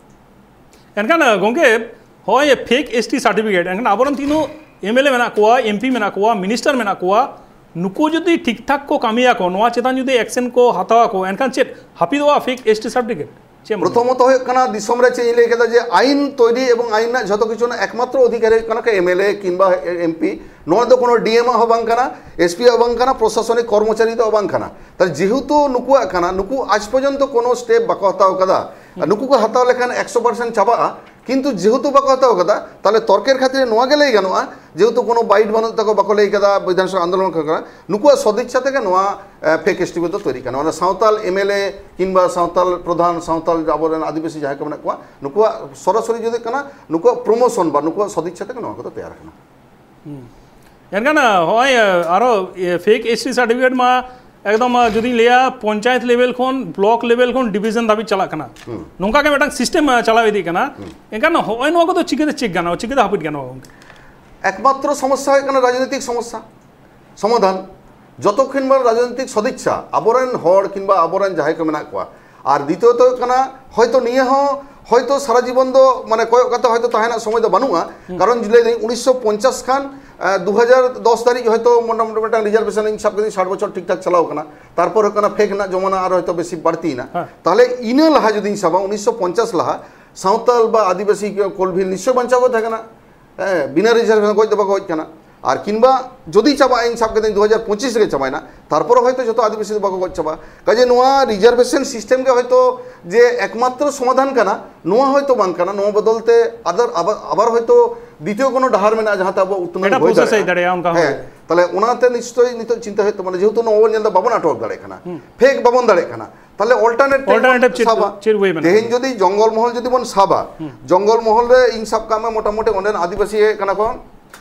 ᱮᱱᱠᱷᱟᱱ ᱜᱚᱝᱠᱮ, ᱦᱚᱸᱜᱼᱚᱭ ᱯᱷᱮᱠ ᱮᱥᱴᱤ ᱥᱟᱨᱴᱤᱯᱷᱤᱠᱮᱴ, ᱮᱱᱠᱷᱟᱱ ᱟᱵᱚᱨᱮᱱ ᱛᱤᱱᱟᱹᱜ ᱮᱢ ᱮᱞ ᱮ ᱢᱮᱱᱟᱜ ᱠᱚᱣᱟ, ᱮᱢ ᱯᱤ ᱢᱮᱱᱟᱜ ᱠᱚᱣᱟ, ᱢᱤᱱᱤᱥᱴᱟᱨ ᱢᱮᱱᱟᱜ ᱠᱚᱣᱟ, ᱱᱩᱠᱩ ᱡᱩᱫᱤ ᱴᱷᱤᱠ ᱴᱷᱟᱠ ᱠᱚ ᱠᱟᱹᱢᱤᱭᱟᱠᱚ, ᱱᱚᱣᱟ ᱪᱮᱛᱟᱱ ᱡᱩᱫᱤ ᱮᱠᱥᱮᱱ ᱠᱚ ᱦᱟᱛᱟᱣᱟᱠᱚ, ᱮᱱᱠᱷᱟᱱ ᱪᱮᱫ ᱦᱟᱹᱯᱤᱫᱚᱜᱼᱟ ᱯᱷᱮᱠ ᱮᱥᱴᱤ ᱥᱟᱨᱴᱤᱯᱷᱤᱠᱮᱴ? ᱪᱮᱫ ᱮᱢ ᱢᱚᱱᱮᱭᱟ? ᱯᱨᱚᱛᱷᱚᱢᱚᱛᱚ ᱦᱩᱭᱩᱜ ᱠᱟᱱᱟ, ᱫᱤᱥᱚᱢ ᱨᱮ ᱪᱮᱫ ᱤᱧ ᱞᱟᱹᱭ ᱠᱮᱫᱟ ᱡᱮ ᱟᱭᱤᱱ ᱛᱚᱭᱨᱤ ᱮᱵᱚᱝ ᱟᱭᱤᱱ ᱨᱮᱱᱟᱜ ᱡᱷᱚᱛᱚ ᱠᱤᱪᱷᱩ ᱨᱮᱱᱟᱜ ᱮᱠᱢᱟᱛᱨᱚ ᱚᱫᱷᱤᱠᱟᱨᱤ ᱦᱩᱭᱩᱜ ᱠᱟᱱᱟ ᱠᱚ ᱮᱢ ᱮᱞ ᱮ ᱠᱤᱝᱵᱟ ᱮᱢ ᱯᱤ᱾ ᱱᱚᱣᱟ ᱫᱚ ᱠᱳᱱᱳ ᱰᱤ ᱮᱢ ᱟᱜ ᱦᱚᱸ ᱵᱟᱝ ᱠᱟᱱᱟ, ᱮᱥ ᱯᱤ ᱟᱜ ᱵᱟᱝ ᱠᱟᱱᱟ, ᱯᱨᱚᱥᱟᱥᱚᱱᱤᱠ ᱠᱚᱨᱢᱚᱪᱟᱨᱤ ᱫᱚ ᱵᱟᱝ ᱠᱟᱱᱟ᱾ ᱛᱟᱦᱞᱮ ᱡᱮᱦᱮᱛᱩ ᱱᱩᱠᱩᱣᱟᱜ ᱠᱟᱱᱟ, ᱱᱩᱠᱩ ᱟᱡ ᱯᱚᱨᱡᱚᱱᱛᱚ ᱠᱳᱱᱳ ᱥᱴᱮᱯ ᱵᱟᱠᱚ ᱦᱟᱛᱟᱣ ᱠᱟᱫᱟ᱾ ᱟᱨ ᱱᱩᱠᱩ ᱠᱚ ᱦᱟᱛᱟᱣ ᱞᱮᱠᱷᱟᱱ ᱮᱠᱥᱚ ᱯᱟᱨᱥᱮᱱᱴ ᱪᱟᱵᱟᱜᱼᱟ, ᱠᱤᱱᱛᱩ ᱡᱮᱦᱮᱛᱩ ᱵᱟᱠᱚ ᱦᱟᱛᱟᱣ ᱠᱟᱫᱟ, ᱛᱟᱦᱞᱮ ᱛᱚᱨᱠᱮᱨ ᱠᱷᱟᱹᱛᱤᱨ ᱱᱚᱣᱟ ᱜᱮ ᱞᱟᱹᱭ ᱜᱟᱱᱚᱜᱼᱟ, ᱡᱮᱦᱮᱛᱩ ᱠᱳᱱᱳ ᱵᱟᱭᱤᱴ ᱵᱟᱹᱱᱩᱜ ᱛᱟᱠᱚ, ᱵᱟᱠᱚ ᱞᱟᱹᱭ ᱠᱟᱫᱟ, ᱵᱤᱫᱷᱟᱱ ᱥᱚᱵᱷᱟ ᱟᱱᱫᱳᱞᱚᱱ ᱠᱟᱱᱟ, ᱱᱩᱠᱩᱣᱟᱜ ᱥᱚᱫᱤᱪᱪᱷᱟ ᱛᱮᱜᱮ ᱱᱚᱣᱟ ᱯᱷᱮᱠ ᱮᱥᱴᱤ ᱫᱚ ᱛᱚᱭᱨᱤ ᱠᱟᱱᱟ᱾ ᱚᱱᱟ ᱥᱟᱶᱛᱟᱞ ᱮᱢ ᱮᱞ ᱮ ᱠᱤᱝᱵᱟ ᱥᱟᱶᱛᱟᱞ ᱯᱨᱚᱫᱷᱟᱱ, ᱥᱟᱶᱛᱟᱞ ᱟᱵᱚᱨᱮᱱ ᱟᱹᱫᱤᱵᱟᱹᱥᱤ ᱡᱟᱦᱟᱸᱭ ᱠᱚ ᱢᱮᱱᱟᱜ ᱠᱚᱣᱟ, ᱱᱩᱠᱩᱣᱟᱜ ᱥᱚᱨᱟᱥᱚᱨᱤ ᱡᱩᱫᱤ ᱠᱟᱱᱟ, ᱱᱩᱠᱩᱣᱟᱜ ᱯᱨᱚᱢᱳᱥᱚᱱ ᱵᱟ ᱱᱩᱠᱩᱣᱟᱜ ᱥᱚᱫᱤᱪᱪᱷᱟ ᱛᱮᱜᱮ ᱱᱚᱣᱟ ᱠᱚᱫᱚ ᱛᱮᱭᱟᱨ ᱠᱟᱱᱟ᱾ ᱮᱱᱠᱷᱟᱱ ᱦᱚᱸᱜᱼᱚᱭ ᱟᱨᱚ ᱯᱷᱮᱠ ᱮᱥᱴᱤ ᱥᱟᱨᱴᱤᱯᱷᱤᱠᱮᱴ ᱢᱟ ᱮᱠᱫᱚᱢ ᱡᱩᱫᱤᱧ ᱞᱟᱹᱭᱟ, ᱯᱚᱧᱪᱟᱭᱮᱛ ᱞᱮᱵᱮᱞ ᱠᱷᱚᱱ ᱵᱞᱚᱠ ᱞᱮᱵᱮᱞ ᱠᱷᱚᱱ ᱰᱤᱵᱷᱤᱡᱚᱱ ᱫᱷᱟᱹᱵᱤᱡ ᱪᱟᱞᱟᱜ ᱠᱟᱱᱟ᱾ ᱱᱚᱝᱠᱟ ᱜᱮ ᱢᱤᱫᱴᱟᱝ ᱥᱤᱥᱴᱮᱢ ᱪᱟᱞᱟᱣ ᱤᱫᱤᱜ ᱠᱟᱱᱟ᱾ ᱮᱱᱠᱷᱟᱱ ᱦᱚᱸᱜᱼᱚᱭ ᱱᱚᱣᱟ ᱠᱚᱫᱚ ᱪᱤᱠᱟᱹᱛᱮ ᱪᱮᱠ ᱜᱟᱱᱚᱜᱼᱟ, ᱪᱤᱠᱟᱹᱛᱮ ᱦᱟᱹᱯᱤᱫ ᱜᱟᱱᱚᱜᱼᱟ ᱜᱚᱝᱠᱮ? ᱮᱠᱢᱟᱛᱨᱚ ᱥᱚᱢᱚᱥᱥᱟ ᱦᱩᱭᱩᱜ ᱠᱟᱱᱟ ᱨᱟᱡᱽᱱᱳᱭᱛᱤᱠ ᱥᱚᱢᱚᱥᱥᱟ᱾ ᱥᱚᱢᱟᱫᱷᱟᱱ, ᱡᱚᱛᱚ ᱠᱷᱚᱱ ᱵᱟᱝ ᱨᱟᱡᱽᱱᱳᱭᱛᱤᱠ ᱥᱚᱫᱤᱪᱪᱷᱟ, ᱟᱵᱚᱨᱮᱱ ᱦᱚᱲ ᱠᱤᱝᱵᱟ ᱟᱵᱚᱨᱮᱱ ᱡᱟᱦᱟᱸᱭ ᱠᱚ ᱢᱮᱱᱟᱜ ᱠᱚᱣᱟ᱾ ᱟᱨ ᱫᱤᱛᱤᱭᱚᱛᱚ ᱦᱩᱭᱩᱜ ᱠᱟᱱᱟ, ᱦᱚᱭᱛᱚ ᱱᱤᱭᱟᱹ ᱦᱚᱸ ᱦᱚᱭᱛᱚ ᱥᱟᱨᱟ ᱡᱤᱵᱚᱱ ᱫᱚ ᱢᱟᱱᱮ ᱠᱚᱭᱚᱜ ᱠᱟᱛᱮ ᱦᱚᱭᱛᱚ ᱛᱟᱦᱮᱱᱟ, ᱥᱚᱢᱚᱭ ᱫᱚ ᱵᱟᱹᱱᱩᱜᱼᱟ᱾ ᱠᱟᱨᱚᱱ ᱞᱟᱹᱭ ᱫᱟᱹᱧ ᱩᱱᱤᱥᱥᱚ ᱯᱚᱧᱪᱟᱥ ᱠᱷᱟᱱ ᱮ, ᱫᱩ ᱦᱟᱡᱟᱨ ᱫᱚᱥ ᱫᱷᱟᱹᱨᱤᱡ ᱦᱚᱭᱛᱚ ᱢᱚᱴᱟᱢᱩᱴᱤ ᱢᱤᱫᱴᱟᱝ ᱨᱤᱡᱟᱨᱵᱷᱮᱥᱚᱱ ᱤᱧ ᱥᱟᱵ ᱠᱮᱫᱟᱹᱧ, ᱥᱟᱴ ᱵᱚᱪᱷᱚᱨ ᱴᱷᱤᱠ ᱴᱷᱟᱠ ᱪᱟᱞᱟᱣ ᱠᱟᱱᱟ᱾ ᱛᱟᱨᱯᱚᱨ ᱦᱩᱭᱩᱜ ᱠᱟᱱᱟ ᱯᱷᱮᱠ ᱨᱮᱱᱟᱜ ᱡᱚᱢᱟᱱᱟ ᱟᱨ ᱦᱚᱭᱛᱚ ᱵᱮᱥᱤ ᱵᱟᱹᱲᱛᱤᱭᱮᱱᱟ᱾ ᱛᱟᱦᱞᱮ ᱤᱱᱟᱹ ᱞᱟᱦᱟ ᱡᱩᱫᱤᱧ ᱥᱟᱵᱟ, ᱩᱱᱤᱥᱥᱚ ᱯᱚᱧᱪᱟᱥ ᱞᱟᱦᱟ ᱥᱟᱶᱛᱟᱞ ᱵᱟ ᱟᱹᱫᱤᱵᱟᱹᱥᱤ ᱠᱚᱞᱵᱷᱤᱞ ᱱᱤᱥᱪᱚᱭ ᱵᱟᱧᱪᱟᱣ ᱠᱚ ᱛᱟᱦᱮᱸ ᱠᱟᱱᱟ᱾ ᱦᱮᱸ, ᱵᱤᱱᱟᱹ ᱨᱤᱡᱟᱨᱵᱷᱮᱥᱚᱱ ᱜᱚᱡ ᱫᱚ ᱵᱟᱠᱚ ᱜᱚᱡ ᱠᱟᱱᱟ᱾ ᱟᱨ ᱠᱤᱝᱵᱟ ᱡᱩᱫᱤ ᱪᱟᱵᱟᱜᱼᱟ, ᱤᱧ ᱥᱟᱵ ᱠᱟᱛᱮ ᱫᱩ ᱦᱟᱡᱟᱨ ᱯᱚᱸᱪᱤᱥ ᱨᱮᱜᱮ ᱪᱟᱵᱟᱭᱮᱱᱟ, ᱛᱟᱨᱯᱚᱨᱮ ᱦᱚᱭᱛᱳ ᱡᱚᱛᱚ ᱟᱹᱫᱤᱵᱟᱹᱥᱤ ᱫᱚ ᱵᱟᱠᱚ ᱜᱚᱡ ᱪᱟᱵᱟᱜᱼᱟ᱾ ᱠᱟᱡᱮ ᱱᱚᱣᱟ ᱨᱤᱡᱟᱨᱵᱷᱮᱥᱚᱱ ᱥᱤᱥᱴᱮᱢ ᱜᱮ ᱦᱚᱭᱛᱳ ᱡᱮ ᱮᱠᱢᱟᱛᱨᱚ ᱥᱚᱢᱟᱫᱷᱟᱱ ᱠᱟᱱᱟ, ᱱᱚᱣᱟ ᱦᱚᱭᱛᱳ ᱵᱟᱝ ᱠᱟᱱᱟ᱾ ᱱᱚᱣᱟ ᱵᱚᱫᱚᱞ ᱛᱮ ᱟᱫᱟᱨ ᱟᱵᱟᱨ, ᱟᱵᱟᱨ ᱦᱚᱭᱛᱳ ᱫᱤᱛᱤᱭᱚ ᱠᱳᱱᱳ ᱰᱟᱦᱟᱨ ᱢᱮᱱᱟᱜᱼᱟ, ᱡᱟᱦᱟᱸᱛᱮ ᱟᱵᱚ ᱩᱛᱱᱟᱹᱣ ᱮᱴᱟᱜ ᱦᱩᱭ ᱯᱨᱚᱥᱮᱥ ᱦᱮᱡ ᱫᱟᱲᱮᱭᱟᱜᱼᱟ᱾ ᱫᱟᱲᱮᱭᱟᱜᱼᱟ, ᱚᱱᱠᱟ ᱦᱚᱸ ᱦᱮᱸ, ᱦᱩᱭ ᱫᱟᱲᱮᱭᱟᱜᱼᱟ᱾ ᱛᱟᱦᱞᱮ ᱚᱱᱟᱛᱮ ᱱᱤᱥᱪᱚᱭ ᱱᱤᱛᱚᱜ ᱪᱤᱱᱛᱟᱹ ᱦᱩᱭᱩᱜ ᱛᱟᱵᱚᱱᱟ, ᱡᱮᱦᱮᱛᱩ ᱱᱚᱣᱟ ᱵᱚᱱ ᱧᱮᱞ ᱮᱫᱟ, ᱵᱟᱵᱚᱱ ᱟᱴᱚᱠ ᱫᱟᱲᱮᱭᱟᱜ ᱠᱟᱱᱟ, ᱦᱩᱸ᱾ ᱯᱷᱮᱠ ᱵᱟᱵᱚᱱ ᱫᱟᱲᱮᱭᱟᱜ ᱠᱟᱱᱟ, ᱛᱟᱦᱞᱮ ᱚᱞᱴᱟᱨᱱᱮᱴ ᱵᱚᱱ ᱚᱞᱴᱟᱨᱱᱮᱴᱤᱵᱷ ᱪᱮᱫ, ᱥᱟᱵᱟ᱾ ᱪᱮᱫ ᱩᱯᱟᱹᱭ ᱢᱮᱱᱟᱜᱼᱟ? ᱛᱮᱦᱮᱧ ᱡᱩᱫᱤ ᱡᱚᱝᱜᱚᱞ ᱢᱚᱦᱚᱞ ᱡᱩᱫᱤ ᱵᱚᱱ ᱥᱟᱵᱟ, ᱦᱩᱸ᱾ ᱡᱚᱝᱜᱚᱞ ᱢᱚᱦᱚᱞ ᱨᱮ ᱤᱧ ᱥᱟᱵ ᱠᱟᱜ ᱢᱮ ᱢᱚᱴᱟᱢᱩᱴᱤ ᱚᱸᱰᱮᱱ ᱟᱹᱫᱤᱵᱟᱹᱥᱤ ᱦᱮᱡ ᱠᱟᱱᱟ ᱠᱚ,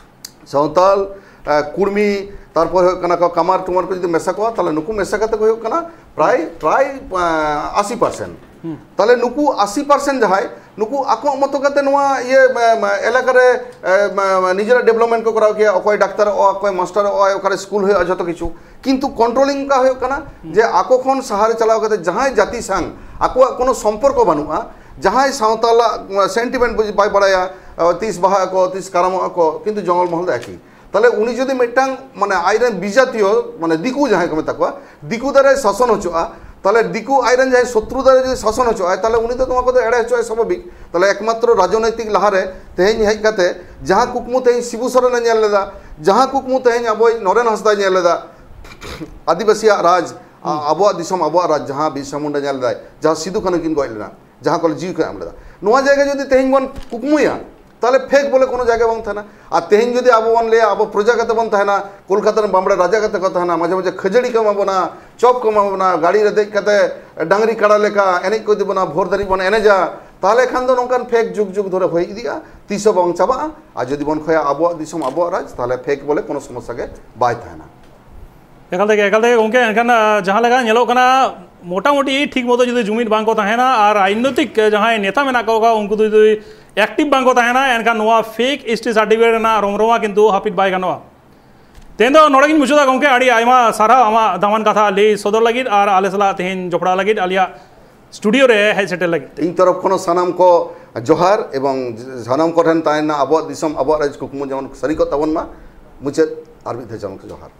ᱥᱟᱶᱛᱟᱞ, ᱮ, ᱠᱩᱲᱢᱤ, ᱛᱟᱨᱯᱚᱨ ᱦᱩᱭᱩᱜ ᱠᱟᱱᱟ ᱠᱚ ᱠᱟᱢᱟᱨ ᱴᱩᱢᱟᱨ ᱠᱚ ᱡᱩᱫᱤ ᱢᱮᱥᱟ ᱠᱚᱣᱟ, ᱛᱟᱦᱞᱮ ᱱᱩᱠᱩ ᱢᱮᱥᱟ ᱠᱟᱛᱮ ᱠᱚ ᱦᱩᱭᱩᱜ ᱠᱟᱱᱟ ᱯᱨᱟᱭ, ᱯᱨᱟᱭ, ᱮ, ᱟᱥᱤ ᱯᱟᱨᱥᱮᱱᱴ᱾ ᱦᱩᱸ᱾ ᱛᱟᱦᱞᱮ ᱱᱩᱠᱩ ᱟᱥᱤ ᱯᱟᱨᱥᱮᱱᱴ ᱡᱟᱦᱟᱸᱭ, ᱱᱩᱠᱩ ᱟᱠᱚᱣᱟᱜ ᱢᱚᱛᱚ ᱠᱟᱛᱮ ᱱᱚᱣᱟ ᱤᱭᱟᱹ, ᱮ, ᱮ, ᱮᱞᱟᱠᱟ ᱨᱮ, ᱮ, ᱮ, ᱱᱤᱡᱮᱨᱟᱜ ᱰᱮᱵᱷᱞᱚᱯᱢᱮᱱᱴ ᱠᱚ ᱠᱚᱨᱟᱣ ᱠᱮᱭᱟ, ᱚᱠᱚᱭ ᱰᱟᱠᱛᱟᱨᱚᱜᱼᱟ, ᱚᱠᱚᱭ ᱢᱟᱥᱴᱟᱨᱚᱜᱼᱟ, ᱚᱠᱟᱨᱮ ᱥᱠᱩᱞ ᱦᱩᱭᱩᱜᱼᱟ, ᱡᱚᱛᱚ ᱠᱤᱪᱷᱩ᱾ ᱠᱤᱱᱛᱩ ᱠᱚᱱᱴᱨᱳᱞᱤᱝ ᱚᱱᱠᱟ ᱦᱩᱭᱩᱜ ᱠᱟᱱᱟ ᱦᱩᱸ᱾ ᱡᱮ ᱟᱠᱚ ᱠᱷᱚᱱ ᱥᱟᱦᱟᱨᱮ ᱪᱟᱞᱟᱣ ᱠᱟᱛᱮ ᱡᱟᱦᱟᱸᱭ ᱡᱟᱹᱛᱤ ᱥᱟᱝ ᱟᱠᱚᱣᱟᱜ ᱠᱳᱱᱳ ᱥᱚᱢᱯᱚᱨᱠᱚ ᱵᱟᱹᱱᱩᱜᱼᱟ, ᱡᱟᱦᱟᱸᱭ ᱥᱟᱶᱛᱟᱞᱟᱜ ᱥᱮᱱᱴᱤᱢᱮᱱᱴ ᱵᱟᱭ ᱵᱟᱲᱟᱭᱟ, ᱛᱤᱥ ᱵᱟᱦᱟᱜ ᱟᱠᱚ, ᱛᱤᱥ ᱠᱟᱨᱟᱢᱚᱜ ᱟᱠᱚ, ᱠᱤᱱᱛᱩ ᱡᱚᱝᱜᱚᱞ ᱢᱚᱦᱚᱞ ᱫᱚ ᱮᱠᱤ᱾ ᱛᱟᱦᱞᱮ ᱩᱱᱤ ᱡᱩᱫᱤ ᱢᱤᱫᱴᱟᱝ, ᱢᱟᱱᱮ, ᱟᱡᱨᱮᱱ ᱵᱤᱡᱟᱛᱤᱭᱚ, ᱢᱟᱱᱮ, ᱫᱤᱠᱩ ᱡᱟᱦᱟᱸᱭ ᱠᱚ ᱢᱮᱛᱟ ᱠᱚᱣᱟ, ᱫᱤᱠᱩ ᱫᱟᱨᱟᱭ ᱥᱟᱥᱚᱱ ᱦᱚᱪᱚᱜᱼᱟ, ᱛᱟᱦᱞᱮ ᱫᱤᱠᱩ ᱟᱡᱨᱮᱱ ᱡᱟᱦᱟᱸᱭ ᱥᱚᱛᱨᱩ ᱫᱟᱨᱟᱭ ᱡᱩᱫᱤ ᱥᱟᱥᱚᱱ ᱦᱚᱪᱚᱜᱼᱟᱭ, ᱛᱟᱦᱞᱮ ᱩᱱᱤ ᱫᱚ ᱱᱚᱣᱟ ᱠᱚᱫᱚ ᱮᱲᱮ ᱦᱚᱪᱚᱜᱼᱟᱭ ᱥᱟᱵᱷᱟᱵᱤᱠ᱾ ᱛᱟᱦᱞᱮ ᱮᱠᱢᱟᱛᱨᱚ ᱨᱟᱡᱚᱱᱳᱭᱛᱤᱠ ᱞᱟᱦᱟᱨᱮ ᱛᱮᱦᱮᱧ ᱦᱮᱡ ᱠᱟᱛᱮ ᱡᱟᱦᱟᱸ ᱠᱩᱠᱢᱩ ᱛᱮᱦᱮᱧ ᱥᱤᱵᱩ ᱥᱚᱨᱮᱱᱮ ᱧᱮᱞ ᱞᱮᱫᱟ, ᱡᱟᱦᱟᱸ ᱠᱩᱠᱢᱩ ᱛᱮᱦᱮᱧ ᱟᱵᱚᱭᱤᱡ ᱱᱚᱨᱮᱱ ᱦᱟᱸᱥᱫᱟᱭ ᱧᱮᱞ ᱞᱮᱫᱟ, ᱟᱹᱫᱤᱵᱟᱹᱥᱤᱭᱟᱜ ᱨᱟᱡᱽ, ᱟ-, ᱦᱩᱸ᱾ ᱟᱵᱚᱣᱟᱜ ᱫᱤᱥᱚᱢ ᱟᱵᱚᱣᱟᱜ ᱨᱟᱡᱽ, ᱡᱟᱦᱟᱸ ᱵᱤᱨᱥᱟ ᱢᱩᱱᱰᱟ ᱧᱮᱞ ᱞᱮᱫᱟᱭ, ᱡᱟᱦᱟᱸ ᱥᱤᱫᱩ ᱠᱟᱹᱱᱦᱩ ᱠᱤᱱ ᱜᱚᱡ ᱞᱮᱱᱟ, ᱡᱟᱦᱟᱸ ᱠᱚᱞᱮ ᱡᱤᱣᱤ ᱠᱚ ᱮᱢ ᱞᱮᱫᱟ, ᱱᱚᱣᱟ ᱡᱟᱭᱜᱟ ᱡᱩᱫᱤ ᱛᱮᱦᱮᱧ ᱵᱚᱱ ᱠᱩᱠᱢᱩᱭᱟ, ᱛᱟᱦᱞᱮ ᱯᱷᱮᱠ ᱵᱚᱞᱮ ᱠᱳᱱᱳ ᱡᱟᱭᱜᱟ ᱵᱟᱝ ᱛᱟᱦᱮᱱᱟ᱾ ᱟᱨ ᱛᱮᱦᱮᱧ ᱡᱩᱫᱤ ᱟᱵᱚ ᱵᱚᱱ ᱞᱟᱹᱭᱟ, ᱟᱵᱚ ᱯᱨᱚᱡᱟ ᱠᱟᱛᱮ ᱵᱚᱱ ᱛᱟᱦᱮᱱᱟ, ᱠᱳᱞᱠᱟᱛᱟ ᱨᱮᱱ ᱵᱟᱢᱵᱲᱮ ᱨᱟᱡᱟ ᱠᱟᱛᱮ ᱠᱚ ᱛᱟᱦᱮᱱᱟ, ᱢᱟᱡᱷᱮ ᱢᱟᱡᱷᱮ ᱠᱷᱟᱹᱡᱟᱹᱲᱤ ᱠᱚ ᱮᱢᱟ ᱵᱚᱱᱟ, ᱪᱚᱯ ᱠᱚ ᱮᱢᱟ ᱵᱚᱱᱟ, ᱜᱟᱹᱰᱤ ᱨᱮ ᱫᱮᱡ ᱠᱟᱛᱮ ᱰᱟᱝᱨᱤ ᱠᱟᱲᱟ ᱞᱮᱠᱟ ᱮᱱᱮᱡ ᱠᱚ ᱤᱫᱤ ᱵᱚᱱᱟ, ᱵᱷᱳᱨ ᱫᱷᱟᱹᱨᱤᱡ ᱵᱚᱱ ᱮᱱᱮᱡᱟ, ᱛᱟᱦᱞᱮ ᱠᱷᱟᱱ ᱫᱚ ᱱᱚᱝᱠᱟᱱ ᱯᱷᱮᱠ ᱡᱩᱜᱽ ᱡᱩᱜᱽ ᱫᱷᱚᱨᱮ ᱦᱩᱭ ᱤᱫᱤᱜᱼᱟ, ᱛᱤᱥ ᱦᱚᱸ ᱵᱟᱝ ᱪᱟᱵᱟᱜᱼᱟ᱾ ᱟᱨ ᱡᱩᱫᱤ ᱵᱚᱱ ᱠᱷᱚᱭᱟ ᱟᱵᱚᱣᱟᱜ ᱫᱤᱥᱚᱢ ᱟᱵᱚᱣᱟᱜ ᱨᱟᱡᱽ, ᱛᱟᱦᱞᱮ ᱯᱷᱮᱠ ᱵᱚᱞᱮ ᱠᱳᱱᱳ ᱥᱚᱢᱚᱥᱥᱟ ᱜᱮ ᱵᱟᱭ ᱛᱟᱦᱮᱱᱟ᱾ ᱮᱠᱟᱞ ᱛᱮᱜᱮ, ᱮᱠᱟᱞ ᱛᱮᱜᱮ ᱜᱚᱢᱠᱮ, ᱮᱱᱠᱷᱟᱱ, ᱟ, ᱡᱟᱦᱟᱸ ᱞᱮᱠᱟ ᱧᱮᱞᱚᱜ ᱠᱟᱱᱟ, ᱢᱚᱴᱟᱢᱩᱴᱤ ᱴᱷᱤᱠ ᱢᱚᱛᱚ ᱡᱩᱫᱤ ᱡᱩᱢᱤᱫ ᱵᱟᱝ ᱠᱚ ᱛᱟᱦᱮᱱᱟ ᱟᱨ ᱨᱟᱡᱽᱱᱳᱭᱛᱤᱠ ᱡᱟᱦᱟᱸᱭ ᱱᱮᱛᱟ ᱢᱮᱱᱟᱜ ᱠᱚᱣᱟ, ᱩᱱᱠᱩ ᱡᱩᱫᱤ ᱮᱠᱴᱤᱵᱷ ᱵᱟᱝ ᱠᱚ ᱛᱟᱦᱮᱱᱟ, ᱮᱱᱠᱷᱟᱱ ᱱᱚᱣᱟ ᱯᱷᱮᱠ ᱮᱥ ᱴᱤ ᱥᱟᱨᱴᱤᱯᱷᱤᱠᱮᱴ ᱨᱮᱱᱟᱜ ᱨᱚᱢᱨᱚᱢᱟ ᱠᱤᱱᱛᱩ ᱦᱟᱹᱯᱤᱫ ᱵᱟᱭ ᱜᱟᱱᱚᱜᱼᱟ᱾ ᱛᱮᱦᱮᱧ ᱫᱚ ᱱᱚᱰᱮ ᱜᱤᱧ ᱢᱩᱪᱟᱹᱫᱟ ᱜᱚᱢᱠᱮ, ᱟᱹᱰᱤ ᱟᱭᱢᱟ ᱥᱟᱨᱦᱟᱣ ᱟᱢᱟᱜ ᱫᱟᱢᱟᱱ ᱠᱟᱛᱷᱟ ᱞᱟᱹᱭ ᱥᱚᱫᱚᱨ ᱞᱟᱹᱜᱤᱫ ᱟᱨ ᱟᱞᱮ ᱥᱟᱞᱟᱜ ᱛᱮᱦᱮᱧ ᱡᱚᱯᱲᱟᱣ ᱞᱟᱹᱜᱤᱫ, ᱟᱞᱮᱭᱟᱜ ᱥᱴᱩᱰᱤᱭᱳ ᱨᱮ ᱦᱮᱡ ᱥᱮᱴᱮᱨ ᱞᱟᱹᱜᱤᱫ᱾ ᱤᱧ ᱛᱚᱨᱚᱯ ᱠᱷᱚᱱ ᱦᱚᱸ ᱥᱟᱱᱟᱢ ᱠᱚ ᱡᱚᱦᱟᱨ, ᱮᱵᱚᱝ ᱥᱟᱱᱟᱢ ᱠᱚ ᱴᱷᱮᱱ ᱛᱟᱦᱮᱱᱟ ᱟᱵᱚᱣᱟᱜ ᱫᱤᱥᱚᱢ, ᱟᱵᱚᱣᱟᱜ ᱨᱟᱡᱽ ᱠᱩᱠᱢᱩ ᱡᱮᱢᱚᱱ ᱥᱟᱹᱨᱤ ᱠᱚᱜ ᱛᱟᱵᱚᱱ ᱢᱟ᱾ ᱢᱩᱪᱟᱹᱫ ᱟᱨ ᱢᱤᱫ ᱫᱷᱟᱣ ᱡᱚᱦᱟᱨ᱾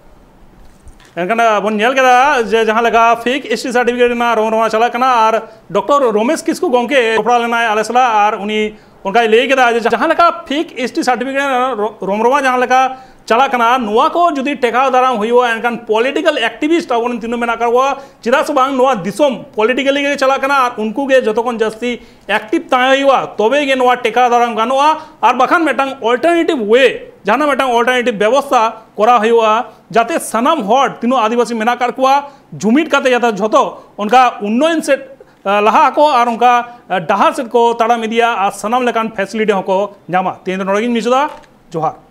ᱮᱱᱠᱷᱟᱱ ᱵᱚᱱ ᱧᱮᱞ ᱠᱮᱫᱟ ᱡᱮ ᱡᱟᱦᱟᱸ ᱞᱮᱠᱟ ᱯᱷᱮᱠ ᱮᱥ ᱴᱤ ᱥᱟᱨᱴᱤᱯᱷᱤᱠᱮᱴ ᱨᱮᱱᱟᱜ ᱨᱚᱝ ᱨᱚᱝ ᱪᱟᱞᱟᱜ ᱠᱟᱱᱟ ᱟᱨ ᱰᱚᱠᱴᱚᱨ ᱨᱚᱢᱮᱥ ᱠᱤᱥᱠᱩ ᱜᱚᱢᱠᱮ ᱡᱚᱯᱲᱟᱣ ᱞᱮᱱᱟᱭ ᱟᱞᱮ ᱥᱟᱞᱟᱜ ᱟᱨ ᱩᱱᱤ ᱚᱱᱠᱟᱭ ᱞᱟᱹᱭ ᱠᱮᱫᱟ ᱡᱮ ᱡᱟᱦᱟᱸ ᱞᱮᱠᱟ ᱯᱷᱮᱠ ᱮᱥ ᱴᱤ ᱥᱟᱨᱴᱤᱯᱷᱤᱠᱮᱴ ᱨᱚᱢᱨᱚᱢᱟ ᱡᱟᱦᱟᱸ ᱞᱮᱠᱟ ᱪᱟᱞᱟᱜ ᱠᱟᱱᱟ, ᱱᱚᱣᱟ ᱠᱚ ᱡᱩᱫᱤ ᱴᱮᱠᱟᱣ ᱫᱟᱨᱟᱢ ᱦᱩᱭᱩᱜᱼᱟ, ᱮᱱᱠᱷᱟᱱ ᱯᱚᱞᱤᱴᱤᱠᱟᱞ ᱮᱠᱴᱤᱵᱷᱤᱥᱴ ᱟᱵᱚᱨᱮᱱ ᱛᱤᱱᱟᱹᱜ ᱢᱮᱱᱟᱜ ᱟᱠᱟᱫ ᱠᱚᱣᱟ, ᱪᱮᱫᱟᱜ ᱥᱮ ᱵᱟᱝ ᱱᱚᱣᱟ ᱫᱤᱥᱚᱢ ᱯᱚᱞᱤᱴᱤᱠᱟᱞᱤ ᱜᱮ ᱪᱟᱞᱟᱜ ᱠᱟᱱᱟ, ᱟᱨ ᱩᱱᱠᱩ ᱜᱮ ᱡᱚᱛᱚ ᱠᱷᱚᱱ ᱡᱟᱹᱥᱛᱤ ᱮᱠᱴᱤᱵᱷ ᱛᱟᱦᱮᱸ ᱦᱩᱭᱩᱜᱼᱟ, ᱛᱚᱵᱮ ᱜᱮ ᱱᱚᱣᱟ ᱴᱮᱠᱟᱣ ᱫᱟᱨᱟᱢ ᱜᱟᱱᱚᱜᱼᱟ᱾ ᱟᱨ ᱵᱟᱠᱷᱟᱱ ᱢᱤᱫᱴᱟᱝ ᱚᱞᱴᱟᱨᱱᱮᱴᱤᱵᱷ ᱣᱮ, ᱡᱟᱦᱟᱱᱟᱜ ᱢᱤᱫᱴᱟᱝ ᱚᱞᱴᱟᱨᱱᱮᱴᱤᱵᱷ ᱵᱮᱵᱚᱥᱛᱷᱟ ᱠᱚᱨᱟᱣ ᱦᱩᱭᱩᱜᱼᱟ, ᱡᱟᱛᱮ ᱥᱟᱱᱟᱢ ᱦᱚᱲ ᱛᱤᱱᱟᱹᱜ ᱟᱹᱫᱤᱵᱟᱹᱥᱤ ᱢᱮᱱᱟᱜ ᱟᱠᱟᱫ ᱠᱚᱣᱟ ᱡᱩᱢᱤᱫ ᱠᱟᱛᱮ ᱡᱟᱛᱮ ᱡᱷᱚᱛᱚ ᱚᱱᱠᱟ ᱩᱱᱱᱚᱭᱚᱱ ᱥᱮᱫ ᱞᱟᱦᱟᱜ ᱟᱠᱚ ᱟᱨ ᱚᱱᱠᱟ ᱰᱟᱦᱟᱨ ᱥᱮᱫ ᱠᱚ ᱛᱟᱲᱟᱢ ᱤᱫᱤᱭᱟ ᱟᱨ ᱥᱟᱱᱟᱢ ᱞᱮᱠᱟᱱ ᱯᱷᱮᱥᱤᱞᱤᱴᱤ ᱦᱚᱸᱠᱚ ᱧᱟᱢᱟ᱾ ᱛᱮᱦᱮᱧ ᱫᱚ ᱱᱚᱰᱮ ᱜᱤᱧ ᱢᱩᱪᱟᱹᱫᱟ᱾ ᱡᱚᱦᱟᱨ᱾